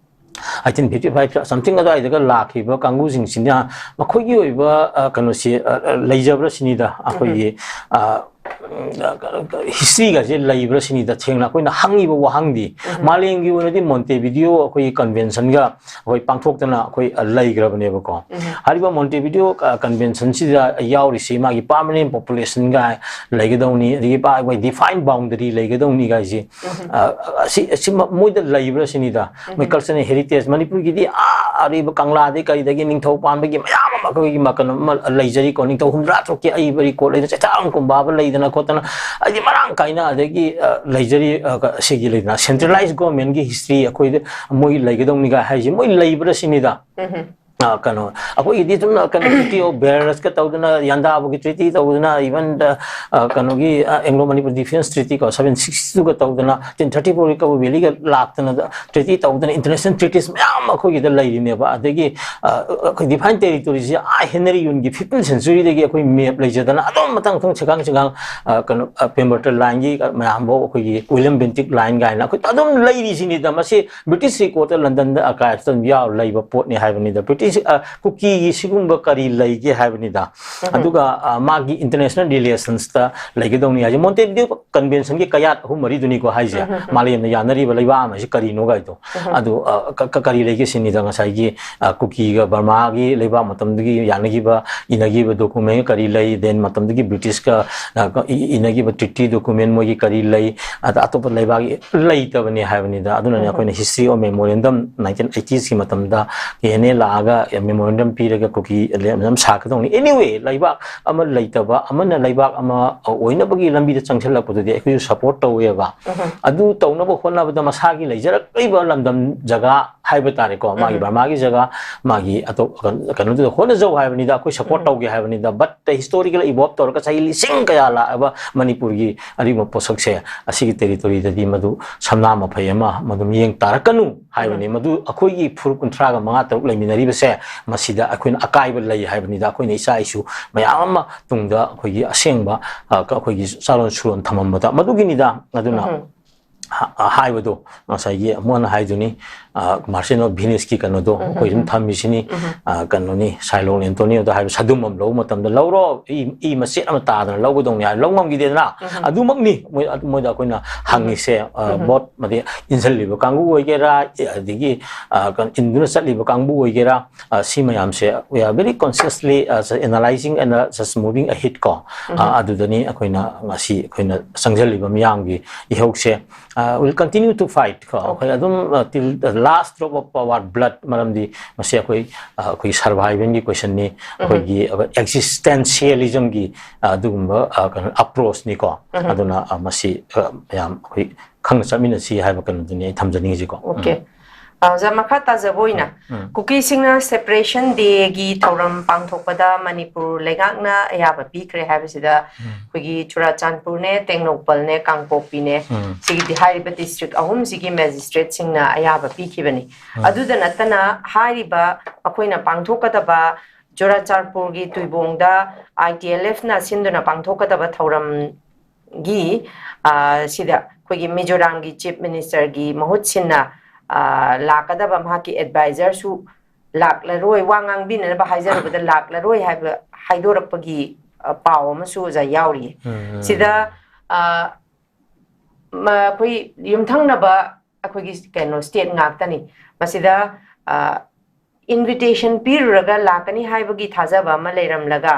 eighteen fifty five something ꯑꯗꯨꯋꯥꯏꯗꯒ ꯂꯥꯛꯈꯤꯕ ꯀꯥꯡꯕꯨꯁꯤꯡꯁꯤꯅ ꯃꯈꯣꯏꯒꯤ ꯑꯣꯏꯕ, ꯑ, ꯀꯩꯅꯣꯁꯤ, ꯑ, ꯑ, ꯂꯩꯖꯕ꯭ꯔꯥ ꯁꯤꯅꯤꯗ, ꯑꯩꯈꯣꯏꯒꯤ, ꯎꯝ꯫ ꯑ, ꯎꯝ, historyꯒꯁꯦ ꯂꯩꯕ꯭ꯔꯥ ꯁꯤꯅꯤ ꯇꯁꯦꯡꯅ ꯑꯩꯈꯣꯏꯅ ꯍꯪꯉꯤꯕ ꯋꯥꯍꯪꯗꯤ꯫ ꯎꯝ꯫ ꯃꯥꯂꯦꯝꯒꯤ ꯑꯣꯏꯅꯗꯤ Montevideo ꯑꯩꯈꯣꯏꯒꯤ conventionꯒ ꯑꯩꯈꯣꯏ ꯄꯥꯡꯊꯣꯛꯇꯅ ꯑꯩꯈꯣꯏ, ꯑ, ꯂꯩꯈ꯭ꯔꯕꯅꯦꯕꯀꯣ꯫ ꯎꯝ꯫ ꯍꯥꯏꯔꯤꯕ Montevideo, ꯑ, conventionꯁꯤꯗ ꯌꯥꯎꯔꯤꯁꯤ ꯃꯥꯒꯤ permanent populationꯒ ꯂꯩꯒꯗꯧꯅꯤ, ꯑꯗꯒꯤ ꯄꯥ-, ꯑꯩꯈꯣꯏ defined boundary ꯂꯩꯒꯗꯧꯅꯤ ꯀꯥꯏꯁꯦ꯫ ꯎꯝ꯫ ꯑ, ꯑꯁꯤ, ꯑꯁꯤ ꯃ-, ꯃꯣꯏꯗ ꯂꯩꯕ꯭ꯔꯥ ꯁꯤꯅꯤꯗ꯫ ꯃꯣꯏ ꯎꯝ꯫ Cultural heritage ꯃꯅꯤꯄꯨꯔꯒꯤꯗꯤ ꯑꯥ ꯑꯔꯤꯕ ꯀꯪꯂꯥꯗꯒꯤ ꯀꯔꯤꯗꯒꯤ ꯅꯤꯡꯊꯧ ꯄꯥꯟꯕꯒꯤ ꯃꯌꯥꯝ ꯑꯃ ꯑꯩꯈꯣꯏꯒꯤ ꯃ-, ꯀꯩꯅꯣ ꯑꯃ ꯂꯩꯖꯔꯤꯀꯣ, ꯅꯤꯡꯊꯧ ꯍꯨꯝꯗ꯭ꯔꯥ ꯇꯔꯨꯛꯀꯤ ꯑꯏꯕ record ꯂꯩꯅ ꯆꯩꯊꯥꯔꯣꯜ ꯀꯨꯝꯕꯥꯕ ꯂꯩꯗꯅ ꯈꯣꯠꯇꯅ ꯍꯥꯏꯗꯤ ꯃꯔꯥꯡ ꯀꯥꯏꯅ ꯑꯗꯒꯤ, ꯑ, ꯂꯩꯖꯔꯤ, ꯑ, ꯀ-, ꯁꯤꯒꯤ ꯂꯩꯗꯅ centralized governmentꯀꯤ history ꯑꯩꯈꯣꯏꯗ ꯃꯣꯏ ꯂꯩꯒꯗꯧꯅꯤꯒ ꯍꯥꯏꯁꯦ ꯃꯣꯏ ꯂꯩꯕ꯭ꯔꯥ ꯁꯤꯅꯤꯗ꯫ ꯎꯝ꯫ ꯑ, ꯀꯩꯅꯣ, ꯑꯩꯈꯣꯏꯒꯤꯗꯤ ꯁꯨꯝ, ꯑ, ꯀꯩꯅꯣ, Treaty of Bearusꯀ ꯇꯧꯗꯅ, ꯌꯥꯟꯗꯥꯕꯨꯒꯤ treaty ꯇꯧꯗꯅ, even the, ꯑ, ꯀꯩꯅꯣꯒꯤ, ꯑ, Anglo Manipur Defence Treatyꯀꯣ, seven sixty twoꯒ ꯇꯧꯗꯅ, eighteen thirty four recovery valleyꯒ ꯂꯥꯛꯇꯅ, treaty ꯇꯧꯗꯅ, international treaties ꯃꯌꯥꯝ ꯑꯃ ꯑꯩꯈꯣꯏꯒꯤꯗ ꯂꯩꯔꯤꯅꯦꯕ꯫ ꯑꯗꯒꯤ, ꯑ, ꯑꯩꯈꯣꯏ defined territoryꯁꯦ, ꯑꯥ, Henry Yunꯒꯤ fifteen centuryꯗꯒꯤ ꯑꯩꯈꯣꯏ map ꯂꯩꯖꯗꯅ, ꯑꯗꯨꯝ ꯃꯊꯪ ꯃꯊꯪ ꯁꯦꯒꯥꯡ ꯁꯦꯒꯥꯡ, ꯑ, ꯀꯩꯅꯣ, ꯑ, Pemberton lineꯒꯤ ꯃꯌꯥꯝꯐꯥꯎ ꯑꯩꯈꯣꯏꯒꯤ William Bentinck line ꯀꯥꯏꯅ ꯑꯩꯈꯣꯏ ꯑꯗꯨꯝ ꯂꯩꯔꯤꯁꯤꯅꯤꯗ꯫ ꯃꯁꯤ British recordꯇ Londonꯗ archiveꯇ ꯑꯗꯨꯝ ꯌꯥꯎꯔ ꯂꯩꯕ ꯄꯣꯠꯅꯤ ꯍꯥꯏꯕꯅꯤꯗ꯫ British, ꯑ, ꯀꯨꯀꯤꯒꯤ ꯁꯤꯒꯨꯝꯕ ꯀꯔꯤ ꯂꯩꯒꯦ ꯍꯥꯏꯕꯅꯤꯗ꯫ ꯎꯝ꯫ ꯑꯗꯨꯒ, ꯑ, ꯃꯥꯒꯤ international relationsꯇ ꯂꯩꯒꯗꯧꯅꯤ ꯍꯥꯏꯁꯦ꯫ Montevideo Conventionꯒꯤ ꯀꯌꯥꯠ ꯑꯍꯨꯝ ꯃꯔꯤꯗꯨꯅꯤꯀꯣ ꯍꯥꯏꯁꯦ꯫ ꯎꯝ, ꯎꯝ, ꯎꯝ꯫ ꯃꯥꯂꯦꯝꯅ ꯌꯥꯅꯔꯤꯕ ꯂꯩꯕꯥꯛ ꯑꯃ ꯍꯥꯏꯁꯦ ꯀꯔꯤꯅꯣ ꯀꯥꯏꯗꯣ꯫ ꯎꯝ꯫ ꯑꯗꯨ, ꯑ, ꯀ-, ꯀ-, ꯀꯔꯤ ꯂꯩꯒꯦ ꯁꯤꯅꯤꯗ ꯉꯁꯥꯏꯒꯤ, ꯑ, ꯀꯨꯀꯤꯒ ꯕꯔꯃꯥꯒꯤ ꯂꯩꯕꯥꯛ ꯃꯇꯝꯗꯨꯒꯤ ꯌꯥꯅꯈꯤꯕ, ꯏꯅꯈꯤꯕ document ꯀꯔꯤ ꯂꯩ, then ꯃꯇꯝꯗꯨꯒꯤ Britishꯀ, ꯑ, ꯀ-, ꯏ-, ꯏꯅꯈꯤꯕ treaty document ꯃꯣꯏꯒꯤ ꯀꯔꯤ ꯂꯩ, ꯑꯗ ꯑꯇꯣꯞꯄ ꯂꯩꯕꯥꯛꯀꯤ ꯂꯩꯇꯕꯅꯤ ꯍꯥꯏꯕꯅꯤꯗ꯫ ꯑꯗꯨꯅꯅꯦ ꯎꯝ꯫ ꯑꯩꯈꯣꯏꯅ History of Memorandum nineteen eightiesꯀꯤ ꯃꯇꯝꯗ ꯀꯦ ꯑꯦꯟ ꯑꯦ ꯂꯥꯛꯑꯒ memorandum ꯄꯤꯔꯒ ꯀꯨꯀꯤ ꯂꯩ ꯑꯃ ꯁꯥꯒꯗꯧꯅꯤ꯫ Anyway, ꯂꯩꯕꯥꯛ ꯑꯃ ꯂꯩꯇꯕ ꯑꯃꯅ ꯂꯩꯕꯥꯛ ꯑꯃ ꯑꯣꯏꯅꯕꯒꯤ ꯂꯝꯕꯤꯗ ꯆꯪꯁꯤꯜꯂꯛꯄꯗꯨꯗꯤ ꯑꯩꯈꯣꯏꯁꯨ support ꯇꯧꯋꯦꯕ꯫ ꯎꯝ꯫ ꯑꯗꯨ ꯇꯧꯅꯕ ꯍꯣꯠꯅꯕꯗ ꯃꯁꯥꯒꯤ ꯂꯩꯖꯔꯛꯂꯤꯕ ꯂꯝꯗꯝ ꯖꯒꯥ ꯍꯥꯏꯕ ꯇꯥꯔꯦꯀꯣ, ꯃꯥꯒꯤ ꯎꯝ꯫ ꯕꯔꯃꯥꯒꯤꯁꯤ ꯖꯒꯥ, ꯃꯥꯒꯤ ꯑꯇꯣꯞ-, ꯀꯩꯅꯣ-, ꯀꯩꯅꯣꯗꯨꯗ ꯍꯣꯠꯅꯖꯧ ꯍꯥꯏꯕꯅꯤꯗ, ꯑꯩꯈꯣꯏ support ꯎꯝ꯫ ꯇꯧꯒꯦ ꯍꯥꯏꯕꯅꯤꯗ꯫ But the historical evolve ꯇꯧꯔꯒ ꯆꯍꯤ ꯂꯤꯁꯤꯡ ꯀꯌꯥ ꯂꯥꯛꯑꯕ ꯃꯅꯤꯄꯨꯔꯒꯤ ꯑꯔꯤꯕ ꯄꯣꯠꯁꯛꯁꯦ, ꯑꯁꯤꯒꯤ territoryꯗꯗꯤ ꯃꯗꯨ ꯁꯝꯅꯥ ꯃꯐꯩ ꯑꯃ ꯃꯗꯨ ꯃꯤꯠꯌꯦꯡ ꯇꯥꯔꯛꯀꯅꯨ ꯍꯥꯏꯕꯅꯤ꯫ ꯎꯝ꯫ ꯃꯗꯨ ꯑꯩꯈꯣꯏꯒꯤ ꯐꯨꯔꯨꯞ ꯀꯨꯟꯊ꯭ꯔꯥꯒ ꯃꯉꯥ ꯇꯔꯨꯛ ꯂꯩꯃꯤꯟꯅꯔꯤꯕꯁꯦ, ꯃꯁꯤꯗ ꯑꯩꯈꯣꯏꯅ ꯑꯀꯥꯏꯕ ꯂꯩ ꯍꯥꯏꯕꯅꯤꯗ꯫ ꯑꯩꯈꯣꯏꯅ ꯏꯆꯥ ꯏꯁꯨ ꯃꯌꯥꯝ ꯑꯃ ꯇꯨꯡꯗ ꯑꯩꯈꯣꯏꯒꯤ ꯑꯁꯦꯡꯕ, ꯑ, ꯑꯩꯈꯣꯏꯒꯤ ꯆꯥꯔꯣꯟ ꯁꯨꯔꯣꯟ ꯊꯝꯃꯝꯕꯗ, ꯃꯗꯨꯒꯤꯅꯤꯗ꯫ ꯑꯗꯨꯅ ꯎꯝ꯫ ꯍ-, ꯑ, ꯍꯥꯏꯕꯗꯣ ꯉꯁꯥꯏꯒꯤ ꯑꯃꯨꯛ ꯍꯟꯅ ꯍꯥꯏꯗꯨꯅꯤ, ꯑ, Merchant of Veniceꯀꯤ ꯀꯩꯅꯣꯗꯣ ꯎꯝ, ꯑꯩꯈꯣꯏ ꯁꯨꯝ ꯎꯝ, ꯎꯝ꯫ ꯊꯝꯃꯤꯁꯤꯅꯤ, ꯎꯝ꯫ ꯑ, ꯀꯩꯅꯣꯅꯤ, ꯁꯥꯏꯂꯣꯡ ꯑꯦꯟꯇꯣꯅꯤꯌꯣꯗ ꯍꯥꯏꯕ ꯁꯥꯗꯨꯝ ꯑꯃ ꯂꯧꯕ ꯃꯇꯝꯗ ꯂꯧꯔꯣ, ꯏ, ꯏ ꯃꯆꯦꯠ ꯑꯃ ꯇꯥꯗꯅ ꯂꯧꯒꯗꯧꯅꯤ ꯍꯥꯏꯔ ꯂꯧ ꯉꯝꯈꯤꯗꯦꯗꯅ꯫ ꯎꯝ꯫ ꯑꯗꯨꯃꯛꯅꯤ ꯃꯣꯏ-, ꯃꯣꯏꯗ ꯑꯩꯈꯣꯏꯅ ꯎꯝ꯫ ꯍꯪꯉꯤꯁꯦ, ꯑ, ꯎꯝ꯫ ꯕꯣꯠ ꯃꯗꯤ ꯏꯟꯁꯤꯜꯂꯤꯕ ꯀꯥꯡꯕꯨ ꯑꯣꯏꯒꯦꯔꯥ, ꯑꯗꯒꯤ, ꯑ, ꯀ-, ꯏꯟꯗꯨꯅ ꯆꯠꯂꯤꯕ ꯀꯥꯡꯕꯨ ꯑꯣꯏꯒꯦꯔꯥ, ꯑ, ꯁꯤ ꯃꯌꯥꯝꯁꯦ we are very consciously, ꯑ, analyzing and, ꯑ, just moving ahead ꯀꯣ꯫ ꯎꯝ꯫ ꯑ, ꯑꯗꯨꯗꯅꯤ ꯑꯩꯈꯣꯏꯅ ꯉꯁꯤ ꯑꯩꯈꯣꯏꯅ ꯆꯪꯁꯤꯜꯂꯤꯕ ꯃꯤꯌꯥꯝꯒꯤ ꯏꯍꯧꯁꯦ, ꯑ, will continue to fight ꯀꯣ꯫ ꯑꯩꯈꯣꯏ Okay꯫ ꯑꯗꯨꯝ, ꯑ, till the last drop of our blood, ꯃꯔꯝꯗꯤ ꯃꯁꯤ ꯑꯩꯈꯣꯏ, ꯑ, ꯑꯩꯈꯣꯏꯒꯤ survivalꯒꯤ questionꯅꯤ, ꯎꯝ꯫ ꯑꯩꯈꯣꯏꯒꯤ existentialismꯒꯤ, ꯑ, ꯑꯗꯨꯒꯨꯝꯕ, ꯑ, ꯀꯩꯅꯣ, approachꯅꯤꯀꯣ꯫ ꯎꯝ꯫ ꯑꯗꯨꯅ, ꯑ, ꯃꯁꯤ, ꯑ, ꯃꯌꯥꯝ ꯑꯩꯈꯣꯏ ꯈꯪꯅ ꯆꯠꯃꯤꯟꯅꯁꯤ ꯍꯥꯏꯕ ꯀꯩꯅꯣꯗꯨꯅꯤ ꯑꯩ ꯊꯝꯖꯅꯤꯡꯉꯤꯁꯤꯀꯣ꯫ Okay꯫ ꯎꯝ꯫ ꯑ, ꯑꯣꯖꯥ, ꯃꯈꯥ ꯇꯥꯖꯕ ꯑꯣꯏꯅ, ꯎꯝ꯫ ꯀꯨꯀꯤꯁꯤꯡꯅ Separation Dayꯒꯤ ꯊꯧꯔꯝ ꯄꯥꯡꯊꯣꯛꯄꯗ ꯃꯅꯤꯄꯨꯔ ꯂꯩꯉꯥꯛꯅ ꯑꯌꯥꯕ ꯄꯤꯈ꯭ꯔꯦ ꯍꯥꯏꯕꯁꯤꯗ ꯎꯝ꯫ ꯑꯩꯈꯣꯏꯒꯤ ꯆꯨꯔꯥꯆꯥꯟꯄꯨꯔꯅꯦ, ꯇꯦꯡꯅꯧꯄꯜꯅꯦ, ꯀꯥꯡꯄꯣꯛꯄꯤꯅꯦ, ꯎꯝ꯫ ꯁꯤꯒꯤꯗꯤ ꯍꯥꯏꯔꯤꯕ district ꯑꯍꯨꯝꯁꯤꯒꯤ magistrateꯁꯤꯡꯅ ꯑꯌꯥꯕ ꯄꯤꯈꯤꯕꯅꯤ꯫ ꯎꯝ꯫ ꯑꯗꯨꯗ ꯅꯠꯇꯅ ꯍꯥꯏꯔꯤꯕ ꯑꯩꯈꯣꯏꯅ ꯄꯥꯡꯊꯣꯛꯀꯗꯕ ꯆꯨꯔꯥꯆꯥꯟꯄꯨꯔꯒꯤ ꯇꯨꯏꯕꯣꯡꯗ ITLFꯅ ꯁꯤꯟꯗꯨꯅ ꯄꯥꯡꯊꯣꯛꯀꯗꯕ ꯊꯧꯔꯝ ꯒꯤ, ꯑ, ꯁꯤꯗ ꯑꯩꯈꯣꯏꯒꯤ ꯃꯤꯖꯣꯔꯥꯝꯒꯤ Chief Ministerꯒꯤ ꯃꯍꯨꯠ ꯁꯤꯟꯅ, ꯑ, ꯂꯥꯛꯀꯗꯕ ꯃꯍꯥꯛꯀꯤ advisorꯁꯨ ꯂꯥꯛꯂꯔꯣꯏ, ꯋꯥ ꯉꯥꯡꯕꯤꯅꯅꯕ ꯍꯥꯏꯖꯔꯨꯕꯗ ꯂꯥꯛꯂꯔꯣꯏ ꯍꯥꯏꯕ ꯍꯥꯏꯗꯣꯔꯛꯄꯒꯤ, ꯑ, ꯄꯥꯎ ꯑꯃꯁꯨ ꯑꯣꯖꯥ ꯌꯥꯎꯔꯤꯌꯦ꯫ ꯎꯝ꯫ ꯁꯤꯗ, ꯑ, ꯃ-, ꯑꯩꯈꯣꯏ ꯌꯨꯝꯊꯪꯅꯕ ꯑꯩꯈꯣꯏꯒꯤ ꯀꯩꯅꯣ state ꯉꯥꯛꯇꯅꯤ꯫ ꯃꯁꯤꯗ, ꯑ, invitation ꯄꯤꯔꯨꯔꯒ ꯂꯥꯛꯀꯅꯤ ꯍꯥꯏꯕꯒꯤ ꯊꯥꯖꯕ ꯑꯃ ꯂꯩꯔꯝꯂꯒ,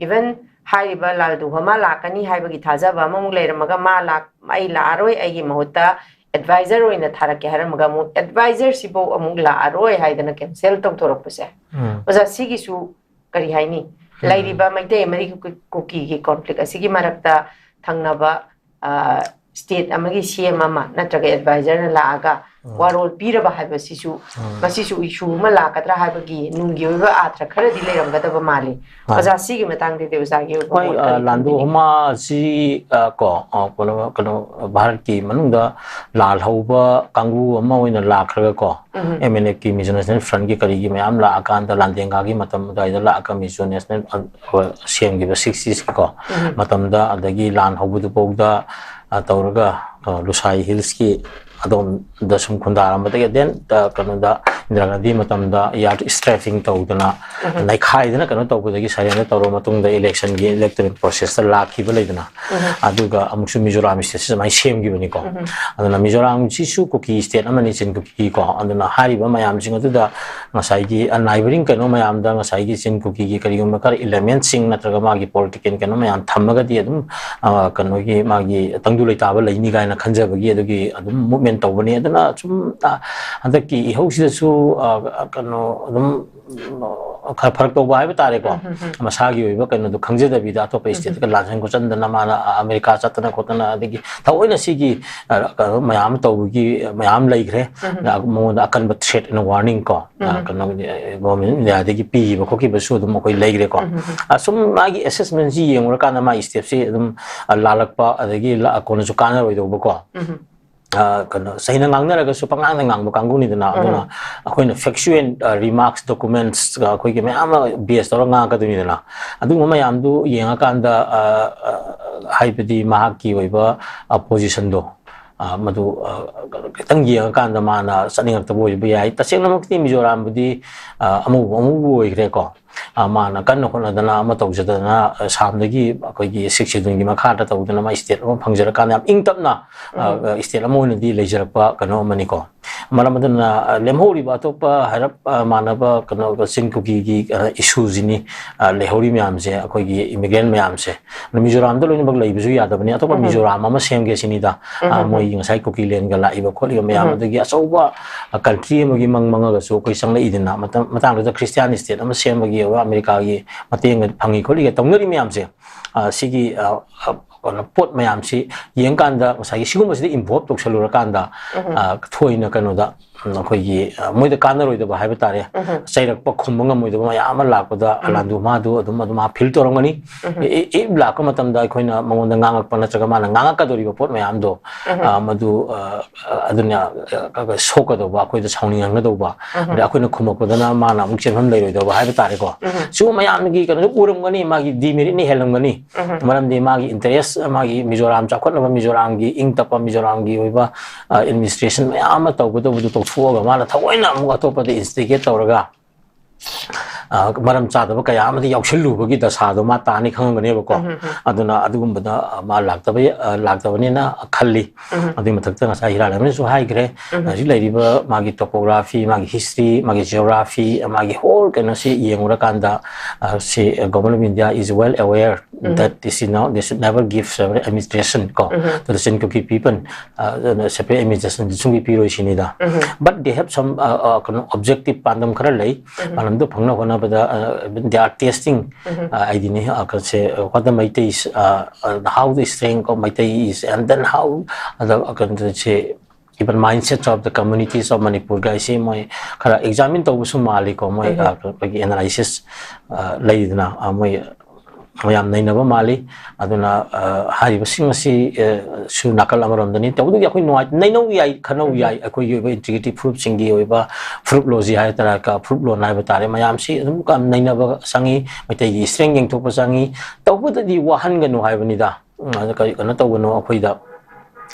even ꯍꯥꯏꯔꯤꯕ ꯂꯥꯜꯗꯨ ꯍꯣꯃꯥ ꯂꯥꯛꯀꯅꯤ ꯍꯥꯏꯕꯒꯤ ꯊꯥꯖꯕ ꯑꯃꯃꯨꯛ ꯂꯩꯔꯝꯃꯒ, ꯃꯥ ꯂꯥꯛ-, "ꯑꯩ ꯂꯥꯛꯑꯔꯣꯏ, ꯑꯩꯒꯤ ꯃꯍꯨꯠꯇ advisor ꯑꯣꯏꯅ ꯊꯥꯔꯛꯀꯦ" ꯍꯥꯏꯔꯝꯃꯒ, ꯑꯃꯨꯛ advisorꯁꯤꯐꯧ ꯑꯃꯨꯛ ꯂꯥꯛꯑꯔꯣꯏ ꯍꯥꯏꯗꯅ cancel ꯇꯧꯊꯣꯔꯛꯄꯁꯦ꯫ ꯎꯝ꯫ ꯑꯣꯖꯥ, ꯁꯤꯒꯤꯁꯨ ꯀꯔꯤ ꯍꯥꯏꯅꯤ? ꯎꯝ꯫ ꯂꯩꯔꯤꯕ ꯃꯩꯇꯩ ꯑꯃꯗꯤ ꯀꯨꯀꯤ-, ꯀꯨꯀꯤꯒꯤ conflict ꯑꯁꯤꯒꯤ ꯃꯔꯛꯇ ꯊꯪꯅꯕ, ꯑ, state ꯑꯃꯒꯤ CM ꯑꯃ ꯅꯠꯇ꯭ꯔꯒ advisorꯅ ꯂꯥꯛꯑꯒ ꯋꯥꯔꯣꯜ ꯄꯤꯔꯕ ꯍꯥꯏꯕꯁꯤꯁꯨ ꯃꯁꯤꯁꯨ ꯏꯁꯨ ꯑꯃ ꯂꯥꯛꯀꯗ꯭ꯔꯥ ꯍꯥꯏꯕꯒꯤ ꯅꯨꯡꯒꯤ ꯑꯣꯏꯕ ꯑꯥꯊ꯭ꯔ ꯈꯔꯗꯤ ꯂꯩꯔꯝꯒꯗꯕ ꯃꯥꯜꯂꯤ꯫ ꯑꯣꯖꯥ, ꯁꯤꯒꯤ ꯃꯇꯥꯡꯗꯗꯤ ꯑꯣꯖꯥꯒꯤ ꯑꯣꯏꯕ ꯍꯣꯏ꯫ ꯃꯣꯠ ꯀꯔꯤ ꯂꯥꯟꯗꯣ ꯊꯝꯕꯤꯅꯤꯡꯏ? ꯍꯨꯃꯥ ꯑꯁꯤ, ꯑ, ꯀꯣ, ꯑ, ꯀꯩꯅꯣ, ꯀꯩꯅꯣ, ꯚꯥꯔꯠꯀꯤ ꯃꯅꯨꯡꯗ ꯂꯥꯜꯍꯧꯕ ꯀꯥꯡꯕꯨ ꯑꯃ ꯑꯣꯏꯅ ꯂꯥꯛꯈ꯭ꯔꯒ ꯀꯣ, ꯑꯦꯝ ꯑꯦꯟ ꯑꯦꯐꯀꯤ, ꯃꯤꯖꯣ ꯅꯦꯁꯅꯦꯜ ꯐ꯭ꯔꯟꯠꯀꯤ ꯀꯔꯤꯒꯤ ꯃꯌꯥꯝ ꯂꯥꯛꯑꯀꯥꯟꯗ, ꯂꯥꯟꯗꯦꯡꯒꯥꯒꯤ ꯃꯇꯝ ꯑꯗꯨꯋꯥꯏꯗ ꯂꯥꯛꯑꯒ ꯃꯤꯖꯣ ꯅꯦꯁꯅꯦꯜ, ꯑ, ꯁꯦꯝꯈꯤꯕ ꯁꯤꯛꯁꯇꯤꯁꯀꯤ ꯀꯣ ꯃꯇꯝꯗ, ꯑꯗꯒꯤ ꯂꯥꯟ ꯍꯧꯕꯗꯨꯐꯥꯎꯗ, ꯑ, ꯇꯧꯔꯒ, ꯑ, ꯂꯨꯁꯥꯏ ꯍꯤꯜꯁꯀꯤ ꯑꯗꯣꯝꯗ ꯁꯨꯝ ꯈꯨꯟꯗꯥꯔꯝꯕꯗꯒꯤ, then, ꯑ, ꯀꯩꯅꯣꯗ, ꯏꯟꯗꯤꯔꯥ ꯒꯥꯟꯙꯤ ꯃꯇꯝꯗ ꯏꯌꯥꯔ ꯏꯁꯇ꯭ꯔꯥꯏꯐꯤꯡ ꯇꯧꯗꯅ, ꯅꯩꯈꯥꯏꯗꯅ ꯀꯩꯅꯣ ꯇꯧꯕꯗꯒꯤ, ꯁꯔꯦꯟꯗꯔ ꯇꯧꯔꯕ ꯃꯇꯨꯡꯗ ꯏꯂꯦꯛꯁꯟꯒꯤ ꯏꯂꯦꯛꯇꯣꯔꯦꯜ ꯄ꯭ꯔꯣꯁꯦꯁꯇ ꯂꯥꯛꯈꯤꯕ ꯂꯩꯗꯅ, ꯑꯗꯨꯒ ꯑꯃꯨꯛꯁꯨ ꯃꯤꯖꯣꯔꯥꯝ ꯁ꯭ꯇꯦꯠꯁꯤ ꯁꯨꯃꯥꯏꯅ ꯁꯦꯝꯈꯤꯕꯅꯤꯀꯣ꯫ ꯑꯗꯨꯅ ꯃꯤꯖꯣꯔꯥꯝꯁꯤꯁꯨ ꯀꯨꯀꯤ ꯁ꯭ꯇꯦꯠ ꯑꯃꯅꯤ, ꯆꯤꯟ ꯀꯨꯀꯤꯀꯣ꯫ ꯑꯗꯨꯅ ꯍꯥꯏꯔꯤꯕ ꯃꯌꯥꯝꯁꯤꯡ ꯑꯗꯨꯗ ꯉꯁꯥꯏꯒꯤ, ꯑ, ꯅꯥꯏꯕꯔꯤꯡ ꯀꯩꯅꯣ ꯃꯌꯥꯝꯗ ꯉꯁꯥꯏꯒꯤ ꯆꯤꯟ ꯀꯨꯀꯤꯒꯤ ꯀꯔꯤꯒꯨꯝꯕ ꯈꯔ ꯏꯂꯦꯃꯦꯟꯁꯤꯡ ꯅꯠꯇ꯭ꯔꯒ ꯃꯥꯒꯤ ꯄꯣꯂꯤꯇꯤꯀꯦꯜ ꯀꯩꯅꯣ ꯃꯌꯥꯝ ꯊꯝꯃꯒꯗꯤ ꯑꯗꯨꯝ, ꯑ, ꯀꯩꯅꯣꯒꯤ ꯃꯥꯒꯤ ꯇꯪꯗꯨ ꯂꯩꯇꯥꯕ ꯂꯩꯅꯤ ꯀꯥꯏꯅ ꯈꯟꯖꯕꯒꯤ ꯑꯗꯨꯒꯤ ꯑꯗꯨꯝ ꯃꯨꯞꯃꯦꯟ ꯇꯧꯕꯅꯤ꯫ ꯑꯗꯨꯅ ꯁꯨꯝ, ꯑ, ꯍꯟꯗꯛꯀꯤ ꯏꯍꯧꯁꯤꯗꯁꯨ, ꯑ, ꯀꯩꯅꯣ ꯑꯗꯨꯝ, ꯑ, ꯈꯔ ꯐꯔꯛ ꯇꯧꯕ ꯍꯥꯏꯕ ꯇꯥꯔꯦꯀꯣ꯫ ꯃꯁꯥꯒꯤ ꯑꯣꯏꯕ ꯀꯩꯅꯣꯗꯣ ꯈꯪꯖꯗꯕꯤꯗ ꯑꯇꯣꯞꯄ ꯁ꯭ꯇꯦꯠꯇꯒ ꯂꯥꯟꯁꯟ ꯈꯣꯠꯆꯟꯗꯅ ꯃꯥꯅ, ꯑ, ꯑꯃꯦꯔꯤꯀꯥ ꯆꯠꯇꯅ ꯈꯣꯠꯇꯅ, ꯑꯗꯒꯤ ꯊꯑꯣꯏꯅ ꯁꯤꯒꯤ, ꯑ, ꯀꯩꯅꯣ ꯃꯌꯥꯝ ꯑꯃ ꯇꯧꯕꯒꯤ ꯃꯌꯥꯝ ꯂꯩꯈ꯭ꯔꯦ꯫ ꯑꯗ ꯃꯉꯣꯟꯗ ꯑꯀꯟꯕ threat and warning ꯀꯣ, ꯑ, ꯀꯩꯅꯣ, ꯒꯣꯔꯃꯦꯟ ꯏꯟꯗꯤꯌꯥꯗꯒꯤ ꯄꯤꯈꯤꯕ ꯈꯣꯠꯈꯤꯕꯁꯨ ꯑꯗꯨꯝ ꯑꯩꯈꯣꯏ ꯂꯩꯈ꯭ꯔꯦꯀꯣ꯫ ꯑ, ꯁꯨꯝ ꯃꯥꯒꯤ ꯑꯦꯁꯦꯁꯃꯦꯟꯁꯤ ꯌꯦꯡꯉꯨꯔꯀꯥꯟꯗ ꯃꯥꯒꯤ ꯁ꯭ꯇꯦꯞꯁꯤ ꯑꯗꯨꯝ, ꯑ, ꯂꯥꯜꯂꯛꯄ, ꯑꯗꯒꯤ ꯂ-, ꯀꯣꯟꯅꯁꯨ ꯀꯥꯟꯅꯔꯣꯏꯗꯧꯕꯀꯣ꯫ ꯑ, ꯀꯩꯅꯣ, ꯆꯩꯅ ꯉꯥꯡꯅꯔꯒꯁꯨ ꯄꯉꯥꯡꯗ ꯉꯥꯡꯕ ꯀꯥꯡꯕꯨꯅꯤꯗꯅ꯫ ꯑꯗꯨꯅ ꯑꯩꯈꯣꯏꯅ ꯐꯦꯛꯆꯨꯋꯦꯜ, ꯑ, ꯔꯤꯃꯥꯔꯛꯁ, ꯗꯣꯀꯨꯃꯦꯟꯠꯁ, ꯑ, ꯑꯩꯈꯣꯏꯒꯤ ꯃꯌꯥꯝ ꯑꯃ ꯕꯦꯁ ꯇꯧꯔꯒ ꯉꯥꯡꯉꯛꯀꯗꯣꯏꯅꯤꯗꯅ꯫ ꯑꯗꯨꯒꯨꯝꯕ ꯃꯌꯥꯝꯗꯨ ꯌꯦꯡꯉꯀꯥꯟꯗ, ꯑ, ꯑ, ꯍꯥꯏꯕꯗꯤ ꯃꯍꯥꯛꯀꯤ ꯑꯣꯏꯕ, ꯑ, ꯄꯣꯖꯤꯁꯟꯗꯣ, ꯑ, ꯃꯗꯨ, ꯑ, ꯈꯤꯇꯪ ꯌꯦꯡꯉꯀꯥꯟꯗ ꯃꯥꯅ ꯆꯠꯅꯤꯡꯉꯛꯇꯕ ꯑꯣꯏꯕ ꯌꯥꯏ꯫ ꯇꯁꯦꯡꯅꯃꯛꯇꯤ ꯃꯤꯖꯣꯔꯥꯝꯕꯨꯗꯤ, ꯑ, ꯑꯃꯨꯕꯨ ꯑꯃꯨꯕꯨ ꯑꯣꯏꯈ꯭ꯔꯦꯀꯣ꯫ ꯑ, ꯃꯥꯅ ꯀꯟꯅ ꯍꯣꯠꯅꯗꯅ ꯑꯃ ꯇꯧꯖꯗꯅ, ꯑ, ꯁꯥꯝꯗꯒꯤ ꯑꯩꯈꯣꯏꯒꯤ ꯁꯤꯛꯁ ꯁꯦꯗꯨꯜꯒꯤ ꯃꯈꯥꯗ ꯇꯧꯗꯅ ꯃꯥ ꯁ꯭ꯇꯦꯠ ꯑꯃ ꯐꯪꯖꯔꯀꯥꯟꯗ ꯌꯥꯝ ꯏꯪ ꯇꯞꯅ, ꯑ, ꯁ꯭ꯇꯦꯠ ꯑꯃ ꯑꯣꯏꯅꯗꯤ ꯂꯩꯖꯔꯛꯄ ꯀꯩꯅꯣ ꯑꯃꯅꯤꯀꯣ꯫ ꯃꯔꯝ ꯑꯗꯨꯅ, ꯑ, ꯂꯦꯝꯍꯧꯔꯤꯕ ꯑꯇꯣꯞꯄ ꯍꯥꯏꯔꯞ, ꯑ, ꯃꯥꯟꯅꯕ ꯀꯩꯅꯣ ꯆꯤꯡ ꯀꯨꯀꯤꯒꯤ, ꯑ, ꯏꯁꯨꯁꯤꯅꯤ, ꯑ, ꯂꯩꯍꯧꯔꯤ ꯃꯌꯥꯝꯁꯦ, ꯑꯩꯈꯣꯏꯒꯤ ꯏꯃꯤꯒ꯭ꯔꯦꯟ ꯃꯌꯥꯝꯁꯦ꯫ ꯑꯗꯣ ꯃꯤꯖꯣꯔꯥꯝꯗ ꯂꯣꯏꯅꯃꯛ ꯂꯩꯕꯁꯨ ꯌꯥꯗꯕꯅꯤ, ꯑꯇꯣꯞꯄ ꯃꯤꯖꯣꯔꯥꯝ ꯑꯃ ꯁꯦꯝꯒꯦ ꯁꯤꯅꯤꯗ꯫ ꯑ, ꯃꯣꯏꯒꯤ ꯉꯁꯥꯏ ꯀꯨꯀꯤꯂꯦꯟꯒ ꯂꯥꯛꯏꯕ ꯈꯣꯠꯂꯤꯕ ꯃꯌꯥꯝ, ꯑꯗꯒꯤ ꯑꯆꯧꯕ, ꯑ, ꯀꯟꯇ꯭ꯔꯤ ꯑꯃꯒꯤ ꯃꯪ ꯃꯪꯉꯒꯁꯨ ꯑꯩꯈꯣꯏ ꯆꯪꯂꯛꯏꯗꯅ, ꯃꯇꯝ, ꯃꯇꯥꯡꯗꯨꯗ ꯈ꯭ꯔꯤꯁꯇꯤꯌꯥꯟ ꯁ꯭ꯇꯦꯠ ꯑꯃ ꯁꯦꯝꯕꯒꯤ ꯑꯣꯏꯕ ꯑꯃꯦꯔꯤꯀꯥꯒꯤ ꯃꯇꯦꯡ ꯐꯪꯉꯤ ꯈꯣꯠꯂꯤꯒ ꯇꯧꯅꯔꯤ ꯃꯌꯥꯝꯁꯦ, ꯑ, ꯁꯤꯒꯤ, ꯑ, ꯑ, ꯀꯩꯅꯣ ꯄꯣꯠ ꯃꯌꯥꯝꯁꯤ ꯌꯦꯡꯀꯥꯟꯗ ꯉꯁꯥꯏꯒꯤ ꯁꯤꯒꯨꯝꯕꯁꯤꯗ involve ꯇꯧꯁꯜꯂꯨꯔꯀꯥꯟꯗ, ꯑ, ꯊꯣꯏꯅ ꯀꯩꯅꯣꯗ, ꯎꯝ, ꯑꯩꯈꯣꯏꯒꯤ, ꯑ, ꯃꯣꯏꯗ ꯀꯥꯟꯅꯔꯣꯏꯗꯕ ꯍꯥꯏꯕ ꯇꯥꯔꯦ, ꯆꯩꯔꯛꯄ ꯈꯨꯝꯕ ꯉꯝꯃꯣꯏꯗꯕ ꯃꯌꯥꯝ ꯑꯃ ꯂꯥꯛꯄꯗ ꯑꯂꯥꯟꯗꯨ ꯃꯥꯗꯨ ꯑꯗꯨꯝ ꯑꯗꯨꯝ ꯃꯥ feel ꯇꯧꯔꯝꯒꯅꯤ꯫ ꯏ- ꯏ- ꯂꯥꯛꯄ ꯃꯇꯝꯗ ꯑꯩꯈꯣꯏꯅ ꯃꯉꯣꯟꯗ ꯉꯥꯡꯉꯛꯄ ꯅꯠꯇ꯭ꯔꯒ ꯃꯥꯅ ꯉꯥꯡꯉꯛꯀꯗꯧꯔꯤꯕ ꯄꯣꯠ ꯃꯌꯥꯝꯗꯣ, ꯑ, ꯃꯗꯨ, ꯑ, ꯑꯗꯨꯅ, ꯑ, ꯁꯣꯛꯀꯗꯧꯕ, ꯑꯩꯈꯣꯏꯗ ꯁꯥꯎꯅꯤꯡꯍꯟꯒꯗꯧꯕ, ꯑꯗꯩ ꯑꯩꯈꯣꯏꯅ ꯈꯨꯝꯃꯛꯄꯗꯅ ꯃꯥꯅ ꯑꯃꯨꯛ ꯆꯦꯟꯐꯝ ꯂꯩꯔꯣꯏꯗꯧꯕ ꯍꯥꯏꯕ ꯇꯥꯔꯦꯀꯣ꯫ ꯁꯤꯒꯨꯝꯕ ꯃꯌꯥꯝꯒꯤ ꯀꯩꯅꯣꯗꯣ ꯎꯔꯝꯒꯅꯤ, ꯃꯥꯒꯤ demeritꯅ ꯍꯦꯜꯂꯝꯒꯅꯤ꯫ ꯃꯔꯝꯗꯤ ꯃꯥꯒꯤ interest, ꯃꯥꯒꯤ ꯃꯤꯖꯣꯔꯥꯝ ꯆꯥꯎꯈꯠꯅꯕ, ꯃꯤꯖꯣꯔꯥꯝꯒꯤ ꯏꯪ ꯇꯞꯄ, ꯃꯤꯖꯣꯔꯥꯝꯒꯤ ꯑꯣꯏꯕ, ꯑ, administration ꯃꯌꯥꯝ ꯑꯃ ꯇꯧꯒꯗꯧꯕꯗꯨ ꯇꯧꯊꯣꯛꯑꯒ ꯃꯥꯅ ꯊꯑꯣꯏꯅ ꯑꯃꯨꯛ ꯑꯇꯣꯞꯄꯗ instigate ꯇꯧꯔꯒ, ꯑ, ꯃꯔꯝ ꯆꯥꯗꯕ ꯀꯌꯥ ꯑꯃꯗꯤ ꯌꯥꯎꯁꯜꯂꯨꯕꯒꯤ ꯗꯁꯥꯗꯣ ꯃꯥ ꯇꯥꯅꯤ ꯈꯪꯉꯝꯒꯅꯦꯕꯀꯣ꯫ ꯑꯗꯨꯅ ꯑꯗꯨꯒꯨꯝꯕꯗ, ꯑ, ꯃꯥ ꯂꯥꯛꯇꯕ, ꯑ, ꯂꯥꯛꯇꯕꯅꯤꯅ ꯈꯜꯂꯤ꯫ ꯑꯗꯨꯒꯤ ꯃꯊꯛꯇ ꯉꯁꯥꯏ ꯍꯤꯔꯥꯂꯦꯝꯅꯁꯨ ꯍꯥꯏꯈ꯭ꯔꯦ, ꯍꯧꯖꯤꯛ ꯂꯩꯔꯤꯕ ꯃꯥꯒꯤ topography, ꯃꯥꯒꯤ history, ꯃꯥꯒꯤ geography, ꯃꯥꯒꯤ whole ꯀꯩꯅꯣꯁꯤ ꯌꯦꯡꯉꯨꯔꯀꯥꯟꯗ, ꯑ, ꯁꯤ, ꯑ, Government of India is well aware that this, you know, they should never give separate administration ꯀꯣ, to the Chin Kuki people, ꯑ, ꯑꯗꯨꯅ separate administration ꯁꯨꯡꯄꯤ ꯄꯤꯔꯣꯏ ꯁꯤꯅꯤꯗ꯫ But they have some, ꯑ, ꯑ, ꯀꯩꯅꯣ, objective ꯄꯥꯟꯗꯝ ꯈꯔ ꯂꯩ꯫ ꯄꯥꯟꯗꯝꯗꯨ ꯐꯪꯅꯕ ꯍꯣꯠꯅꯕꯗ, ꯑ, they are testing, ꯑ, ꯑꯩꯗꯤꯅꯦ, ꯑ, ꯀꯩꯅꯣꯁꯦ, what the Meiteis, ꯑ, ꯑ, how the strength of Meitei is, and then how, ꯑꯗ, ꯑ, ꯀꯩꯅꯣꯁꯦ, even mindsets of the communities of Manipur ꯒꯥꯏꯁꯤ ꯃꯣꯏ ꯈꯔ examine ꯇꯧꯕꯁꯨ ꯃꯥꯜꯂꯤꯀꯣ꯫ ꯃꯣꯏ, ꯑ, ꯑꯩꯈꯣꯏꯒꯤ analysis, ꯑ, ꯂꯩꯗꯅ, ꯑ, ꯃꯣꯏ ꯃꯌꯥꯝ ꯅꯩꯅꯕ ꯃꯥꯜꯂꯤ꯫ ꯑꯗꯨꯅ, ꯑ, ꯍꯥꯏꯔꯤꯕꯁꯤꯡ ꯑꯁꯤ, ꯑ, ꯁꯨ ꯅꯥꯀꯜ ꯑꯃꯔꯣꯝꯗꯅꯤ꯫ ꯇꯧꯕꯇꯕꯨ ꯑꯩꯈꯣꯏ ꯅꯨꯡꯉꯥꯏ-, ꯅꯩꯅꯧ ꯌꯥꯏ, ꯈꯟꯅꯧ ꯌꯥꯏ꯫ ꯑꯩꯈꯣꯏꯒꯤ ꯑꯣꯏꯕ integrity ꯐꯨꯔꯨꯞꯁꯤꯡꯒꯤ ꯑꯣꯏꯕ ꯐꯨꯔꯨꯞꯂꯣꯟꯁꯤ ꯍꯥꯏ ꯇꯥꯔꯦ, ꯀ-, ꯐꯨꯔꯨꯞꯂꯣꯟ ꯍꯥꯏꯕ ꯇꯥꯔꯦ꯫ ꯃꯌꯥꯝꯁꯤ ꯑꯗꯨꯝ ꯀ-, ꯅꯩꯅꯕ ꯆꯪꯉꯤ, ꯃꯩꯇꯩꯒꯤ strength ꯌꯦꯡꯊꯣꯛꯄ ꯆꯪꯉꯤ꯫ ꯇꯧꯕꯇꯗꯤ ꯋꯥꯍꯟꯒꯅꯨ ꯍꯥꯏꯕꯅꯤꯗ꯫ ꯎꯝ, ꯑꯗ ꯀꯔꯤ, ꯀꯩꯅꯣ ꯇꯧꯒꯅꯨ, ꯑꯩꯈꯣꯏꯗ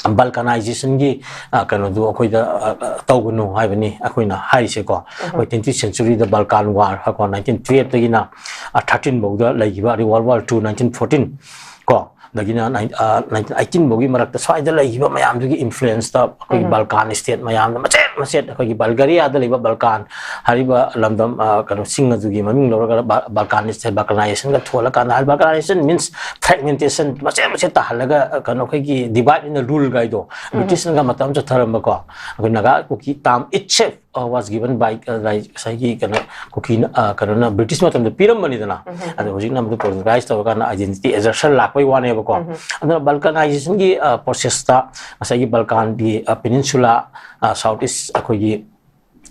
balkanization ꯒꯤ, ꯑ, ꯀꯩꯅꯣꯗꯨ ꯑꯩꯈꯣꯏꯗ, ꯑ, ꯑ, ꯇꯧꯒꯅꯨ ꯍꯥꯏꯕꯅꯤ ꯑꯩꯈꯣꯏꯅ ꯍꯥꯏꯔꯤꯁꯦꯀꯣ꯫ ꯑꯩꯈꯣꯏ twentieth century ꯗ Balkan War ꯍꯥꯏꯀꯣ, nineteen twelve ꯇꯒꯤꯅ, ꯑ, thirteen ꯐꯥꯎꯗ ꯂꯩꯈꯤꯕ, ꯑꯗꯩ World War two, nineteen fourteen ꯀꯣ, ꯑꯗꯒꯤꯅ nine-, ꯑ, nineteen eighteen ꯐꯥꯎꯒꯤ ꯃꯔꯛꯇ ꯁ꯭ꯋꯥꯏꯗ ꯂꯩꯈꯤꯕ ꯃꯌꯥꯝꯗꯨꯒꯤ influence ꯇ ꯑꯩꯈꯣꯏꯒꯤ Balkan state ꯃꯌꯥꯝꯗ ꯃꯆꯦꯠ ꯃꯆꯦꯠ, ꯑꯩꯈꯣꯏꯒꯤ Bulgaria ꯗ ꯂꯩꯕ Balkan ꯍꯥꯏꯔꯤꯕ ꯂꯝꯗꯝ, ꯑ, ꯀꯩꯅꯣ, ꯆꯤꯡ ꯑꯗꯨꯒꯤ ꯃꯃꯤꯡ ꯂꯧꯔꯒ ꯕ-, balkanization, balkanization ꯒ ꯊꯣꯜꯂꯀꯥꯟꯗ, balkanization means fragmentation, ꯃꯆꯦꯠ ꯃꯆꯦꯠ ꯇꯥꯍꯜꯂꯒ, ꯑ, ꯀꯩꯅꯣ, ꯑꯩꯈꯣꯏꯒꯤ divide and rule ꯒꯥꯏꯗꯣ British ꯅꯒ ꯃꯇꯝ ꯆꯠꯊꯔꯝꯕꯀꯣ, ꯑꯩꯈꯣꯏ ꯅꯥꯒꯥ ꯀꯨꯀꯤ term itself uh, was given by, uh, like, ꯉꯁꯥꯏꯒꯤ ꯀꯩꯅꯣ, ꯀꯨꯀꯤ, uh, ꯀꯩꯅꯣꯅ, ꯕ꯭ꯔꯤꯇꯤꯁ ꯃꯇꯝꯗ ꯄꯤꯔꯝꯕꯅꯤꯗꯅ, ꯑꯗꯣ ꯍꯧꯖꯤꯛꯅ ꯑꯃꯗ ꯄꯣꯂꯤꯇꯤꯀꯥꯏꯁ ꯇꯧꯔꯀꯥꯟꯗ identity assertion ꯂꯥꯛꯄꯩ ꯋꯥꯅꯦꯕꯀꯣ꯫ ꯑꯗꯨꯅ ꯕꯜꯀꯅꯥꯏꯖꯦꯁꯟꯒꯤ ꯄ꯭ꯔꯣꯁꯦꯁꯇ ꯉꯁꯥꯏꯒꯤ ꯕꯜꯀꯥꯟꯒꯤ ꯄꯤꯅꯤꯟꯁꯨꯂꯥ, ꯁꯥꯎꯠ ꯏꯁ ꯑꯩꯈꯣꯏꯒꯤ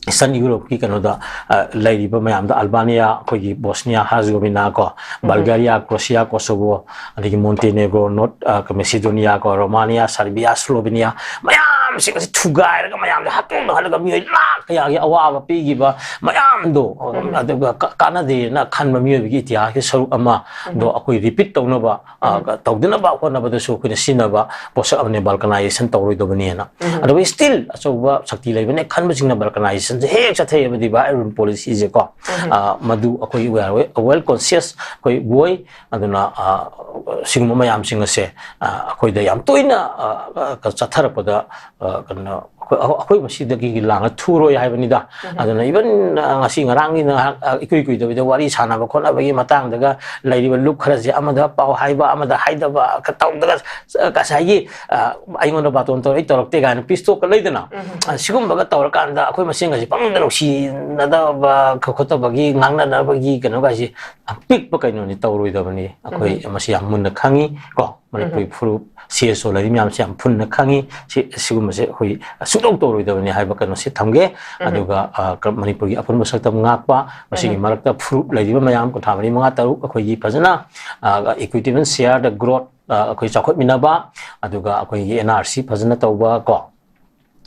ꯏꯁꯇꯔꯟ ꯌꯨꯔꯣꯞꯀꯤ ꯀꯩꯅꯣꯗ, ꯑ, ꯂꯩꯔꯤꯕ ꯃꯌꯥꯝꯗ, ꯑꯜꯕꯥꯅꯤꯌꯥ, ꯑꯩꯈꯣꯏꯒꯤ ꯕꯣꯁꯅꯤꯌꯥ ꯍꯥꯔꯖꯒꯣꯕꯤꯅꯥ ꯀꯣ, ꯕꯜꯒꯥꯔꯤꯌꯥ, ꯀ꯭ꯔꯣꯁꯤꯌꯥ, ꯀꯣꯁꯣꯕꯣ, ꯑꯗꯒꯤ ꯃꯣꯟꯇꯦꯅꯦꯒ꯭ꯔꯣ, ꯅꯣꯔꯠ, ꯑ, ꯃꯦꯁꯤꯗꯣꯅꯤꯌꯥ ꯀꯣ, ꯔꯣꯃꯥꯅꯤꯌꯥ, ꯁꯔꯕꯤꯌꯥ, ꯁ꯭ꯂꯣꯚꯦꯅꯤꯌꯥ, ꯃꯌꯥꯝꯁꯤꯡ ꯑꯁꯤ ꯊꯨꯒꯥꯏꯔꯒ ꯃꯌꯥꯝꯁꯦ ꯍꯥꯠꯇꯣꯛꯅꯍꯜꯂꯒ ꯃꯤꯑꯣꯏ ꯂꯥꯈ ꯀꯌꯥꯒꯤ ꯑꯋꯥꯕ ꯄꯤꯈꯤꯕ ꯃꯌꯥꯝꯗꯣ, ꯑꯗꯨꯒ ꯀ-, ꯀꯥꯟꯅꯗꯦꯅ ꯈꯟꯕ ꯃꯤꯑꯣꯏꯕꯒꯤ ꯏꯇꯤꯍꯥꯁꯀꯤ ꯁꯔꯨꯛ ꯑꯃꯗꯣ ꯑꯩꯈꯣꯏ ꯔꯤꯄꯤꯠ ꯇꯧꯅꯕ, ꯑ, ꯇꯧꯗꯅꯕ ꯍꯣꯠꯅꯕꯗꯁꯨ ꯑꯩꯈꯣꯏꯅ ꯁꯤꯖꯤꯟꯅꯕ ꯄꯣꯠꯁꯛ ꯑꯃꯅꯦ, ꯕꯜꯀꯅꯥꯏꯖꯦꯁꯟ ꯇꯧꯔꯣꯏꯗꯕꯅꯦꯅ꯫ ꯑꯗꯨꯒ still ꯑꯆꯧꯕ ꯁꯛꯇꯤ ꯂꯩꯕꯅꯦ ꯈꯟꯕꯁꯤꯡꯅ ꯕꯜꯀꯅꯥꯏꯖꯦꯁꯟꯁꯦ ꯍꯦꯛ ꯆꯠꯊꯩꯑꯕ, divide and rule policyꯁꯦꯀꯣ꯫ ꯑ, ꯃꯗꯨ ꯑꯩꯈꯣꯏ we are well conscious, ꯑꯩꯈꯣꯏ ꯑꯣꯏ꯫ ꯑꯗꯨꯅ, ꯑ, ꯁꯤꯒꯨꯝꯕ ꯃꯌꯥꯝꯁꯤꯡ ꯑꯁꯦ, ꯑ, ꯑꯩꯈꯣꯏꯗ ꯌꯥꯝ ꯇꯣꯏꯅ, ꯑ, ꯑ, ꯆꯠꯊꯔꯛꯄꯗ, ꯑ, ꯀꯩꯅꯣ, ꯑꯩꯈꯣꯏ, ꯑꯩꯈꯣꯏ ꯃꯁꯤꯗꯒꯤ ꯂꯥꯡꯅ ꯊꯨꯔꯣꯏ ꯍꯥꯏꯕꯅꯤꯗ꯫ ꯑꯗꯨꯅ even, ꯑ, ꯉꯁꯤ ꯉꯔꯥꯡꯒꯤ ꯉꯥꯏꯍꯥꯛ, ꯑ, ꯏꯀꯨꯏ ꯀꯨꯏꯗꯕꯤꯗ ꯋꯥꯔꯤ ꯁꯥꯟꯅꯕ ꯈꯣꯠꯅꯕꯒꯤ ꯃꯇꯥꯡꯗꯒ ꯂꯩꯔꯤꯕ ꯂꯨꯞ ꯈꯔꯁꯦ ꯑꯃꯗ ꯄꯥꯎ ꯍꯥꯏꯕ, ꯑꯃꯗ ꯍꯥꯏꯗꯕ ꯇꯧꯗꯅ, ꯑ, ꯉꯁꯥꯏꯒꯤ, ꯑ, ꯑꯩꯉꯣꯟꯗ ꯕꯥꯇꯣꯟ ꯇꯧꯔꯛꯏ ꯇꯧꯔꯛꯇꯦ ꯀꯥꯏꯅ peace talkꯀ ꯂꯩꯗꯅ, ꯑ, ꯁꯤꯒꯨꯝꯕꯒ ꯇꯧꯔꯀꯥꯟꯗ ꯑꯩꯈꯣꯏ ꯃꯁꯦꯟꯒꯁꯦ ꯄꯪꯅꯨꯡꯗ ꯅꯨꯡꯁꯤꯅꯗꯕ ꯈꯣꯠꯇꯕꯒꯤ ꯉꯥꯡꯅꯅꯕꯒꯤ ꯀꯩꯅꯣꯒꯥꯏꯁꯦ ꯌꯥꯝ ꯄꯤꯛꯄ ꯀꯩꯅꯣꯅꯤ, ꯇꯧꯔꯣꯏꯗꯕꯅꯤ꯫ ꯑꯩꯈꯣꯏ ꯃꯁꯤ ꯌꯥꯝ ꯃꯨꯟꯅ ꯈꯪꯉꯤ ꯀꯣ꯫ ꯃꯅꯤꯄꯨꯔꯤ ꯐꯨꯔꯨꯞ, CSO ꯂꯩꯔꯤ ꯃꯌꯥꯝꯁꯦ ꯌꯥꯝ ꯐꯨꯟꯅ ꯈꯪꯉꯤ꯫ ꯁꯤ, ꯁꯤꯒꯨꯝꯕꯁꯦ ꯑꯩꯈꯣꯏ ꯁꯨꯡꯇꯧ ꯇꯧꯔꯣꯏꯗꯕꯅꯤ ꯍꯥꯏꯕ ꯀꯩꯅꯣꯁꯦ ꯊꯝꯒꯦ꯫ ꯑꯗꯨꯒ, ꯑ, ꯀ-, ꯃꯅꯤꯄꯨꯔꯒꯤ ꯑꯄꯨꯟꯕ ꯁꯛꯇꯝ ꯉꯥꯛꯄ, ꯃꯁꯤꯒꯤ ꯃꯔꯛꯇ ꯐꯨꯔꯨꯞ ꯂꯩꯔꯤꯕ ꯃꯌꯥꯝ ꯀꯨꯟꯊ꯭ꯔꯥ ꯃꯔꯤ, ꯃꯉꯥ, ꯇꯔꯨꯛ ꯑꯩꯈꯣꯏꯒꯤ ꯐꯖꯅ, ꯑ, equity and share the growth, ꯑ, ꯑꯩꯈꯣꯏ ꯆꯥꯎꯈꯠꯃꯤꯟꯅꯕ, ꯑꯗꯨꯒ ꯑꯩꯈꯣꯏꯒꯤ NRC ꯐꯖꯅ ꯇꯧꯕ ꯀꯣ,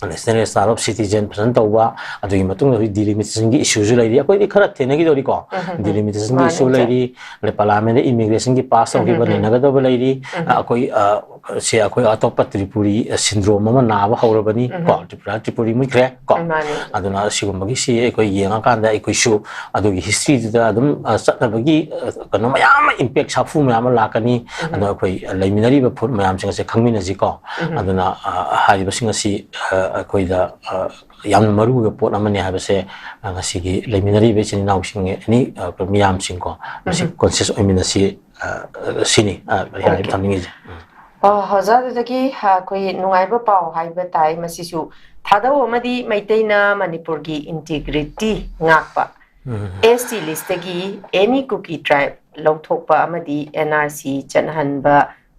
National Register of Citizen ꯐꯖꯅ ꯇꯧꯕ, ꯑꯗꯨꯒꯤ ꯃꯇꯨꯡꯗ ꯍꯧꯖꯤꯛ delimitationꯒꯤ issueꯁꯨ ꯂꯩꯔꯤ꯫ ꯑꯩꯈꯣꯏꯗꯤ ꯈꯔ ꯊꯦꯡꯅꯈꯤꯗꯧꯔꯤꯀꯣ꯫ Delimitationꯒꯤ issue ꯃꯥꯅꯦ, ꯂꯩꯔꯤ, ꯑꯗꯩ parliamentꯗ immigrationꯒꯤ pass ꯇꯧꯈꯤꯕ ꯅꯩꯅꯒꯗꯕ ꯂꯩꯔꯤ꯫ ꯑ, ꯑꯩꯈꯣꯏ, ꯑ, ꯁꯦ ꯑꯩꯈꯣꯏ ꯑꯇꯣꯞꯄ ꯇ꯭ꯔꯤꯄꯨꯔꯤ, ꯑ, syndrome ꯑꯃ ꯅꯥꯕ ꯍꯧꯔꯕꯅꯤ ꯀꯣ꯫ ꯇ꯭ꯔꯤꯄꯨꯔꯥ, ꯇ꯭ꯔꯤꯄꯨꯔꯤ ꯃꯨꯠꯈ꯭ꯔꯦ ꯀꯣ꯫ ꯃꯥꯅꯦ꯫ ꯑꯗꯨꯅ ꯁꯤꯒꯨꯝꯕꯒꯤꯁꯤ ꯑꯩꯈꯣꯏ ꯌꯦꯡꯉꯀꯥꯟꯗ ꯑꯩꯈꯣꯏꯁꯨ ꯑꯗꯨꯒꯤ historyꯗꯨꯗ ꯑꯗꯨꯝ, ꯑ, ꯆꯠꯅꯕꯒꯤ, ꯑ, ꯀꯩꯅꯣ ꯃꯌꯥꯝ ꯑꯃ impact, ꯁꯥꯐꯨ ꯃꯌꯥꯝ ꯑꯃ ꯂꯥꯛꯀꯅꯤ꯫ ꯑꯗꯣ ꯑꯩꯈꯣꯏ ꯂꯩꯃꯤꯟꯅꯔꯤꯕ ꯐꯨꯔꯨꯞ ꯃꯌꯥꯝꯁꯤꯡ ꯑꯁꯦ ꯈꯪꯃꯤꯟꯅꯁꯤꯀꯣ꯫ ꯑꯗꯨꯅ, ꯑ, ꯍꯥꯏꯔꯤꯕꯁꯤꯡ ꯑꯁꯤ, ꯑ, ꯑꯩꯈꯣꯏꯗ, ꯑ, ꯌꯥꯝꯅ ꯃꯔꯨ ꯑꯣꯏꯕ ꯄꯣꯠ ꯑꯃꯅꯤ ꯍꯥꯏꯕꯁꯦ, ꯑ, ꯉꯁꯤꯒꯤ ꯂꯩꯃꯤꯟꯅꯔꯤꯕ ꯏꯆꯤꯟ ꯏꯅꯥꯎꯁꯤꯡ, ꯑꯦꯅꯤ, ꯑ, ꯃꯤꯌꯥꯝꯁꯤꯡꯀꯣ, ꯃꯁꯤ conscious ꯑꯣꯏꯃꯤꯟꯅꯁꯤ, ꯑ, ꯁꯤꯅꯤ, ꯑ, ꯌꯥꯔꯦ, OK꯫ ꯊꯝꯅꯤꯡꯉꯤꯁꯦ꯫ ꯎꯝ꯫ ꯑ, ꯑꯣꯖꯥ, ꯑꯗꯨꯗꯒꯤ, ꯑ, ꯑꯩꯈꯣꯏ ꯅꯨꯡꯉꯥꯏꯕ ꯄꯥꯎ ꯍꯥꯏꯕ ꯇꯥꯏ, ꯃꯁꯤꯁꯨ ꯊꯥꯗꯧ ꯑꯃꯗꯤ ꯃꯩꯇꯩꯅ ꯃꯅꯤꯄꯨꯔꯒꯤ integrity ꯉꯥꯛꯄ, ꯎꯝ. S T listꯇꯒꯤ any Kuki tribe ꯂꯧꯊꯣꯛꯄ ꯑꯃꯗꯤ N R C ꯆꯠꯅꯍꯟꯕ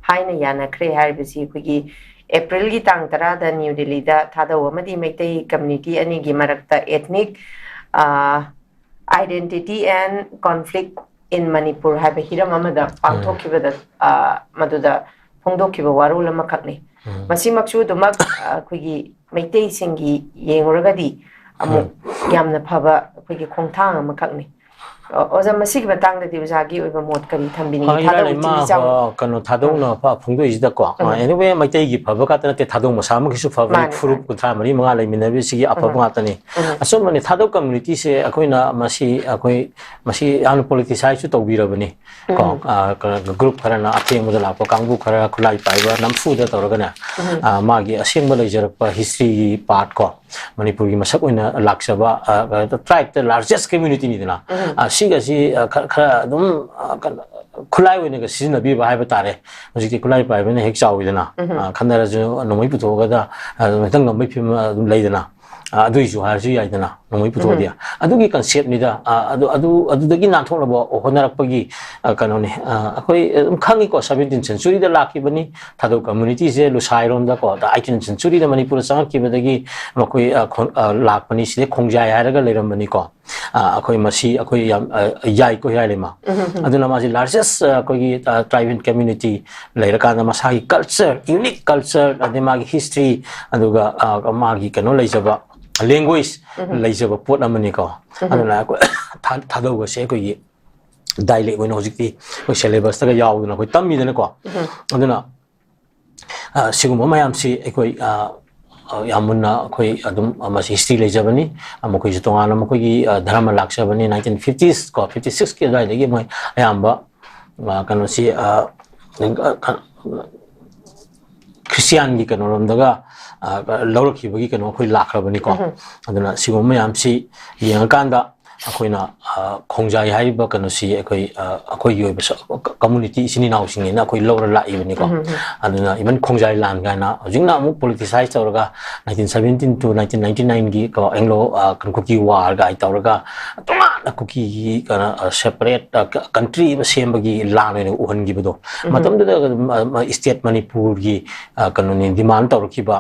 ꯍꯥꯏꯅ ꯌꯥꯅꯈ꯭ꯔꯦ ꯍꯥꯏꯔꯤꯕꯁꯤ ꯑꯩꯈꯣꯏꯒꯤ ꯑꯦꯄ꯭ꯔꯤꯜꯒꯤ ꯇꯥꯡ ꯇꯔꯥꯗ ꯅ꯭ꯌꯨ ꯗꯤꯜꯂꯤꯗ ꯊꯥꯗꯧ ꯑꯃꯗꯤ ꯃꯩꯇꯩ community ꯑꯅꯤꯒꯤ ꯃꯔꯛꯇ ethnic, ꯑ, Identity and Conflict in Manipur ꯍꯥꯏꯕ ꯍꯤꯔꯝ ꯑꯃꯗ ꯄꯥꯡꯊꯣꯛꯈꯤꯕꯗ, ꯑ, ꯃꯗꯨꯗ ꯐꯣꯡꯗꯣꯛꯈꯤꯕ ꯋꯥꯔꯣꯜ ꯑꯃꯈꯛꯅꯤ꯫ ꯎꯝ. ꯃꯁꯤꯃꯛꯁꯨ ꯑꯗꯨꯃꯛ, ꯑ, ꯑꯩꯈꯣꯏꯒꯤ ꯃꯩꯇꯩꯁꯤꯡꯒꯤ ꯌꯦꯡꯉꯨꯔꯒꯗꯤ ꯑꯃꯨꯛ ꯌꯥꯝꯅ ꯐꯕ ꯑꯩꯈꯣꯏꯒꯤ ꯈꯣꯡꯊꯥꯡ ꯑꯃꯈꯛꯅꯤ꯫ ꯑ, ꯑꯣꯖꯥ, ꯃꯁꯤꯒꯤ ꯃꯇꯥꯡꯗꯗꯤ ꯑꯣꯖꯥꯒꯤ ꯑꯣꯏꯕ ꯃꯣꯠ ꯀꯔꯤ ꯊꯝꯕꯤꯅꯤꯡꯉꯤ? ꯍꯣꯏ, ꯏꯔꯥ ꯊꯥꯗꯧ ꯂꯩꯃ, ꯎꯇꯤꯗꯤ ꯆꯥꯎ- ꯍꯣ, ꯀꯩꯅꯣ, ꯊꯥꯗꯧꯅ ꯐ-, ꯐꯣꯡꯗꯣꯛꯏꯁꯤꯗꯀꯣ, ꯎꯝ. ꯑ, anyway, ꯃꯩꯇꯩꯒꯤ ꯐꯕ ꯈꯛꯇ ꯅꯠꯇꯦ, ꯊꯥꯗꯧ ꯃꯁꯥꯃꯛꯀꯤꯁꯨ ꯐꯕꯅꯤ, ꯃꯥꯅꯤ, ꯐꯨꯔꯨꯞ ꯃꯥꯅꯤ. ꯀꯨꯟꯊ꯭ꯔꯥ ꯃꯔꯤ ꯃꯉꯥ ꯂꯩꯃꯤꯟꯅꯕꯁꯤꯒꯤ ꯑꯐꯕ ꯎꯝ. ꯉꯥꯛꯇꯅꯤ꯫ ꯎꯝ. ꯑꯆꯨꯝꯕꯅꯤ, ꯊꯥꯗꯧ communityꯁꯦ ꯑꯩꯈꯣꯏꯅ ꯃꯁꯤ, ꯑꯩꯈꯣꯏ ꯃꯁꯤ ꯌꯥꯝꯅ politicizeꯁꯨ ꯇꯧꯕꯤꯔꯕꯅꯤ꯫ ꯀꯣ, ꯎꯝ. ꯑ, ꯀ-, group ꯈꯔꯅ, ꯑꯊꯦꯡꯕꯗ ꯂꯥꯛꯄ ꯀꯥꯡꯕꯨ ꯈꯔ, ꯈꯨꯠꯂꯥꯏ ꯄꯥꯏꯕ ꯅꯝꯐꯨꯗ ꯇꯧꯔꯒꯅꯦ, ꯎꯝ. ꯑ, ꯃꯥꯒꯤ ꯑꯁꯦꯡꯕ ꯂꯩꯖꯔꯛꯄ historyꯒꯤ part ꯀꯣ, ꯃꯅꯤꯄꯨꯔꯒꯤ ꯃꯁꯛ ꯑꯣꯏꯅ ꯂꯥꯛꯆꯕ, ꯑ, ꯑ, tribeꯇ largest communityꯅꯤꯗꯅ, ꯎꯝ. ꯑ, ꯁꯤꯒꯁꯤ, ꯑ, ꯈꯔ, ꯈꯔ ꯑꯗꯨꯝ, ꯑ, ꯀ-, ꯈꯨꯠꯂꯥꯏ ꯑꯣꯏꯅꯒ ꯁꯤꯖꯤꯟꯅꯕꯤꯕ ꯍꯥꯏꯕ ꯇꯥꯔꯦ꯫ ꯍꯧꯖꯤꯛꯇꯤ ꯈꯨꯠꯂꯥꯏ ꯄꯥꯏꯕꯅ ꯍꯦꯛ ꯆꯥꯎꯋꯤꯗꯅ, ꯎꯝ. ꯑ, ꯈꯟꯅꯔꯁꯨ ꯅꯣꯡꯃꯩ ꯄꯨꯊꯣꯛꯑꯒꯗ, ꯑ, ꯍꯦꯛꯇ ꯉꯝꯕꯩ ꯐꯤꯕꯝ ꯑꯗꯨꯝ ꯂꯩꯗꯅ, ꯑ, ꯑꯗꯨꯏꯁꯨ ꯍꯥꯏꯔꯁꯨ ꯌꯥꯏꯗꯅ, ꯅꯣꯡꯃꯩ ꯄꯨꯊꯣꯛꯑꯗꯤ꯫ ꯎꯝ. ꯑꯗꯨꯒꯤ conceptꯅꯤꯗ, ꯑ, ꯑꯗꯨ, ꯑꯗꯨ, ꯑꯗꯨꯗꯒꯤ ꯅꯥꯟꯊꯣꯛꯅꯕ ꯍꯣꯠꯅꯔꯛꯄꯒꯤ, ꯑ, ꯀꯩꯅꯣꯅꯤ꯫ ꯑ, ꯑꯩꯈꯣꯏ ꯑꯗꯨꯝ ꯈꯪꯉꯤꯀꯣ, seventeen centuryꯗ ꯂꯥꯛꯈꯤꯕꯅꯤ, ꯊꯥꯗꯧ communityꯁꯦ ꯂꯨꯁꯥꯏꯔꯣꯝꯗꯀꯣ, the eighteenth centuryꯗ ꯃꯅꯤꯄꯨꯔꯗ ꯆꯪꯉꯛꯈꯤꯕꯗꯒꯤ ꯃꯈꯣꯏ, ꯑ, ꯈꯣ-, ꯑ, ꯂꯥꯛꯄꯅꯤ, ꯁꯤꯗꯩ ꯈꯣꯡꯖꯥꯏ ꯍꯥꯏꯔꯒ ꯂꯩꯔꯝꯕꯅꯤ ꯀꯣ꯫ ꯑ, ꯑꯩꯈꯣꯏ ꯃꯁꯤ, ꯑꯩꯈꯣꯏ ꯌꯥꯝ, ꯑ, ꯌꯥꯏꯀꯣ, ꯍꯤꯔꯥꯏ ꯂꯩꯃ꯫ ꯎꯝ, ꯎꯝ. ꯑꯗꯨꯅ ꯃꯥꯁꯤ largest, ꯑ, ꯑꯩꯈꯣꯏꯒꯤ, ꯑ, tribe and community ꯂꯩꯔꯀꯥꯟꯗ ꯃꯁꯥꯒꯤ culture, unique culture, ꯑꯗꯩ ꯃꯥꯒꯤ history, ꯑꯗꯨꯒ, ꯑ, ꯃꯥꯒꯤ ꯀꯩꯅꯣ ꯂꯩꯖꯕ, language ꯎꯝ. ꯂꯩꯖꯕ ꯄꯣꯠ ꯑꯃꯅꯤꯀꯣ꯫ ꯎꯝ. ꯑꯗꯨꯅ ꯑꯩꯈꯣꯏ ꯊꯥ-, ꯊꯥꯗꯧꯕꯁꯦ ꯑꯩꯈꯣꯏꯒꯤ dialect ꯑꯣꯏꯅ ꯍꯧꯖꯤꯛꯇꯤ ꯑꯩꯈꯣꯏ syllabusꯇꯒ ꯌꯥꯎꯗꯅ ꯑꯩꯈꯣꯏ ꯇꯝꯃꯤꯗꯅꯀꯣ꯫ ꯎꯝ. ꯑꯗꯨꯅ, ꯑ, ꯁꯤꯒꯨꯝꯕ ꯃꯌꯥꯝꯁꯤ ꯑꯩꯈꯣꯏ, ꯑ, ꯑ, ꯌꯥꯝ ꯃꯨꯟꯅ ꯑꯩꯈꯣꯏ ꯑꯗꯨꯝ, ꯑ, ꯃꯁꯤ history ꯂꯩꯖꯕꯅꯤ꯫ ꯑ, ꯃꯈꯣꯏꯁꯨ ꯇꯣꯉꯥꯟꯅ ꯃꯈꯣꯏꯒꯤ, ꯑ, ꯙꯔꯃ ꯂꯥꯛꯆꯕꯅꯤ꯫ Nineteen fifties ꯀꯣ, fifty sixꯀꯤ ꯑꯗꯨꯋꯥꯏꯗꯒꯤ ꯃꯣꯏ ꯑꯌꯥꯝꯕ, ꯑ, ꯀꯩꯅꯣꯁꯤ, ꯑ, ꯑ, ꯈ꯭ꯔꯤꯁꯇꯤꯌꯥꯟꯒꯤ ꯀꯩꯅꯣꯔꯣꯝꯗꯒ, ꯑ, ꯂꯧꯔꯛꯈꯤꯕꯒꯤ ꯀꯩꯅꯣ ꯑꯩꯈꯣꯏ ꯂꯥꯛꯈ꯭ꯔꯕꯅꯤꯀꯣ꯫ ꯎꯝ. ꯑꯗꯨꯅ ꯁꯤꯒꯨꯝꯕ ꯃꯌꯥꯝꯁꯤ ꯌꯦꯡꯉꯀꯥꯟꯗ, ꯑꯩꯈꯣꯏꯅ ꯈꯣꯡꯖꯥꯏ ꯍꯥꯏꯔꯤꯕ ꯀꯩꯅꯣꯁꯤ ꯑꯩꯈꯣꯏ ꯑꯩꯈꯣꯏꯒꯤ ꯑꯣꯏꯕ ꯀꯝꯃꯨꯅꯤꯇꯤ ꯏꯆꯤꯟ ꯏꯅꯥꯎꯁꯤꯡꯅꯤꯅ ꯑꯩꯈꯣꯏ ꯂꯧꯔ ꯂꯥꯛꯏꯕꯅꯤꯀꯣ꯫ ꯑꯗꯨꯅ even ꯈꯣꯡꯖꯥꯏ ꯂꯥꯟ ꯀꯥꯏꯅ ꯍꯧꯖꯤꯛꯅ ꯑꯃꯨꯛ ꯄꯣꯂꯤꯇꯤꯁꯥꯏꯁ ꯇꯧꯔꯒ nineteen seventeen to nineteen ninety nine ꯒꯤ ꯀꯣ ꯑꯦꯡꯂꯣ ꯀꯨꯀꯤ ꯋꯥꯔ ꯀꯥꯏ ꯇꯧꯔꯒ ꯇꯣꯉꯥꯟꯅ ꯀꯨꯀꯤꯒꯤ ꯀꯩꯅꯣ ꯁꯦꯄꯔꯦꯠ ꯀꯟꯇ꯭ꯔꯤ ꯑꯃ ꯁꯦꯝꯕꯒꯤ ꯂꯥꯟ ꯑꯣꯏꯅ ꯎꯍꯟꯈꯤꯕꯗꯣ꯫ ꯃꯇꯝꯗꯨꯗ ꯏꯁꯇꯦꯠ ꯃꯅꯤꯄꯨꯔꯒꯤ ꯀꯩꯅꯣꯅꯤ ꯗꯤꯃꯥꯟ ꯇꯧꯔꯛꯈꯤꯕ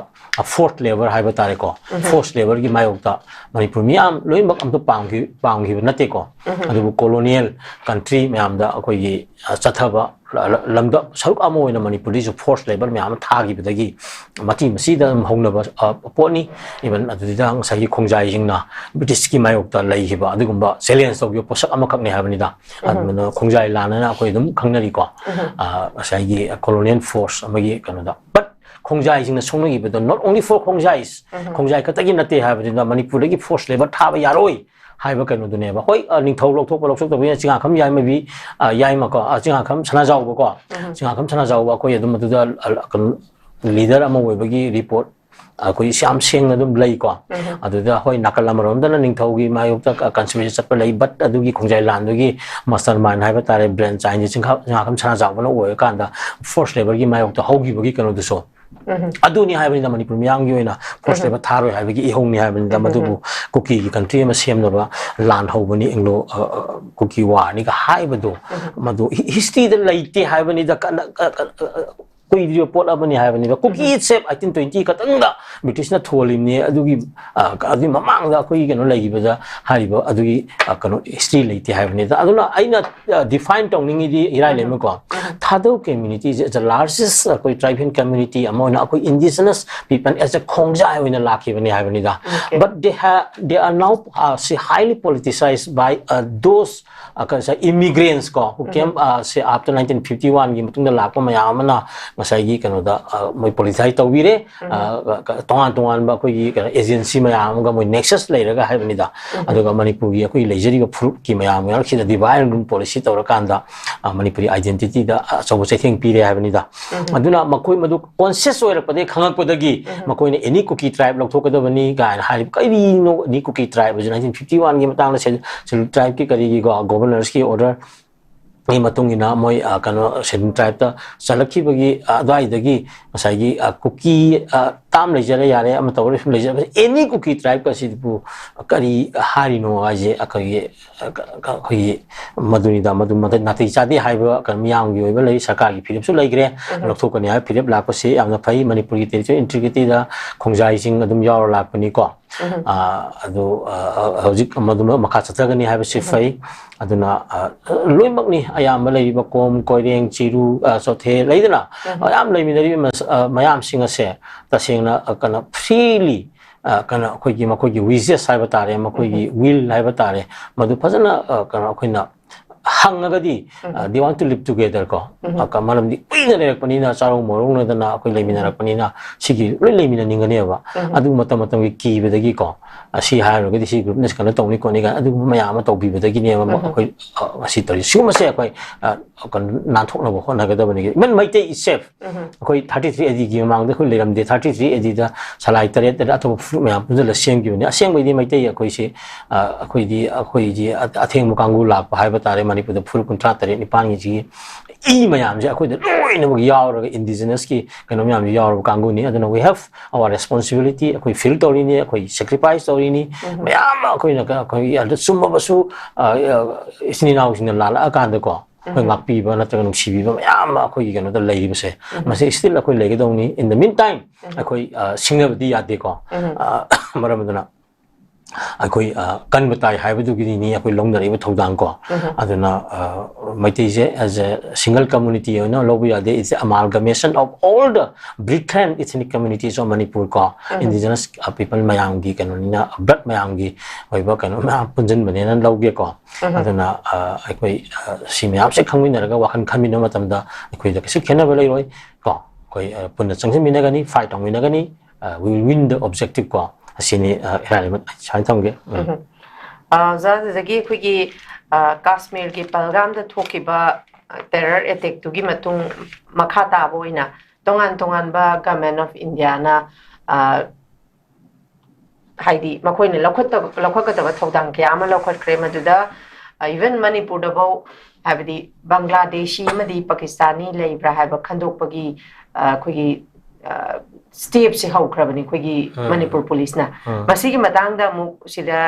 ꯐꯣꯔꯁ ꯂꯦꯕꯔ ꯍꯥꯏꯕ ꯇꯥꯔꯦꯀꯣ꯫ ꯐꯣꯔꯁ ꯂꯦꯕꯔꯒꯤ ꯃꯥꯌꯣꯛꯇ ꯃꯅꯤꯄꯨꯔ ꯃꯤꯌꯥꯝ ꯂꯣꯏꯅꯃꯛ ꯑꯝꯇ ꯄꯥꯝꯈꯤ ꯄꯥꯝꯈꯤꯕ ꯅꯠꯇꯦꯀꯣ꯫ ꯑꯗꯨꯕꯨ ꯀꯣꯂꯣꯅꯤꯌꯦꯜ ꯀꯟꯇ꯭ꯔꯤ ꯃꯌꯥꯝꯗ ꯑꯩꯈꯣꯏꯒꯤ ꯆꯠꯊꯕ ꯂꯝꯗ ꯁꯔꯨꯛ ꯑꯃ ꯑꯣꯏꯅ ꯃꯅꯤꯄꯨꯔꯗꯁꯨ ꯐꯣꯔꯁ ꯂꯦꯕꯔ ꯃꯌꯥꯝ ꯑꯃ ꯊꯥꯈꯤꯕꯗꯒꯤ ꯃꯇꯤ ꯃꯁꯤꯗ ꯑꯗꯨꯝ ꯍꯧꯅꯕ ꯄꯣꯠꯅꯤ꯫ Even ꯑꯗꯨꯗ ꯉꯁꯥꯏꯒꯤ ꯈꯣꯡꯖꯥꯏꯁꯤꯡꯅ ꯕ꯭ꯔꯤꯇꯤꯁꯀꯤ ꯃꯥꯌꯣꯛꯇ ꯂꯩꯈꯤꯕ ꯑꯗꯨꯒꯨꯝꯕ ꯆꯦꯂꯦꯟꯖ ꯇꯧꯈꯤꯕ ꯄꯣꯠꯁꯛ ꯑꯃꯈꯛꯅꯤ ꯍꯥꯏꯕꯅꯤꯗ꯫ ꯑꯗꯨꯅ ꯈꯣꯡꯖꯥꯏ ꯂꯥꯟ ꯍꯥꯏꯅ ꯑꯩꯈꯣꯏ ꯑꯗꯨꯝ ꯈꯪꯅꯔꯤꯀꯣ꯫ ꯉꯁꯥꯏꯒꯤ ꯀꯣꯂꯣꯅꯤꯌꯦꯜ ꯐꯣꯔꯁ ꯑꯃꯒꯤ ꯀꯩꯅꯣꯗ꯫ But ꯈꯣꯡꯖꯥꯏꯁꯤꯡꯅ ꯁꯣꯛꯅꯈꯤꯕꯗꯣ not only for ꯈꯣꯡꯖꯥꯏ, ꯈꯣꯡꯖꯥꯏ ꯈꯛꯇꯒꯤ ꯅꯠꯇꯦ ꯍꯥꯏꯕꯗꯨꯗ ꯃꯅꯤꯄꯨꯔꯗꯒꯤ ꯐꯣꯔꯁ ꯂꯦꯕꯔ ꯊꯥꯕ ꯌꯥꯔꯣꯏ ꯍꯥꯏꯕ ꯀꯩꯅꯣꯗꯨꯅꯦꯕ꯫ ꯍꯣꯏ, ꯅꯤꯡꯊꯧ ꯂꯧꯊꯣꯛꯄ ꯂꯧꯊꯣꯛꯇꯕꯒꯤꯅ ꯆꯤꯉꯥꯈꯝ ꯌꯥꯏꯃꯕꯤ, ꯌꯥꯏꯃꯀꯣ, ꯆꯤꯉꯥꯈꯝ ꯁꯅꯥꯖꯥꯎꯕꯀꯣ, ꯆꯤꯉꯥꯈꯝ ꯁꯅꯥꯖꯥꯎꯕ ꯑꯩꯈꯣꯏ ꯑꯗꯨꯝ ꯑꯗꯨꯗ ꯀꯩꯅꯣ ꯂꯤꯗꯔ ꯑꯃ ꯑꯣꯏꯕꯒꯤ ꯔꯤꯄꯣꯔꯠ ꯑꯩꯈꯣꯏ ꯌꯥꯝ ꯁꯦꯡꯅ ꯑꯗꯨꯝ ꯂꯩꯀꯣ꯫ ꯑꯗꯨꯗ ꯍꯣꯏ, ꯅꯥꯀꯜ ꯑꯃꯔꯣꯝꯗꯅ ꯅꯤꯡꯊꯧꯒꯤ ꯃꯥꯌꯣꯛꯇ ꯀꯟꯁꯄꯤꯔꯦꯁꯤ ꯆꯠꯄ ꯂꯩ, but ꯑꯗꯨꯒꯤ ꯈꯣꯡꯖꯥꯏ ꯂꯥꯟꯗꯨꯒꯤ ꯃꯥꯁꯇꯔ ꯃꯥꯏꯟ ꯍꯥꯏꯕ ꯇꯥꯔꯦ, ꯕ꯭ꯔꯦꯟ ꯆꯥꯏꯟꯁꯦ ꯆꯤꯡꯈꯥ-, ꯆꯤꯉꯥꯈꯝ ꯁꯅꯥꯖꯥꯎꯕꯅ ꯑꯣꯏꯔꯀꯥꯟꯗ ꯐꯣꯔꯁ ꯂꯦꯕꯔꯒꯤ ꯃꯥꯌꯣꯛꯇ ꯍꯧꯈꯤꯕꯒꯤ ꯀꯩꯅꯣꯗꯨꯁꯨ ꯑꯗꯨꯅꯤ ꯍꯥꯏꯕꯅꯤꯅ, ꯃꯅꯤꯄꯨꯔ ꯃꯤꯌꯥꯝꯒꯤ ꯑꯣꯏꯅ ꯐꯣꯔꯁ ꯂꯦꯕꯔ ꯊꯥꯔꯣꯏ ꯍꯥꯏꯕꯒꯤ ꯏꯍꯧꯅꯤ ꯍꯥꯏꯕꯅꯤꯗ꯫ ꯃꯗꯨꯕꯨ ꯀꯨꯀꯤꯒꯤ ꯀꯟꯇ꯭ꯔꯤ ꯑꯃ ꯁꯦꯝꯅꯕ ꯂꯥꯟ ꯍꯧꯕꯅꯤ, ꯑꯦꯡꯂꯣ ꯀꯨꯀꯤ ꯋꯥꯔꯅꯤꯒ ꯍꯥꯏꯕꯗꯣ, ꯃꯗꯨ ꯍꯤꯁꯇ꯭ꯔꯤꯗ ꯂꯩꯇꯦ ꯍꯥꯏꯕꯅꯤꯗ꯫ ꯀꯨꯏꯗ꯭ꯔꯤꯕ ꯄꯣꯠ ꯑꯃꯅꯤ ꯍꯥꯏꯕꯅꯤꯗ꯫ ꯀꯨꯀꯤ itself eighteen twenty ꯈꯛꯇꯪꯗ ꯕ꯭ꯔꯤꯇꯤꯁꯅ ꯊꯣꯜꯂꯤꯕꯅꯤ꯫ ꯑꯗꯨꯒꯤ ꯑꯗꯨꯒꯤ ꯃꯃꯥꯡꯗ ꯑꯩꯈꯣꯏꯒꯤ ꯀꯩꯅꯣ ꯂꯩꯈꯤꯕꯗ ꯍꯥꯏꯔꯤꯕ ꯑꯗꯨꯒꯤ ꯀꯩꯅꯣ ꯍꯤꯁꯇ꯭ꯔꯤ ꯂꯩꯇꯦ ꯍꯥꯏꯕꯅꯤꯗ꯫ ꯑꯗꯨꯅ ꯑꯩꯅ ꯗꯤꯐꯥꯏꯟ ꯇꯧꯅꯤꯡꯉꯤꯗꯤ ꯏꯔꯥꯏ ꯂꯩꯃꯀꯣ, ꯊꯥꯗꯧ community is the largest ꯑꯩꯈꯣꯏ ꯇ꯭ꯔꯥꯏꯕꯦꯜ ꯀꯝꯃ꯭ꯌꯨꯅꯤꯇꯤ ꯑꯃ ꯑꯣꯏꯅ ꯑꯩꯈꯣꯏ indigenous people as a ꯈꯣꯡꯖꯥꯏ ꯑꯣꯏꯅ ꯂꯥꯛꯈꯤꯕꯅꯤ ꯍꯥꯏꯕꯅꯤꯗ꯫ But they have, they are now, uh, say, highly politicized by, uh, those, uh, ꯀꯩ ꯍꯥꯏ, immigrants ꯀꯣ, who came, uh, say, after nineteen fifty one ꯒꯤ ꯃꯇꯨꯡꯗ ꯂꯥꯛꯄ ꯃꯌꯥꯝ ꯑꯃꯅ ꯉꯁꯥꯏꯒꯤ ꯀꯩꯅꯣꯗ, uh, ꯃꯣꯏ ꯄꯣꯂꯤꯇꯤꯁꯥꯏꯁ ꯇꯧꯕꯤꯔꯦ꯫ ꯑ, ꯇꯣꯉꯥꯟ ꯇꯣꯉꯥꯟꯕ ꯑꯩꯈꯣꯏꯒꯤ ꯀꯩꯅꯣ ꯑꯦꯖꯦꯟꯁꯤ ꯃꯌꯥꯝ ꯑꯃꯒ ꯃꯣꯏ ꯅꯦꯛꯁꯁ ꯂꯩꯔꯒ ꯍꯥꯏꯕꯅꯤꯗ꯫ ꯑꯗꯨꯒ ꯃꯅꯤꯄꯨꯔꯒꯤ ꯑꯩꯈꯣꯏꯒꯤ ꯂꯩꯖꯔꯤꯕ ꯐꯨꯔꯨꯞꯀꯤ ꯃꯌꯥꯝ ꯃꯌꯥꯝꯁꯤꯗ divide and rule policy ꯇꯧꯔꯀꯥꯟꯗ, ꯑ, ꯃꯅꯤꯄꯨꯔꯤ identity ꯑ, ꯑꯆꯧꯕ ꯆꯩꯊꯦꯡ ꯄꯤꯔꯦ ꯍꯥꯏꯕꯅꯤꯗ꯫ ꯑꯗꯨꯅ ꯃꯈꯣꯏ ꯃꯗꯨ conscious ꯑꯣꯏꯔꯛꯄꯗꯒꯤ, ꯈꯪꯉꯛꯄꯗꯒꯤ, ꯃꯈꯣꯏꯅ any Kuki tribe ꯂꯧꯊꯣꯛꯀꯗꯕꯅꯤ ꯀꯥꯏꯅ ꯍꯥꯏꯔꯤꯕ꯫ ꯀꯔꯤꯅꯣ any Kuki tribe ꯍꯥꯏꯁꯤ? Nineteen fifty one ꯒꯤ ꯃꯇꯥꯡꯗ Scheduled Tribe ꯀꯤ ꯀꯔꯤꯒꯤꯀꯣ, Governors ꯀꯤ order ꯒꯤ ꯃꯇꯨꯡ ꯏꯟꯅ ꯃꯣꯏ, ꯑ, ꯀꯩꯅꯣ, Scheduled Tribe ꯇ ꯆꯠꯂꯛꯈꯤꯕꯒꯤ, ꯑ, ꯑꯗꯨꯋꯥꯏꯗꯒꯤ ꯉꯁꯥꯏꯒꯤ, ꯑ, ꯀꯨꯀꯤ, ꯑ, ꯇꯥꯝ ꯂꯩꯖꯔꯦ ꯌꯥꯔꯦ, ꯑꯃ ꯇꯧꯔꯦ ꯁꯨꯝ ꯂꯩꯖꯔꯦ, any Kuki tribe ꯀꯁꯤꯕꯨ ꯀꯔꯤ ꯍꯥꯏꯔꯤꯅꯣ ꯍꯥꯏꯁꯦ ꯑꯩꯈꯣꯏꯒꯤ, ꯑ, ꯀ-, ꯀ-, ꯑꯩꯈꯣꯏꯒꯤ ꯃꯗꯨꯅꯤꯗ, ꯃꯗꯨ ꯃꯗꯨ ꯅꯥꯇꯩ ꯆꯥꯗꯦ ꯍꯥꯏꯕ ꯀꯩꯅꯣ ꯃꯤꯌꯥꯝꯒꯤ ꯑꯣꯏꯕ ꯂꯩ, ꯁꯔꯀꯥꯔꯒꯤ ꯐꯤꯔꯦꯞꯁꯨ ꯂꯩꯈ꯭ꯔꯦ, ꯂꯧꯊꯣꯛꯀꯅꯤ ꯍꯥꯏꯕ ꯐꯤꯔꯦꯞ ꯂꯥꯛꯄꯁꯤ ꯌꯥꯝꯅ ꯐꯩ꯫ ꯃꯅꯤꯄꯨꯔꯒꯤ territorial integrity ꯗ ꯈꯣꯡꯖꯥꯏꯁꯤꯡ ꯑꯗꯨꯝ ꯌꯥꯎꯔ ꯂꯥꯛꯄꯅꯤꯀꯣ꯫ ꯑ, ꯑꯗꯨ, ꯑ, ꯑ, ꯍꯧꯖꯤꯛ ꯃꯗꯨꯃ ꯃꯈꯥ ꯆꯠꯊꯒꯅꯤ ꯍꯥꯏꯕꯁꯤ ꯐꯩ꯫ ꯑꯗꯨꯅ, ꯑ, ꯂꯣꯏꯅꯃꯛꯅꯤ, ꯑꯌꯥꯝꯕ ꯂꯩꯔꯤꯕ ꯀꯣꯝ, ꯀꯣꯏꯔꯦꯡ, ꯆꯤꯔꯨ, ꯑ, ꯆꯣꯊꯦ ꯂꯩꯗꯅ, ꯃꯌꯥꯝ ꯂꯩꯃꯤꯟꯅꯔꯤꯕ ꯃꯁ-, ꯑ, ꯃꯌꯥꯝꯁꯤꯡ ꯑꯁꯦ ꯇꯁꯦꯡꯅ, ꯑ, ꯀꯩꯅꯣ, freely, ꯑ, ꯀꯩꯅꯣ, ꯑꯩꯈꯣꯏꯒꯤ, ꯃꯈꯣꯏꯒꯤ wishes ꯍꯥꯏꯕ ꯇꯥꯔꯦ, ꯃꯈꯣꯏꯒꯤ will ꯍꯥꯏꯕ ꯇꯥꯔꯦ, ꯃꯗꯨ ꯐꯖꯅ, ꯑ, ꯀꯩꯅꯣ, ꯑꯩꯈꯣꯏꯅ ꯍꯪꯉꯒꯗꯤ, ꯑ, they want to live together ꯀꯣ꯫ ꯑ, ꯀ-, ꯃꯔꯝꯗꯤ ꯀꯨꯏꯅ ꯂꯩꯔꯛꯄꯅꯤꯅ, ꯆꯥꯔꯧ ꯃꯧꯔꯧꯅꯗꯅ ꯑꯩꯈꯣꯏ ꯂꯩꯃꯤꯟꯅꯔꯛꯄꯅꯤꯅ ꯁꯤꯒꯤ ꯂꯣꯏ ꯂꯩꯃꯤꯟꯅꯅꯤꯡꯒꯅꯦꯕ꯫ ꯑꯗꯨ ꯃꯇꯝ ꯃꯇꯝꯒꯤ ꯀꯤꯕꯗꯒꯤꯀꯣ, ꯑ, ꯁꯤ ꯍꯥꯏꯔꯨꯔꯒꯗꯤ ꯁꯤ group ꯅ ꯀꯩꯅꯣ ꯇꯧꯅꯤ ꯈꯣꯠꯅꯤ ꯀꯥꯏꯅ ꯑꯗꯨꯒꯨꯝꯕ ꯃꯌꯥꯝ ꯑꯃ ꯇꯧꯕꯤꯕꯗꯒꯤꯅꯦꯕ ꯑꯩꯈꯣꯏ, ꯑ, ꯃꯁꯤ ꯇꯧꯔꯤ꯫ ꯁꯤꯒꯨꯝꯕꯁꯦ ꯑꯩꯈꯣꯏ, ꯑ, ꯀꯩꯅꯣ, ꯅꯥꯟꯊꯣꯛꯅꯕ ꯍꯣꯠꯅꯒꯗꯕꯅꯤ꯫ Even ꯃꯩꯇꯩ itself, ꯑꯩꯈꯣꯏ thirty three A D ꯒꯤ ꯃꯃꯥꯡꯗ ꯑꯩꯈꯣꯏ ꯂꯩꯔꯝꯗꯦ꯫ Thirty three A D ꯗ ꯁꯂꯥꯏ ꯇꯔꯦꯠ ꯑꯗ ꯑꯇꯣꯞꯄ ꯐꯨꯔꯨꯞ ꯃꯌꯥꯝ ꯄꯨꯟꯁꯤꯜꯂ ꯁꯦꯝꯈꯤꯕꯅꯤ꯫ ꯑꯁꯦꯡꯕꯩꯗꯤ ꯃꯩꯇꯩ ꯑꯩꯈꯣꯏꯁꯤ, ꯑ, ꯑꯩꯈꯣꯏꯗꯤ, ꯑꯩꯈꯣꯏꯁꯤ ꯑ-, ꯑꯊꯦꯡꯕ ꯀꯥꯡꯕꯨ ꯂꯥꯛꯄ ꯍꯥꯏꯕ ꯇꯥꯔꯦ꯫ ꯃꯅꯤꯄꯨꯔꯗ ꯐꯨꯔꯨꯞ ꯀꯨꯟꯊ꯭ꯔꯥ ꯇꯔꯦꯠ ꯅꯤꯄꯥꯟꯒꯤꯁꯤꯒꯤ ꯏ ꯃꯌꯥꯝꯁꯦ ꯑꯩꯈꯣꯏꯗ ꯂꯣꯏꯅꯃꯛ ꯌꯥꯎꯔꯒ, indigenous ꯀꯤ ꯀꯩꯅꯣ ꯃꯌꯥꯝꯁꯦ ꯌꯥꯎꯔꯕ ꯀꯥꯡꯕꯨꯅꯤ꯫ ꯑꯗꯨꯅ we have our responsibility, ꯑꯩꯈꯣꯏ feel ꯇꯧꯔꯤꯅꯤ, ꯑꯩꯈꯣꯏ sacrifice ꯇꯧꯔꯤꯅꯤ꯫ ꯃꯌꯥꯝ ꯑꯃ ꯑꯩꯈꯣꯏꯅ ꯀ-, ꯑꯩꯈꯣꯏꯒꯤ ꯑꯗꯨ ꯆꯨꯝꯃꯕꯁꯨ, ꯑ, ꯑ, ꯏꯆꯤꯟ ꯏꯅꯥꯎꯁꯤꯡꯅ ꯂꯥꯜꯂꯛꯑꯀꯥꯟꯗꯀꯣ, ꯑꯩꯈꯣꯏ ꯉꯥꯛꯄꯤꯕ ꯅꯠꯇ꯭ꯔꯒ ꯅꯨꯡꯁꯤꯕꯤꯕ ꯃꯌꯥꯝ ꯑꯃ ꯑꯩꯈꯣꯏꯒꯤ ꯀꯩꯅꯣꯗ ꯂꯩꯔꯤꯕꯁꯦ, ꯃꯁꯤ still ꯑꯩꯈꯣꯏ ꯂꯩꯒꯗꯧꯅꯤ꯫ In the meantime, ꯑꯩꯈꯣꯏ, ꯑ, ꯁꯤꯡꯅꯕꯗꯤ ꯌꯥꯗꯦꯀꯣ꯫ ꯑ, ꯃꯔꯝ ꯑꯗꯨꯅ ꯑꯩꯈꯣꯏ, ꯑ, ꯀꯟꯕ ꯇꯥꯏ ꯍꯥꯏꯕꯗꯨꯒꯤꯅꯤ ꯑꯩꯈꯣꯏ ꯂꯧꯅꯔꯤꯕ ꯊꯧꯗꯥꯡ ꯀꯣ꯫ ꯑꯗꯨꯅ, ꯑ, ꯃꯩꯇꯩꯁꯦ as a single community ꯑꯣꯏꯅ ꯂꯧꯕ ꯌꯥꯗꯦ꯫ It's a amalgamation of all the breed and ethnic communities of Manipur ꯀꯣ꯫ Indigenous, ꯑ, people ꯃꯌꯥꯝꯒꯤ ꯀꯩꯅꯣꯅꯤꯅ, blood ꯃꯌꯥꯝꯒꯤ ꯑꯣꯏꯕ ꯀꯩꯅꯣ ꯃꯌꯥꯝ ꯄꯨꯟꯁꯤꯟꯕꯅꯦꯅ ꯂꯧꯒꯦꯀꯣ꯫ ꯑꯗꯨꯅ, ꯑ, ꯑꯩꯈꯣꯏ, ꯑ, ꯁꯤ ꯃꯌꯥꯝꯁꯦ ꯈꯪꯃꯤꯟꯅꯔꯒ ꯋꯥꯈꯜ ꯈꯟꯃꯤꯟꯅꯕ ꯃꯇꯝꯗ ꯑꯩꯈꯣꯏꯗ ꯀꯩꯁꯨ ꯈꯦꯠꯅꯕ ꯂꯩꯔꯣꯏ ꯀꯣ꯫ ꯑꯩꯈꯣꯏ, ꯑ, ꯄꯨꯟꯅ ꯆꯪꯁꯤꯟꯃꯤꯟꯅꯒꯅꯤ, fight ꯇꯧꯃꯤꯟꯅꯒꯅꯤ, ꯑ, we will win the objective ꯀꯣ꯫ ꯑꯁꯤꯅꯤ, ꯑ, ꯏꯔꯥꯏ ꯂꯥꯏꯕ ꯁꯨꯃꯥꯏꯅ ꯊꯝꯒꯦ꯫ ꯎꯝ꯫ ꯑ, ꯑꯣꯖꯥ, ꯑꯗꯨꯗꯒꯤ ꯑꯩꯈꯣꯏꯒꯤ, ꯑ, ꯀꯥꯁꯃꯤꯔꯒꯤ ꯄꯍꯜꯒꯥꯝꯗ ꯊꯣꯛꯈꯤꯕ, ꯇꯦꯔꯔ ꯑꯦꯇꯦꯛꯇꯨꯒꯤ ꯃꯇꯨꯡ ꯃꯈꯥ ꯇꯥꯕ ꯑꯣꯏꯅ ꯇꯣꯉꯥꯟ ꯇꯣꯉꯥꯟꯕ ꯒꯃꯦꯟ ꯑꯣꯐ ꯏꯟꯗꯤꯌꯥꯅ ꯍꯥꯏꯗꯤ ꯃꯈꯣꯏꯅ ꯂꯧꯈꯠꯇꯕ ꯂꯧꯈꯠꯀꯗꯕ ꯊꯧꯗꯥꯡ ꯀꯌꯥ ꯑꯃ ꯂꯧꯈꯠꯈ꯭ꯔꯦ꯫ ꯃꯗꯨꯗ ꯏꯚꯟ ꯃꯅꯤꯄꯨꯔꯗꯐꯧ ꯍꯥꯏꯕꯗꯤ ꯕꯪꯒ꯭ꯂꯥꯗꯦꯁꯤ ꯑꯃꯗꯤ ꯄꯥꯀꯤꯁꯇꯥꯅꯤ ꯂꯩꯕ꯭ꯔꯥ ꯍꯥꯏꯕ ꯈꯟꯗꯣꯛꯄꯒꯤ ꯑꯩꯈꯣꯏꯒꯤ ꯁ꯭ꯇꯦꯞꯁꯦ ꯍꯧꯈ꯭ꯔꯕꯅꯤ ꯑꯩꯈꯣꯏꯒꯤ ꯃꯅꯤꯄꯨꯔ ꯄꯨꯂꯤꯁꯅ꯫ ꯃꯁꯤꯒꯤ ꯃꯇꯥꯡꯗ ꯑꯃꯨꯛ ꯁꯤꯗ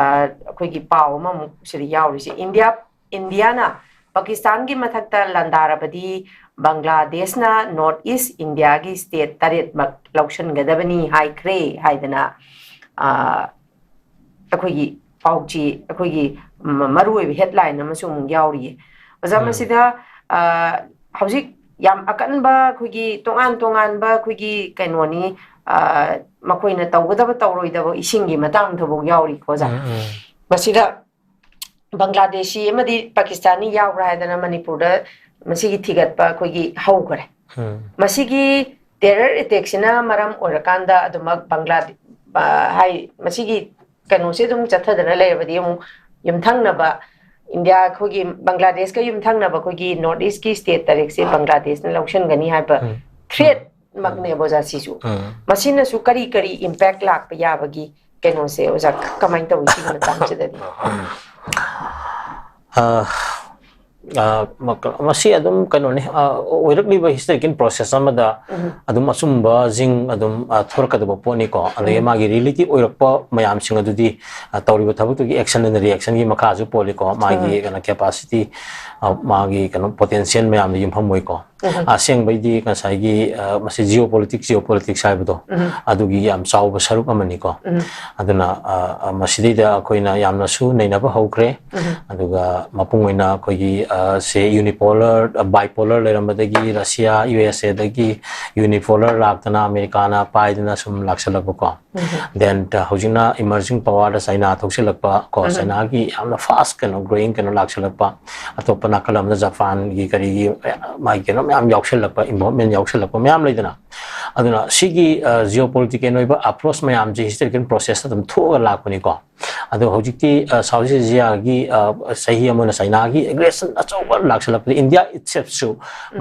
ꯑꯩꯈꯣꯏꯒꯤ ꯄꯥꯎ ꯑꯃꯃꯨꯛ ꯁꯤꯗ ꯌꯥꯎꯔꯤꯁꯦ, ꯏꯟꯗꯤꯌꯥ ꯏꯟꯗꯤꯌꯥꯅ ꯄꯥꯀꯤꯁꯇꯥꯟꯒꯤ ꯃꯊꯛꯇ ꯂꯥꯟꯗꯥꯔꯕꯗꯤ ꯕꯪꯒ꯭ꯂꯥꯗꯦꯁꯅ ꯅꯣꯔꯠ ꯏꯁ ꯏꯟꯗꯤꯌꯥꯒꯤ ꯁ꯭ꯇꯦꯠ ꯇꯔꯦꯠꯃꯛ ꯂꯧꯁꯤꯟꯒꯗꯕꯅꯤ ꯍꯥꯏꯈ꯭ꯔꯦ ꯍꯥꯏꯗꯅ ꯑꯩꯈꯣꯏꯒꯤ ꯄꯥꯎꯆꯦ, ꯑꯩꯈꯣꯏꯒꯤ ꯃꯔꯨꯑꯣꯏꯕ ꯍꯦꯗꯂꯥꯏꯟ ꯑꯃꯁꯨ ꯑꯃꯨꯛ ꯌꯥꯎꯔꯤꯌꯦ꯫ ꯑꯣꯖꯥ, ꯃꯁꯤꯗ ꯍꯧꯖꯤꯛ ꯌꯥꯝ ꯑꯀꯟꯕ ꯑꯩꯈꯣꯏꯒꯤ ꯇꯣꯉꯥꯟ ꯇꯣꯉꯥꯟꯕ ꯑꯩꯈꯣꯏꯒꯤ ꯀꯩꯅꯣꯅꯤ, ꯃꯈꯣꯏꯅ ꯇꯧꯒꯗꯕ ꯇꯧꯔꯣꯏꯗꯕ ꯏꯁꯤꯡꯒꯤ ꯃꯇꯥꯡꯗꯐꯥꯎ ꯌꯥꯎꯔꯤꯀꯣ ꯑꯣꯖꯥ꯫ ꯃꯁꯤꯗ ꯕꯪꯒ꯭ꯂꯥꯗꯦꯁꯤ ꯑꯃꯗꯤ ꯄꯥꯀꯤꯁꯇꯥꯅꯤ ꯌꯥꯎꯕ꯭ꯔꯥ ꯍꯥꯏꯗꯅ ꯃꯅꯤꯄꯨꯔꯗ ꯃꯁꯤꯒꯤ ꯊꯤꯒꯠꯄ ꯑꯩꯈꯣꯏꯒꯤ ꯍꯧꯈ꯭ꯔꯦ꯫ ꯃꯁꯤꯒꯤ ꯇꯦꯔꯔ ꯑꯦꯇꯦꯛꯁꯤꯅ ꯃꯔꯝ ꯑꯣꯏꯔꯀꯥꯟꯗ ꯑꯗꯨꯃꯛ ꯕꯪꯒ꯭ꯂꯥꯗꯦ ꯍꯥꯏ ꯃꯁꯤꯒꯤ ꯀꯩꯅꯣꯁꯦ ꯑꯗꯨꯝ ꯆꯠꯊꯗꯅ ꯂꯩꯔꯕꯗꯤ ꯑꯃꯨꯛ ꯌꯨꯝꯊꯪꯅꯕ ꯏꯟꯗꯤꯌꯥ ꯑꯩꯈꯣꯏꯒꯤ ꯕꯪꯒ꯭ꯂꯥꯗꯦꯁꯀ ꯌꯨꯝꯊꯪꯅꯕ ꯑꯩꯈꯣꯏꯒꯤ ꯅꯣꯔꯠ ꯏꯁꯀꯤ ꯁ꯭ꯇꯦꯠ ꯇꯔꯦꯠꯁꯦ ꯕꯪꯒ꯭ꯂꯥꯗꯦꯁꯅ ꯂꯧꯁꯤꯟꯒꯅꯤ ꯍꯥꯏꯕ ꯊ꯭ꯔꯦꯠ ꯃꯛꯅꯦꯕ ꯑꯣꯖꯥ ꯁꯤꯁꯨ꯫ ꯃꯁꯤꯅꯁꯨ ꯀꯔꯤ ꯀꯔꯤ ꯏꯝꯄꯦꯛ ꯂꯥꯛꯄ ꯌꯥꯕꯒꯤ ꯀꯩꯅꯣꯁꯦ ꯑꯣꯖꯥ ꯀꯃꯥꯏꯅ ꯇꯧꯏ ꯁꯤꯒꯤ ꯃꯇꯥꯡꯁꯤꯗꯗꯤ? ꯃꯁꯤ ꯑꯗꯨꯝ ꯀꯩꯅꯣꯅꯤ, ꯑꯣꯏꯔꯛꯂꯤꯕ ꯍꯤꯁꯇꯣꯔꯤꯀꯦꯜ ꯄ꯭ꯔꯣꯁꯦꯁ ꯑꯃꯗ ꯑꯗꯨꯝ ꯑꯆꯨꯝꯕꯁꯤꯡ ꯑꯗꯨꯝ ꯊꯣꯔꯛꯀꯗꯕ ꯄꯣꯠꯅꯤꯀꯣ꯫ ꯑꯗꯒꯤ ꯃꯥꯒꯤ ꯔꯤꯌꯦꯂꯤꯇꯤ ꯑꯣꯏꯔꯛꯄ ꯃꯌꯥꯝꯁꯤꯡ ꯑꯗꯨꯗꯤ ꯇꯧꯔꯤꯕ ꯊꯕꯛꯇꯨꯒꯤ ꯑꯦꯛꯁꯟ ꯑꯦꯟ ꯔꯤꯌꯦꯛꯁꯟꯒꯤ ꯃꯈꯥꯁꯨ ꯄꯣꯜꯂꯤꯀꯣ꯫ ꯃꯥꯒꯤ ꯀꯩꯅꯣ ꯀꯦꯄꯥꯁꯤꯇꯤ, ꯃꯥꯒꯤ ꯀꯩꯅꯣ ꯄꯣꯇꯦꯟꯁꯤꯌꯦꯜ ꯃꯌꯥꯝꯗ ꯌꯨꯝꯐꯝ ꯑꯣꯏꯀꯣ꯫ ꯑꯁꯦꯡꯕꯩꯗꯤ ꯉꯁꯥꯏꯒꯤ ꯃꯁꯤ ꯖꯤꯑꯣ ꯄꯣꯂꯤꯇꯤꯛꯁ ꯖꯤꯑꯣ ꯄꯣꯂꯤꯇꯤꯛꯁ ꯍꯥꯏꯕꯗꯣ ꯑꯗꯨꯒꯤ ꯌꯥꯝ ꯆꯥꯎꯕ ꯁꯔꯨꯛ ꯑꯃꯅꯤꯀꯣ꯫ ꯑꯗꯨꯅ ꯃꯁꯤꯗꯩꯗ ꯑꯩꯈꯣꯏꯅ ꯌꯥꯝꯅꯁꯨ ꯅꯩꯅꯕ ꯍꯧꯈ꯭ꯔꯦ꯫ ꯑꯗꯨꯒ ꯃꯄꯨꯡ ꯑꯣꯏꯅ ꯑꯩꯈꯣꯏꯒꯤ ꯁꯦ ꯌꯨꯅꯤꯄꯣꯂꯔ ꯕꯥꯏꯄꯣꯂꯔ ꯂꯩꯔꯝꯕꯗꯒꯤ ꯔꯁꯤꯌꯥ ꯌꯨ ꯑꯦꯁ ꯑꯦꯗꯒꯤ ꯌꯨꯅꯤꯄꯣꯂꯔ ꯂꯥꯛꯇꯅ ꯑꯃꯦꯔꯤꯀꯥꯅ ꯄꯥꯏꯗꯅ ꯁꯨꯝ ꯂꯥꯛꯁꯜꯂꯛꯄꯀꯣ꯫ ꯗꯦꯟ ꯍꯧꯖꯤꯛꯅ ꯏꯃꯔꯖꯤꯡ ꯄꯋꯥꯔꯗ ꯆꯥꯏꯅꯥ ꯊꯣꯛꯆꯜꯂꯛꯄ ꯀꯣ꯫ ꯆꯥꯏꯅꯥꯒꯤ ꯌꯥꯝꯅ ꯐꯥꯁ ꯀꯩꯅꯣ ꯒ꯭ꯔꯣꯋꯤꯡ ꯀꯩꯅꯣ ꯂꯥꯛꯁꯜꯂꯛꯄ, ꯑꯇꯣꯞꯄ ꯅꯥꯀꯜ ꯑꯃꯗ ꯖꯄꯥꯟꯒꯤ ꯀꯔꯤꯒꯤ ꯃꯥꯒꯤ ꯀꯩꯅꯣ ꯃꯌꯥꯝ ꯌꯥꯎꯁꯜꯂꯛꯄ, ꯏꯟꯚꯣꯜꯞꯃꯦꯟ ꯌꯥꯎꯁꯜꯂꯛꯄ ꯃꯌꯥꯝ ꯂꯩꯗꯅ꯫ ꯑꯗꯨꯅ ꯁꯤꯒꯤ ꯖꯤꯑꯣ ꯄꯣꯂꯤꯇꯤꯀꯦꯜ ꯑꯣꯏꯕ ꯑꯦꯄ꯭ꯔꯣꯆ ꯃꯌꯥꯝꯁꯦ ꯍꯤꯁꯇꯣꯔꯤꯀꯦꯜ ꯄ꯭ꯔꯣꯁꯦꯁꯇ ꯑꯗꯨꯝ ꯊꯣꯛꯑꯒ ꯂꯥꯛꯄꯅꯤꯀꯣ꯫ ꯑꯗꯣ ꯍꯧꯖꯤꯛꯇꯤ ꯁꯥꯎꯠ ꯏꯁ ꯑꯦꯁꯤꯌꯥꯒꯤ ꯆꯍꯤ ꯑꯃꯅ ꯆꯥꯏꯅꯥꯒꯤ ꯑꯦꯒ꯭ꯔꯦꯁꯟ ꯑꯆꯧꯕ ꯂꯥꯛꯁꯜꯂꯛꯄꯗ ꯏꯟꯗꯤꯌꯥ ꯏꯠꯁꯦꯜꯐꯁꯨ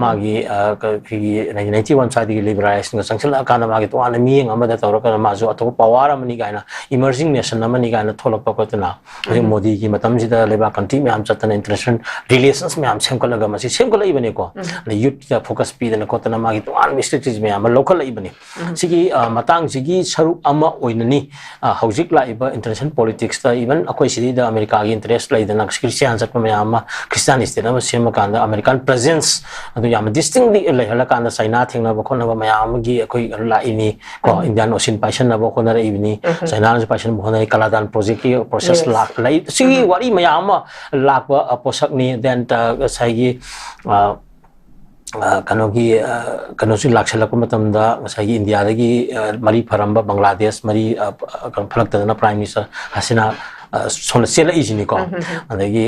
ꯃꯥꯒꯤ ꯑꯩꯈꯣꯏꯒꯤ ꯅꯥꯏꯟꯇꯤꯟ ꯅꯥꯏꯟꯇꯤ ꯋꯥꯟ ꯁ꯭ꯋꯥꯏꯗꯒꯤ ꯂꯤꯕꯔꯥꯏꯖꯦꯁꯟꯒ ꯆꯪꯁꯤꯜꯂꯛꯑꯀꯥꯟꯗ ꯃꯥꯒꯤ ꯇꯣꯉꯥꯟꯅ ꯃꯤꯠꯌꯦꯡ ꯑꯃꯗ ꯇꯧꯔꯀꯥꯟꯗ ꯃꯥꯁꯨ ꯑꯇꯣꯞꯄ ꯄꯋꯥꯔ ꯑꯃꯅꯤ ꯀꯥꯏꯅ, ꯏꯃꯔꯖꯤꯡ ꯅꯦꯁꯟ ꯑꯃꯅꯤ ꯀꯥꯏꯅ ꯊꯣꯛꯂꯛꯄ ꯈꯣꯠꯇꯅ, ꯍꯧꯖꯤꯛ ꯃꯣꯗꯤꯒꯤ ꯃꯇꯝꯁꯤꯗ ꯂꯩꯕꯥꯛ ꯀꯟꯇ꯭ꯔꯤ ꯃꯌꯥꯝ ꯆꯠꯇꯅ ꯏꯟꯇꯔꯅꯦꯁꯅꯦꯜ ꯔꯤꯂꯦꯁꯟꯁ ꯃꯌꯥꯝ ꯁꯦꯝꯒꯠꯂꯒ ꯃꯁꯤ ꯁꯦꯝꯒꯠꯂꯛꯏꯕꯅꯤꯀꯣ꯫ ꯑꯗ ꯌꯨꯠꯇ ꯐꯣꯀꯁ ꯄꯤꯗꯅ ꯈꯣꯠꯇꯅ ꯃꯥꯒꯤ ꯇꯣꯉꯥꯟꯕ ꯏꯁꯇ꯭ꯔꯦꯇꯦꯖꯤ ꯃꯌꯥꯝ ꯑꯃ ꯂꯧꯈꯠꯂꯛꯏꯕꯅꯤ꯫ ꯁꯤꯒꯤ ꯃꯇꯥꯡꯁꯤꯒꯤ ꯁꯔꯨꯛ ꯑꯃ ꯑꯣꯏꯅꯅꯤ ꯍꯧꯖꯤꯛ ꯂꯥꯛꯏꯕ ꯏꯟꯇꯔꯅꯦꯁꯅꯦꯜ ꯄꯣꯂꯤꯇꯤꯛꯁꯇ, ꯏꯚꯟ ꯑꯩꯈꯣꯏ ꯁꯤꯗꯩꯗ ꯑꯃꯦꯔꯤꯀꯥꯒꯤ ꯏꯟꯇꯔꯦꯁ ꯂꯩꯗꯅ ꯈ꯭ꯔꯤꯁꯇꯤꯌꯥꯟ ꯆꯠꯄ ꯃꯌꯥꯝ ꯑꯃ, ꯈ꯭ꯔꯤꯁꯇꯤꯌꯥꯟ ꯏꯁꯇꯦꯠ ꯑꯃ ꯁꯦꯝꯃꯀꯥꯟꯗ ꯑꯃꯦꯔꯤꯀꯥꯟ ꯄ꯭ꯔꯦꯖꯦꯟꯁ ꯑꯗꯨ ꯌꯥꯝꯅ ꯗꯤꯁꯇꯤꯡꯂꯤ ꯂꯩꯍꯜꯂꯀꯥꯟꯗ ꯆꯥꯏꯅꯥ ꯊꯦꯡꯅꯕ ꯈꯣꯠꯅꯕ ꯃꯌꯥꯝ ꯑꯃꯒꯤ ꯑꯩꯈꯣꯏ ꯂꯥꯛꯏꯅꯤ ꯀꯣ꯫ ꯏꯟꯗꯤꯌꯥꯟ ꯑꯣꯁꯤꯟ ꯄꯥꯏꯁꯟꯅꯕ ꯍꯣꯠꯅꯔꯛꯏꯕꯅꯤ, ꯆꯥꯏꯅꯥꯅꯁꯨ ꯄꯥꯏꯁꯟꯅꯕ ꯍꯣꯠꯅꯔꯤ, ꯀꯂꯥꯗꯥꯟ ꯄ꯭ꯔꯣꯖꯦꯛꯀꯤ ꯄ꯭ꯔꯣꯁꯦꯁ ꯂꯥꯛ ꯂꯩ꯫ ꯁꯤꯒꯤ ꯋꯥꯔꯤ ꯃꯌꯥꯝ ꯑꯃ ꯂꯥꯛꯄ ꯄꯣꯠꯁꯛꯅꯤ꯫ ꯗꯦꯟ ꯉꯁꯥꯏꯒꯤ ꯀꯩꯅꯣꯒꯤ ꯀꯩꯅꯣꯁꯤ ꯂꯥꯛꯁꯜꯂꯛꯄ ꯃꯇꯝꯗ ꯉꯁꯥꯏꯒꯤ ꯏꯟꯗꯤꯌꯥꯗꯒꯤ ꯃꯔꯤ ꯐꯔꯝꯕ ꯕꯪꯒ꯭ꯂꯥꯗꯦꯁ ꯃꯔꯤ ꯀꯩꯅꯣ ꯐꯔꯛꯇꯗꯅ ꯄ꯭ꯔꯥꯏꯝ ꯃꯤꯅꯤꯁꯇꯔ ꯍꯁꯤꯅꯥ ꯁꯣꯝꯗ ꯆꯦꯜꯂꯛꯏꯁꯤꯅꯤꯀꯣ꯫ ꯑꯗꯒꯤ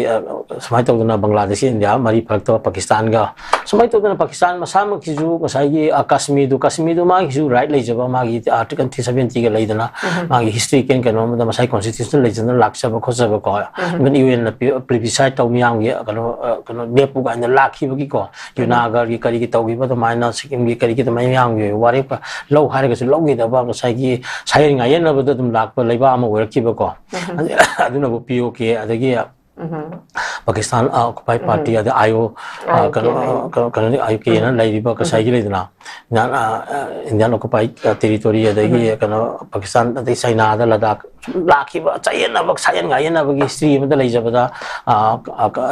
ꯁꯨꯃꯥꯏꯅ ꯇꯧꯗꯅ ꯕꯪꯒ꯭ꯂꯥꯗꯦꯁꯀꯤ ꯏꯟꯗꯤꯌꯥ ꯃꯔꯤ ꯐꯔꯛꯇꯕ ꯄꯥꯀꯤꯁꯇꯥꯟꯒ, ꯁꯨꯃꯥꯏꯅ ꯇꯧꯗꯅ ꯄꯥꯀꯤꯁꯇꯥꯟ ꯃꯁꯥꯃꯛꯀꯤꯁꯨ ꯉꯁꯥꯏꯒꯤ ꯀꯥꯁꯃꯤꯔꯗꯨ, ꯀꯥꯁꯃꯤꯔꯗꯨ ꯃꯥꯒꯤꯁꯨ ꯔꯥꯏꯠ ꯂꯩꯖꯕ, ꯃꯥꯒꯤ ꯑꯥꯔꯇꯤꯀꯜ ꯊ꯭ꯔꯤ ꯁꯕꯦꯟꯇꯤꯒ ꯂꯩꯗꯅ ꯃꯥꯒꯤ ꯍꯤꯁꯇ꯭ꯔꯤꯀꯦꯜ ꯀꯩꯅꯣ ꯑꯃꯗ ꯃꯁꯥꯏ ꯀꯣꯟꯁꯇꯤꯇ꯭ꯌꯨꯁꯟ ꯂꯩꯖꯅ ꯂꯥꯛꯆꯕ ꯈꯣꯠꯆꯕ ꯀꯣ꯫ ꯏꯚꯟ ꯌꯨ ꯑꯦꯟꯅ ꯄ꯭ꯂꯤꯕꯤꯁꯥꯏꯠ ꯇꯧ ꯃꯤꯌꯥꯝꯒꯤ ꯀꯩꯅꯣ ꯀꯩꯅꯣ ꯂꯦꯞꯄꯨ ꯀꯥꯏꯅ ꯂꯥꯛꯈꯤꯕꯒꯤꯀꯣ꯫ ꯌꯨꯅꯥꯒꯔꯒꯤ ꯀꯔꯤꯒꯤ ꯇꯧꯈꯤꯕ ꯑꯗꯨꯃꯥꯏꯅ, ꯁꯤꯛꯀꯤꯝꯒꯤ ꯀꯔꯤꯒꯤ ꯑꯗꯨꯃꯥꯏꯅ ꯃꯌꯥꯝꯒꯤ ꯋꯥꯔꯦꯞ ꯂꯧ ꯍꯥꯏꯔꯒꯁꯨ ꯂꯧꯈꯤꯗꯕ, ꯉꯁꯥꯏꯒꯤ ꯁꯥꯌꯦꯟ ꯉꯥꯌꯦꯟꯅꯕꯗ ꯑꯗꯨꯝ ꯂꯥꯛꯄ ꯂꯩꯕꯥꯛ ꯑꯃ ꯑꯣꯏꯔꯛꯈꯤꯕꯀꯣ꯫ ꯑꯗꯨꯅꯕꯨ ꯄꯤ ꯑꯣ ꯀꯦ ꯑꯗꯒꯤ ꯄꯥꯀꯤꯁꯇꯥꯟ ꯑꯣꯀꯨꯄꯥꯏ ꯄꯥꯔꯇꯤ ꯑꯗ ꯑꯥꯏ ꯑꯣ ꯀꯩꯅꯣ ꯀꯩꯅꯣ ꯑꯥꯏ ꯑꯣ ꯀꯦꯅ ꯂꯩꯔꯤꯕ ꯉꯁꯥꯏꯒꯤ ꯂꯩꯗꯅ ꯏꯟꯗꯤꯌꯥꯟ ꯑꯣꯀꯨꯄꯥꯏ ꯇꯦꯔꯤꯇꯣꯔꯤ ꯑꯗꯒꯤ ꯀꯩꯅꯣ ꯄꯥꯀꯤꯁꯇꯥꯟ ꯑꯗꯩ ꯆꯥꯏꯅꯥꯗ ꯂꯗꯥꯛ ꯂꯥꯛꯈꯤꯕ ꯆꯌꯦꯠꯅꯕ, ꯁꯥꯌꯦꯟ ꯉꯥꯌꯦꯟꯅꯕꯒꯤ ꯍꯤꯁꯇ꯭ꯔꯤ ꯑꯃꯗ ꯂꯩꯖꯕꯗ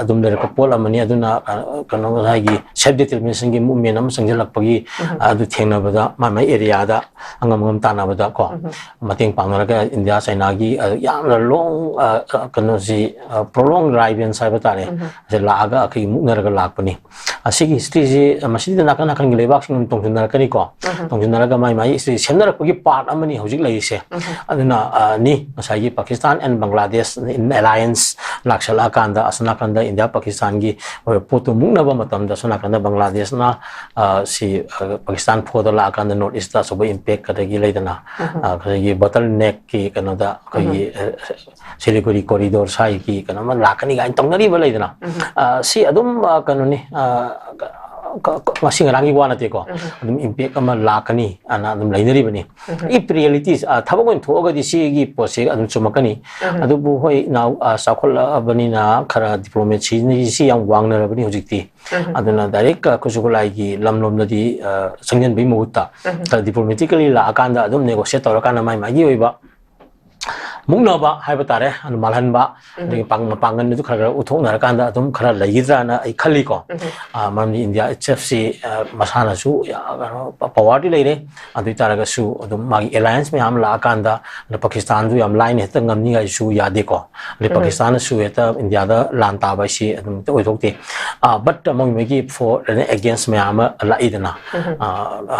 ꯑꯗꯨꯝ ꯂꯩꯔꯛꯄ ꯄꯣꯠ ꯑꯃꯅꯤ꯫ ꯑꯗꯨꯅ ꯀꯩꯅꯣ ꯉꯁꯥꯏꯒꯤ ꯁꯦꯜꯐ ꯗꯤꯇꯔꯃꯤꯅꯦꯁꯟꯒꯤ ꯃꯨꯞꯃꯦꯟ ꯑꯃ ꯆꯪꯁꯤꯜꯂꯛꯄꯒꯤ ꯑꯗꯨ ꯊꯦꯡꯅꯕꯗ ꯃꯥꯏ ꯃꯥꯏ ꯑꯦꯔꯤꯌꯥꯗ ꯑꯉꯝ ꯑꯉꯝ ꯇꯥꯟꯅꯕꯗ ꯀꯣ ꯃꯇꯦꯡ ꯄꯥꯡꯅꯔꯒ ꯏꯟꯗꯤꯌꯥ ꯆꯥꯏꯅꯥꯒꯤ ꯌꯥꯝꯅ ꯂꯣꯡ ꯀꯩꯅꯣꯁꯤ ꯄ꯭ꯔꯣꯂꯣꯡ ꯔꯥꯏꯕꯦꯟꯁ ꯍꯥꯏꯕ ꯇꯥꯔꯦ꯫ ꯁꯤ ꯂꯥꯛꯑꯒ ꯑꯩꯈꯣꯏꯒꯤ ꯃꯨꯛꯅꯔꯒ ꯂꯥꯛꯄꯅꯤ꯫ ꯑꯁꯤꯒꯤ ꯍꯤꯁꯇ꯭ꯔꯤꯁꯤ ꯃꯁꯤꯗ ꯅꯥꯀꯟ ꯅꯥꯀꯟꯒꯤ ꯂꯩꯕꯥꯛꯁꯤꯡ ꯑꯗꯨꯝ ꯇꯣꯡꯁꯤꯟꯅꯔꯛꯀꯅꯤꯀꯣ꯫ ꯇꯣꯡꯁꯤꯟꯅꯔꯒ ꯃꯥꯏ ꯃꯥꯏ ꯍꯤꯁꯇ꯭ꯔꯤ ꯁꯦꯝꯅꯔꯛꯄꯒꯤ ꯄꯥꯔꯠ ꯑꯃꯅꯤ ꯍꯧꯖꯤꯛ ꯂꯩꯔꯤꯁꯦ꯫ ꯑꯗꯨꯅ ꯅꯤ ꯉꯁꯥꯏꯒꯤ Pakistan and Bangladesh in alliance ꯂꯥꯛꯁꯜꯂꯛꯑꯀꯥꯟꯗ, ꯑꯁꯣꯝ ꯅꯥꯀꯟꯗ ꯏꯟꯗꯤꯌꯥ ꯄꯥꯀꯤꯁꯇꯥꯟꯒꯤ ꯑꯣꯏꯕ ꯄꯣꯠꯇꯨ ꯃꯨꯛꯅꯕ ꯃꯇꯝꯗ, ꯑꯁꯣꯝ ꯅꯥꯀꯟꯗ ꯕꯪꯒ꯭ꯂꯥꯗꯦꯁꯅ, ꯑ, ꯁꯤ, ꯑ, ꯄꯥꯀꯤꯁꯇꯥꯟ ꯐꯣꯔꯗ ꯂꯥꯛꯑꯀꯥꯟꯗ North East ꯑꯁꯣꯛꯄ impact, ꯑꯗꯒꯤ ꯂꯩꯗꯅ, ꯑ, ꯑꯩꯈꯣꯏꯒꯤ bottleneck ꯀꯤ ꯀꯩꯅꯣꯗ, ꯑꯩꯈꯣꯏꯒꯤ, ꯑ, Siliguri corridor ꯁ꯭ꯋꯥꯏꯒꯤ ꯀꯩꯅꯣꯝꯃ ꯂꯥꯛꯀꯅꯤ ꯀꯥꯏꯅ ꯇꯧꯅꯔꯤꯕ ꯂꯩꯗꯅ꯫ ꯑ, ꯁꯤ ꯑꯗꯨꯝ, ꯑ, ꯀꯩꯅꯣꯅꯤ, ꯑ, ꯀ-, ꯀ-, ꯉꯁꯤ ꯉꯔꯥꯡꯒꯤ ꯋꯥ ꯅꯠꯇꯦꯀꯣ꯫ ꯑꯗꯨꯝ impact ꯑꯃ ꯂꯥꯛꯀꯅꯤ ꯑꯅ ꯑꯗꯨꯝ ꯂꯩꯅꯔꯤꯕꯅꯤ꯫ If realities, ꯑ, ꯊꯕꯛ ꯑꯣꯏꯅ ꯊꯣꯛꯑꯒꯗꯤ ꯁꯤꯒꯤ ꯄꯣꯠꯁꯦ ꯑꯗꯨꯝ ꯆꯨꯝꯃꯛꯀꯅꯤ꯫ ꯑꯗꯨꯕꯨ ꯍꯣꯏ, ꯅꯥꯎ-, ꯑ, ꯆꯥꯎꯈꯠꯂꯛꯑꯕꯅꯤꯅ ꯈꯔ diplomacy ꯁꯤ ꯌꯥꯝ ꯋꯥꯡꯅꯔꯕꯅꯤ ꯍꯧꯖꯤꯛꯇꯤ꯫ ꯑꯗꯨꯅ direct, ꯑ, ꯈꯨꯠꯁꯨ ꯈꯨꯠꯂꯥꯏꯒꯤ ꯂꯝꯂꯣꯝꯗꯗꯤ, ꯑ, ꯆꯪꯁꯤꯟꯕꯒꯤ ꯃꯍꯨꯠꯇ, ꯈꯔ diplomatically ꯂꯥꯛꯑꯀꯥꯟꯗ ꯑꯗꯨꯝ negotiate ꯇꯧꯔꯀꯥꯟꯗ ꯃꯥꯏ ꯃꯥꯏꯒꯤ ꯑꯣꯏꯕ ꯃꯨꯛꯅꯕ ꯍꯥꯏꯕ ꯇꯥꯔꯦ, ꯑꯗꯨ ꯃꯥꯜꯍꯟꯕ, ꯑꯗꯒꯤ ꯄꯥꯡ-, ꯃꯄꯥꯡꯒꯜꯗꯨ ꯈꯔ ꯈꯔ ꯎꯠꯊꯣꯛꯅꯔꯀꯥꯟꯗ ꯑꯗꯨꯝ ꯈꯔ ꯂꯩꯒꯗ꯭ꯔꯥꯅ ꯑꯩ ꯈꯜꯂꯤꯀꯣ꯫ ꯑ, ꯃꯔꯝꯗꯤ ꯏꯟꯗꯤꯌꯥ itself ꯁꯤ, ꯑ, ꯃꯁꯥꯅꯁꯨ ꯌꯥ-, ꯀꯩꯅꯣ, ꯄ-, power ꯗꯤ ꯂꯩꯔꯦ꯫ ꯑꯗꯨ ꯑꯣꯏ ꯇꯥꯔꯒꯁꯨ ꯑꯗꯨꯝ ꯃꯥꯒꯤ alliance ꯃꯌꯥꯝ ꯂꯥꯛꯑꯀꯥꯟꯗ, ꯑꯗ ꯄꯥꯀꯤꯁꯇꯥꯟꯗꯨ ꯌꯥꯝ ꯂꯥꯏꯅ ꯍꯦꯛꯇ ꯉꯝꯅꯤꯡꯉꯥꯏꯁꯨ ꯌꯥꯗꯦꯀꯣ꯫ ꯑꯗꯩ ꯄꯥꯀꯤꯁꯇꯥꯟꯅꯁꯨ ꯍꯦꯛꯇ ꯏꯟꯗꯤꯌꯥꯗ ꯂꯥꯟ ꯇꯥꯕ ꯍꯥꯏꯁꯤ ꯑꯗꯨꯝ ꯍꯦꯛꯇ ꯑꯣꯏꯊꯣꯛꯇꯦ꯫ ꯑ, but ꯃꯣꯏ ꯃꯣꯏꯒꯤ for and against ꯃꯌꯥꯝ ꯑꯃ ꯂꯥꯛꯏꯗꯅ꯫ ꯑ,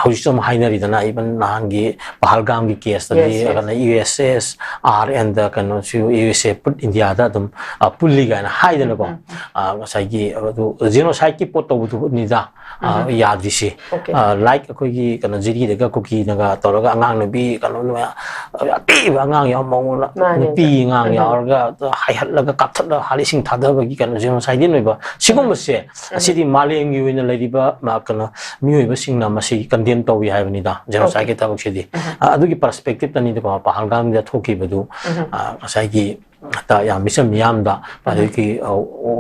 ꯍꯧꯖꯤꯛꯁꯨ ꯑꯃꯨꯛ ꯍꯥꯏꯅꯔꯤꯗꯅ, even ꯅꯍꯥꯟꯒꯤ ꯄꯍꯜꯒꯥꯝꯒꯤ case ꯇꯗꯤ, yes, yes, ꯀꯩꯅꯣ, U S S R and ꯀꯩꯅꯣꯁꯨ U S A put ꯏꯟꯗꯤꯌꯥꯗ ꯑꯗꯨꯝ, ꯑ, ꯄꯨꯜꯂꯤ ꯀꯥꯏꯅ ꯍꯥꯏꯗꯅꯀꯣ꯫ ꯑ, ꯉꯁꯥꯏꯒꯤ ꯑꯗꯨ genocide ꯀꯤ ꯄꯣꯠ ꯇꯧꯕꯗꯨꯅꯤꯗ, ꯑ, ꯌꯥꯗ꯭ꯔꯤꯁꯤ꯫ Okay. ꯑ, like ꯑꯩꯈꯣꯏꯒꯤ ꯀꯩꯅꯣ ꯖꯤꯔꯤꯗꯒ ꯀꯨꯀꯤꯅꯒ ꯇꯧꯔꯒ ꯑꯉꯥꯡ ꯅꯨꯄꯤ ꯀꯩꯅꯣ ꯃꯌꯥꯝ, ꯑꯇꯦꯛꯕ ꯑꯉꯥꯡ ꯌꯥꯎ, ꯃꯧ ꯃꯥꯅꯦ, ꯅꯨꯄꯤ ꯑꯉꯥꯡ ꯌꯥꯎꯔꯒ ꯍꯥꯏꯍꯠꯂꯒ ꯀꯥꯞꯊꯠꯂꯒ ꯍꯥꯠ ꯏꯁꯤꯡ ꯊꯥꯗꯕꯒꯤ ꯀꯩꯅꯣ genocide ꯑꯣꯏꯕ ꯁꯤꯒꯨꯝꯕꯁꯦ, ꯑꯁꯤꯗꯤ ꯃꯥꯂꯦꯝꯒꯤ ꯑꯣꯏꯅ ꯂꯩꯔꯤꯕ ꯃ-, ꯀꯩꯅꯣ ꯃꯤꯑꯣꯏꯕꯁꯤꯡꯅ ꯃꯁꯤ condemn ꯇꯧꯏ ꯍꯥꯏꯕꯅꯤꯗ, genocide ꯀꯤ ꯊꯕꯛꯁꯤꯗꯤ꯫ ꯑ, ꯑꯗꯨꯒꯤ perspective ꯇꯅꯤꯗꯀꯣ, ꯄꯍꯜꯒꯥꯝꯗ ꯊꯣꯛꯈꯤꯕꯗꯨ, ꯑ, ꯉꯁꯥꯏꯒꯤ ꯇ ꯌꯥꯝ ꯃꯤꯆꯝ ꯃꯤꯌꯥꯝꯗ, ꯑꯗꯒꯤ, ꯑ,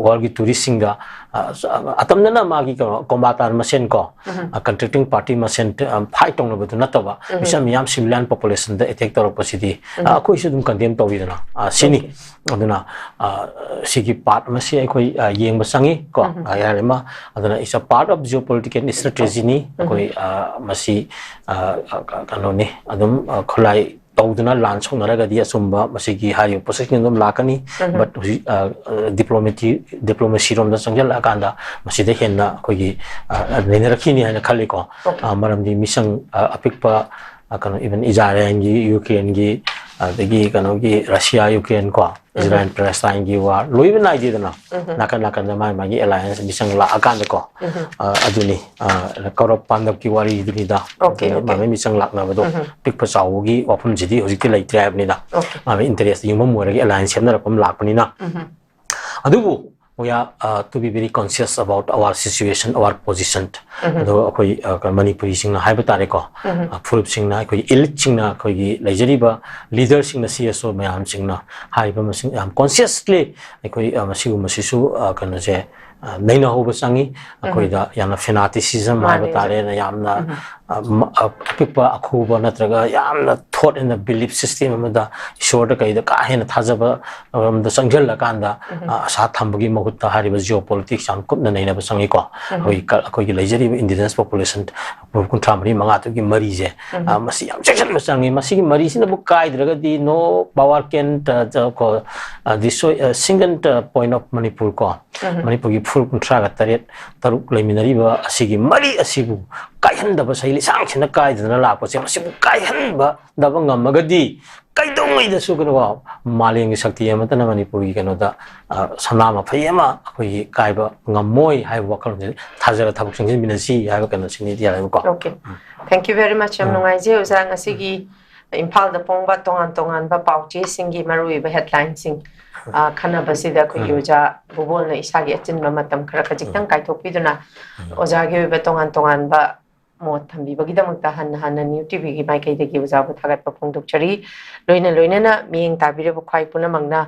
world ꯒꯤ tourist ꯁꯤꯡꯗ, ꯑ, ꯑ, ꯑꯇꯝꯅꯅ ꯃꯥꯒꯤ ꯀꯩꯅꯣ combatant ꯃꯁꯦꯟ ꯀꯣ, ꯑ, contracting party ꯃꯁꯦꯟ, ꯑ, fight ꯇꯧꯅꯕꯗꯨ ꯅꯠꯇꯕ, ꯃꯤꯆꯝ ꯃꯤꯌꯥꯝ civilian population ꯗ attack ꯇꯧꯔꯛꯄꯁꯤꯗꯤ, ꯑ, ꯑꯩꯈꯣꯏꯁꯨ ꯑꯗꯨꯝ condemn ꯇꯧꯋꯤꯗꯅ, ꯑ, ꯁꯤꯅꯤ꯫ ꯑꯗꯨꯅ, ꯑ, ꯁꯤꯒꯤ part ꯑꯃꯁꯤ ꯑꯩꯈꯣꯏ, ꯑ, ꯌꯦꯡꯕ ꯆꯪꯉꯤ ꯀꯣ, ꯑ, ꯌꯥꯔꯦ ꯑꯃ꯫ ꯑꯗꯨꯅ it's a part of geopolitical strategy ꯅꯤ꯫ ꯑꯩꯈꯣꯏ, ꯑ, ꯃꯁꯤ, ꯑ, ꯑ, ꯀ-, ꯀꯩꯅꯣꯅꯤ, ꯑꯗꯨꯝ, ꯑ, ꯈꯨꯠꯂꯥꯏ ꯇꯧꯗꯨꯅ ꯂꯥꯟ ꯁꯣꯛꯅꯔꯒꯗꯤ ꯑꯆꯨꯝꯕ ꯃꯁꯤꯒꯤ ꯍꯥꯏꯔꯤꯕ position ꯑꯗꯨꯝ ꯂꯥꯛꯀꯅꯤ꯫ But ꯍꯧꯖꯤꯛ, ꯑ, ꯑ, diplomacy, diplomacy ꯔꯣꯝꯗ ꯆꯪꯁꯤꯜꯂꯛꯑꯀꯥꯟꯗ ꯃꯁꯤꯗ ꯍꯦꯟꯅ ꯑꯩꯈꯣꯏꯒꯤ, ꯑ, ꯅꯩꯅꯔꯛꯈꯤꯅꯤ ꯍꯥꯏꯅ ꯈꯜꯂꯤꯀꯣ꯫ ꯑ, ꯃꯔꯝꯗꯤ ꯃꯤꯁꯪ, ꯑ, ꯑꯄꯤꯛꯄ, ꯑ, ꯀꯩꯅꯣ, even ꯏꯖꯔꯥꯏꯜꯒꯤ, ꯌꯨꯀ꯭ꯔꯦꯟꯒꯤ, ꯑꯗꯒꯤ ꯀꯩꯅꯣꯒꯤ ꯔꯁꯤꯌꯥ ꯌꯨꯀ꯭ꯔꯦꯟ ꯀꯣ, ꯏꯖꯔꯥꯏꯜ ꯄꯦꯂꯦꯁꯇꯥꯏꯟꯒꯤ ꯋꯥꯔ ꯂꯣꯏꯕ ꯅꯥꯏꯗꯦꯗꯅ, ꯅꯥꯀꯟ ꯅꯥꯀꯟꯗ ꯃꯥꯒꯤ ꯃꯥꯒꯤ ꯑꯦꯂꯥꯏꯌꯦꯟꯁ ꯃꯤꯆꯪ ꯂꯥꯛꯑꯀꯥꯟꯗꯀꯣ, ꯑ, ꯑꯗꯨꯅꯤ, ꯑ, ꯀꯧꯔꯕ ꯄꯥꯟꯗꯞꯀꯤ ꯋꯥꯔꯤꯗꯨꯅꯤꯗ꯫ Okay, ꯑꯗꯨꯅ okay. ꯃꯥꯒꯤ ꯃꯤꯆꯪ ꯂꯥꯛꯅꯕꯗꯣ ꯄꯤꯛꯄ ꯆꯥꯎꯕꯒꯤ ꯋꯥꯐꯝꯁꯤꯗꯤ ꯍꯧꯖꯤꯛꯇꯤ ꯂꯩꯇ꯭ꯔꯦ ꯍꯥꯏꯕꯅꯤꯗ꯫ Okay. ꯃꯥꯒꯤ ꯏꯟꯇꯔꯦꯁꯇ ꯌꯨꯝꯐꯝ ꯑꯣꯏꯔꯒ ꯑꯦꯂꯥꯏꯌꯦꯟꯁ ꯁꯦꯝꯅꯔꯛꯄ ꯑꯃ ꯂꯥꯛꯄꯅꯤꯅ꯫ ꯑꯗꯨꯕꯨ we are, uh, to be very conscious about our situation, our position. ꯑꯗꯣ ꯑꯩꯈꯣꯏ, ꯑ, ꯀ-, ꯃꯅꯤꯄꯨꯔꯤꯁꯤꯡꯅ ꯍꯥꯏꯕ ꯇꯥꯔꯦꯀꯣ, ꯑ, ꯐꯨꯔꯨꯞꯁꯤꯡꯅ, ꯑꯩꯈꯣꯏꯒꯤ ꯏꯂꯤꯠꯁꯤꯡꯅ, ꯑꯩꯈꯣꯏꯒꯤ ꯂꯩꯖꯔꯤꯕ ꯂꯤꯗꯔꯁꯤꯡꯅ, ꯁꯤ ꯑꯦꯁ ꯑꯣ ꯃꯌꯥꯝꯁꯤꯡꯅ ꯍꯥꯏꯔꯤꯕ ꯃꯁꯤꯡ ꯌꯥꯝ ꯀꯣꯟꯁꯤꯌꯁꯂꯤ ꯑꯩꯈꯣꯏ, ꯑ, ꯃꯁꯤꯒꯨꯝꯕꯁꯤꯁꯨ, ꯑ, ꯀꯩꯅꯣꯁꯦ, ꯑ, ꯅꯩꯅꯍꯧꯕ ꯆꯪꯉꯤ꯫ ꯑꯩꯈꯣꯏꯗ ꯌꯥꯝꯅ ꯐꯦꯅꯥꯇꯤꯁꯤꯖꯝ ꯍꯥꯏꯕ ꯃꯥꯅꯦ꯫ ꯇꯥꯔꯦꯅ ꯌꯥꯝꯅ, ꯑ, ꯃ-, ꯑ, ꯑꯄꯤꯛꯄ ꯑꯈꯨꯕ ꯅꯠꯇ꯭ꯔꯒ ꯌꯥꯝꯅ ꯊꯣꯠ ꯑꯦꯟ ꯕꯤꯂꯤꯐ ꯁꯤꯁꯇꯦꯝ ꯑꯃꯗ ꯏꯁꯣꯔꯗ ꯀꯩꯗ ꯀꯥ ꯍꯦꯟꯅ ꯊꯥꯖꯕ ꯔꯣꯝꯗ ꯆꯪꯁꯤꯜꯂꯀꯥꯟꯗ, ꯑ, ꯑꯁꯥ ꯊꯝꯕꯒꯤ ꯃꯍꯨꯠꯇ ꯍꯥꯏꯔꯤꯕ ꯖꯤꯑꯣ ꯄꯣꯂꯤꯇꯤꯛꯁ ꯌꯥꯝ ꯀꯨꯞꯅ ꯅꯩꯅꯕ ꯆꯪꯉꯤꯀꯣ꯫ ꯑꯩꯈꯣꯏꯒꯤ ꯀ-, ꯑꯩꯈꯣꯏꯒꯤ ꯂꯩꯖꯔꯤꯕ ꯏꯟꯗꯤꯖꯤꯅꯁ ꯄꯣꯄꯨꯂꯦꯁꯟ ꯀꯨꯟꯊ꯭ꯔꯥ ꯃꯔꯤ ꯃꯉꯥ ꯇꯔꯨꯛꯀꯤ ꯃꯔꯤꯁꯦ, ꯑ, ꯃꯁꯤ ꯌꯥꯝ ꯆꯦꯛꯁꯤꯟꯕ ꯆꯪꯉꯤ꯫ ꯃꯁꯤꯒꯤ ꯃꯔꯤꯁꯤꯅꯕꯨ ꯀꯥꯏꯗ꯭ꯔꯒꯗꯤ no power can, ꯑ, ꯀꯣ, ꯑ, destroy, ꯑ, single, ꯑ, point of Manipur ꯀꯣ꯫ ꯃꯅꯤꯄꯨꯔꯒꯤ ꯐꯨꯔꯨꯞ ꯀꯨꯟꯊ꯭ꯔꯥꯒ ꯇꯔꯦꯠ, ꯇꯔꯨꯛ ꯂꯩꯃꯤꯟꯅꯔꯤꯕ ꯑꯁꯤꯒꯤ ꯃꯔꯤ ꯑꯁꯤꯕꯨ ꯀꯥꯏꯍꯟꯗꯕ, ꯁꯩ ꯂꯤꯁꯥꯡꯁꯤꯟꯅ ꯀꯥꯏꯗꯅ ꯂꯥꯛꯄꯁꯦ, ꯃꯁꯤꯕꯨ ꯀꯥꯏꯍꯟꯕꯗꯕ ꯉꯝꯃꯒꯗꯤ ꯀꯩꯗꯧꯉꯩꯗꯁꯨ ꯀꯩꯅꯣ, ꯃꯥꯂꯦꯝꯒꯤ ꯁꯛꯇꯤ ꯑꯃꯠꯇꯅ ꯃꯅꯤꯄꯨꯔꯒꯤ ꯀꯩꯅꯣꯗ, ꯑ, ꯁꯅꯥ ꯃꯐꯩ ꯑꯃ ꯑꯩꯈꯣꯏꯒꯤ ꯀꯥꯏꯕ ꯉꯝꯃꯣꯏ ꯍꯥꯏꯕ ꯋꯥꯈꯜꯂꯣꯟꯁꯦ ꯊꯥꯖꯔ ꯊꯕꯛ ꯆꯪꯁꯤꯟꯃꯤꯟꯅꯁꯤ ꯍꯥꯏꯕ ꯀꯩꯅꯣꯁꯤꯅꯤꯗꯤ ꯌꯥꯔꯦꯕꯀꯣ꯫ Okay. Thank you very much. ꯌꯥꯝ ꯅꯨꯡꯉꯥꯏꯖꯩ ꯑꯣꯖꯥ, ꯉꯁꯤꯒꯤ ꯏꯝꯐꯥꯜꯗ ꯐꯣꯡꯕ ꯇꯣꯉꯥꯟ ꯇꯣꯉꯥꯟꯕ ꯄꯥꯎꯆꯦꯁꯤꯡꯒꯤ ꯃꯔꯨꯑꯣꯏꯕ ꯍꯦꯗꯂꯥꯏꯟꯁꯤꯡ, ꯑ, ꯈꯟꯅꯕꯁꯤꯗ ꯑꯩꯈꯣꯏꯒꯤ ꯑꯣꯖꯥ ꯕꯨꯕꯣꯜꯅ ꯏꯁꯥꯒꯤ ꯑꯆꯤꯟꯕ ꯃꯇꯝ ꯈꯔ ꯈꯖꯤꯛꯇꯪ ꯀꯥꯏꯊꯣꯛꯄꯤꯗꯨꯅ ꯑꯣꯖꯥꯒꯤ ꯑꯣꯏꯕ ꯇꯣꯉꯥꯟ ꯇꯣꯉꯥꯟꯕ ꯃꯣꯠ ꯊꯝꯕꯤꯕꯒꯤꯗꯃꯛꯇ ꯍꯟꯅ ꯍꯟꯅ ꯅ꯭ꯌꯨ ꯇꯤꯚꯤꯒꯤ ꯃꯥꯏꯀꯩꯗꯒꯤ ꯑꯣꯖꯥꯕꯨ ꯊꯥꯒꯠꯄ ꯐꯣꯡꯗꯣꯛꯆꯔꯤ꯫ ꯂꯣꯏꯅ ꯂꯣꯏꯅꯅ ꯃꯤꯠꯌꯦꯡ ꯇꯥꯕꯤꯔꯕ ꯈ꯭ꯋꯥꯏ ꯄꯨꯝꯅꯃꯛꯅ,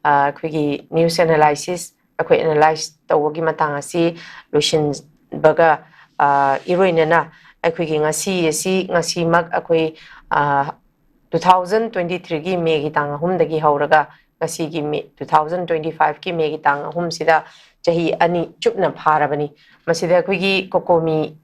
ꯑ, ꯑꯩꯈꯣꯏꯒꯤ ꯅ꯭ꯌꯨꯁ ꯑꯦꯅꯥꯂꯥꯏꯁꯤꯁ, ꯑꯩꯈꯣꯏ ꯑꯦꯅꯥꯂꯥꯏꯁ ꯇꯧꯕꯒꯤ ꯃꯇꯥꯡ ꯑꯁꯤ ꯂꯣꯏꯁꯤꯟꯕꯒ, ꯑ, ꯏꯔꯣꯏꯅꯅ ꯑꯩꯈꯣꯏꯒꯤ ꯉꯁꯤ ꯑꯁꯤ, ꯉꯁꯤꯃꯛ ꯑꯩꯈꯣꯏ, ꯑ, two thousand twenty threeꯒꯤ ꯃꯦꯒꯤ ꯇꯥꯡ ꯑꯍꯨꯝꯗꯒꯤ ꯍꯧꯔꯒ ꯉꯁꯤꯒꯤ ꯃꯦ, two thousand twenty fiveꯀꯤ ꯃꯦꯒꯤ ꯇꯥꯡ ꯑꯍꯨꯝꯁꯤꯗ ꯆꯍꯤ ꯑꯅꯤ ꯆꯨꯞꯅ ꯐꯥꯔꯕꯅꯤ꯫ ꯃꯁꯤꯗ ꯑꯩꯈꯣꯏꯒꯤ ꯀꯣꯀꯣꯃꯤ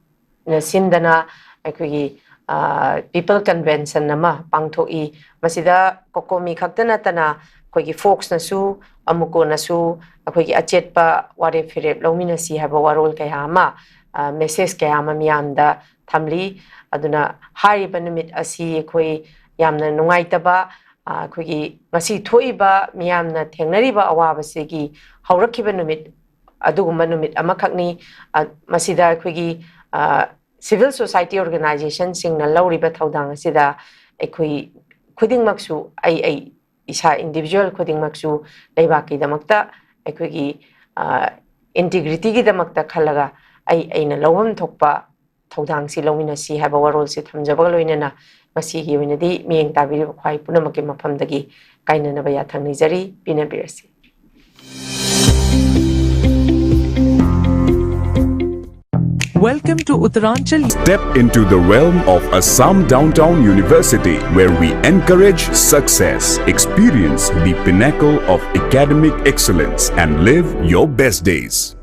ꯅ ꯁꯤꯟꯗꯅ ꯑꯩꯈꯣꯏꯒꯤ, ꯑ, ꯄꯤꯄꯜ ꯀꯟꯚꯦꯟꯁꯟ ꯑꯃ ꯄꯥꯡꯊꯣꯛꯏ꯫ ꯃꯁꯤꯗ ꯀꯣꯀꯣꯃꯤ ꯈꯛꯇ ꯅꯠꯇꯅ ꯑꯩꯈꯣꯏꯒꯤ ꯐꯣꯛꯁꯅꯁꯨ, ꯑꯃꯨꯀꯣꯅꯁꯨ ꯑꯩꯈꯣꯏꯒꯤ ꯑꯆꯦꯠꯄ ꯋꯥꯔꯦꯞ ꯐꯤꯔꯦꯞ ꯂꯧꯃꯤꯟꯅꯁꯤ ꯍꯥꯏꯕ ꯋꯥꯔꯣꯜ ꯀꯌꯥ ꯑꯃ, ꯑ, ꯃꯦꯁꯦꯖ ꯀꯌꯥ ꯑꯃ ꯃꯤꯌꯥꯝꯗ ꯊꯝꯂꯤ꯫ ꯑꯗꯨꯅ ꯍꯥꯏꯔꯤꯕ ꯅꯨꯃꯤꯠ ꯑꯁꯤ ꯑꯩꯈꯣꯏ ꯌꯥꯝꯅ ꯅꯨꯡꯉꯥꯏꯇꯕ, ꯑ, ꯑꯩꯈꯣꯏꯒꯤ ꯉꯁꯤ ꯊꯣꯛꯏꯕ ꯃꯤꯌꯥꯝꯅ ꯊꯦꯡꯅꯔꯤꯕ ꯑꯋꯥꯕꯁꯤꯒꯤ ꯍꯧꯔꯛꯈꯤꯕ ꯅꯨꯃꯤꯠ, ꯑꯗꯨꯒꯨꯝꯕ ꯅꯨꯃꯤꯠ ꯑꯃꯈꯛꯅꯤ꯫ ꯑ, ꯃꯁꯤꯗ ꯑꯩꯈꯣꯏꯒꯤ, ꯑ, civil society organizationꯁꯤꯡꯅ ꯂꯧꯔꯤꯕ ꯊꯧꯗꯥꯡ ꯑꯁꯤꯗ ꯑꯩꯈꯣꯏ ꯈꯨꯗꯤꯡꯃꯛꯁꯨ, ꯑꯩ, ꯑꯩ ꯏꯁꯥ individual ꯈꯨꯗꯤꯡꯃꯛꯁꯨ ꯂꯩꯕꯥꯛꯀꯤꯗꯃꯛꯇ ꯑꯩꯈꯣꯏꯒꯤ, ꯑ, integrityꯒꯤꯗꯃꯛꯇ ꯈꯜꯂꯒ ꯑꯩ, ꯑꯩꯅ ꯂꯧꯐꯝ ꯊꯣꯛꯄ ꯊꯧꯗꯥꯡꯁꯤ ꯂꯧꯃꯤꯟꯅꯁꯤ ꯍꯥꯏꯕ ꯋꯥꯔꯣꯜꯁꯤ ꯊꯝꯖꯕꯒ ꯂꯣꯏꯅꯅ ꯉꯁꯤꯒꯤ ꯑꯣꯏꯅꯗꯤ ꯃꯤꯠꯌꯦꯡ ꯇꯥꯕꯤꯔꯤꯕ ꯈ꯭ꯋꯥꯏ ꯄꯨꯝꯅꯃꯛꯀꯤ ꯃꯐꯝꯗꯒꯤ ꯀꯥꯏꯅꯅꯕ ꯌꯥꯊꯪ ꯅꯤꯖꯔꯤ꯫ ꯄꯤꯅꯕꯤꯔꯁꯤ꯫ Welcome to Uttaranchal. Step into the realm of Assam Downtown University, where we encourage success, experience the pinnacle of academic excellence, and live your best days.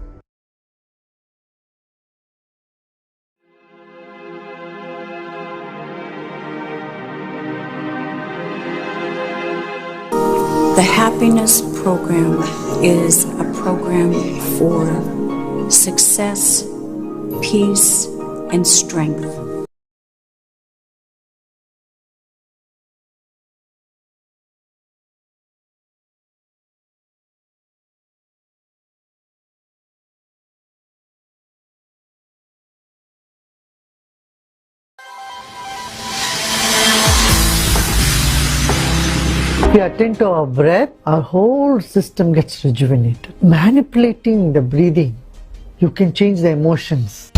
The Happiness Program is a program for success, peace, and strength. If we attend to our breath, our whole system gets rejuvenated. Manipulating the breathing, you can change the emotions.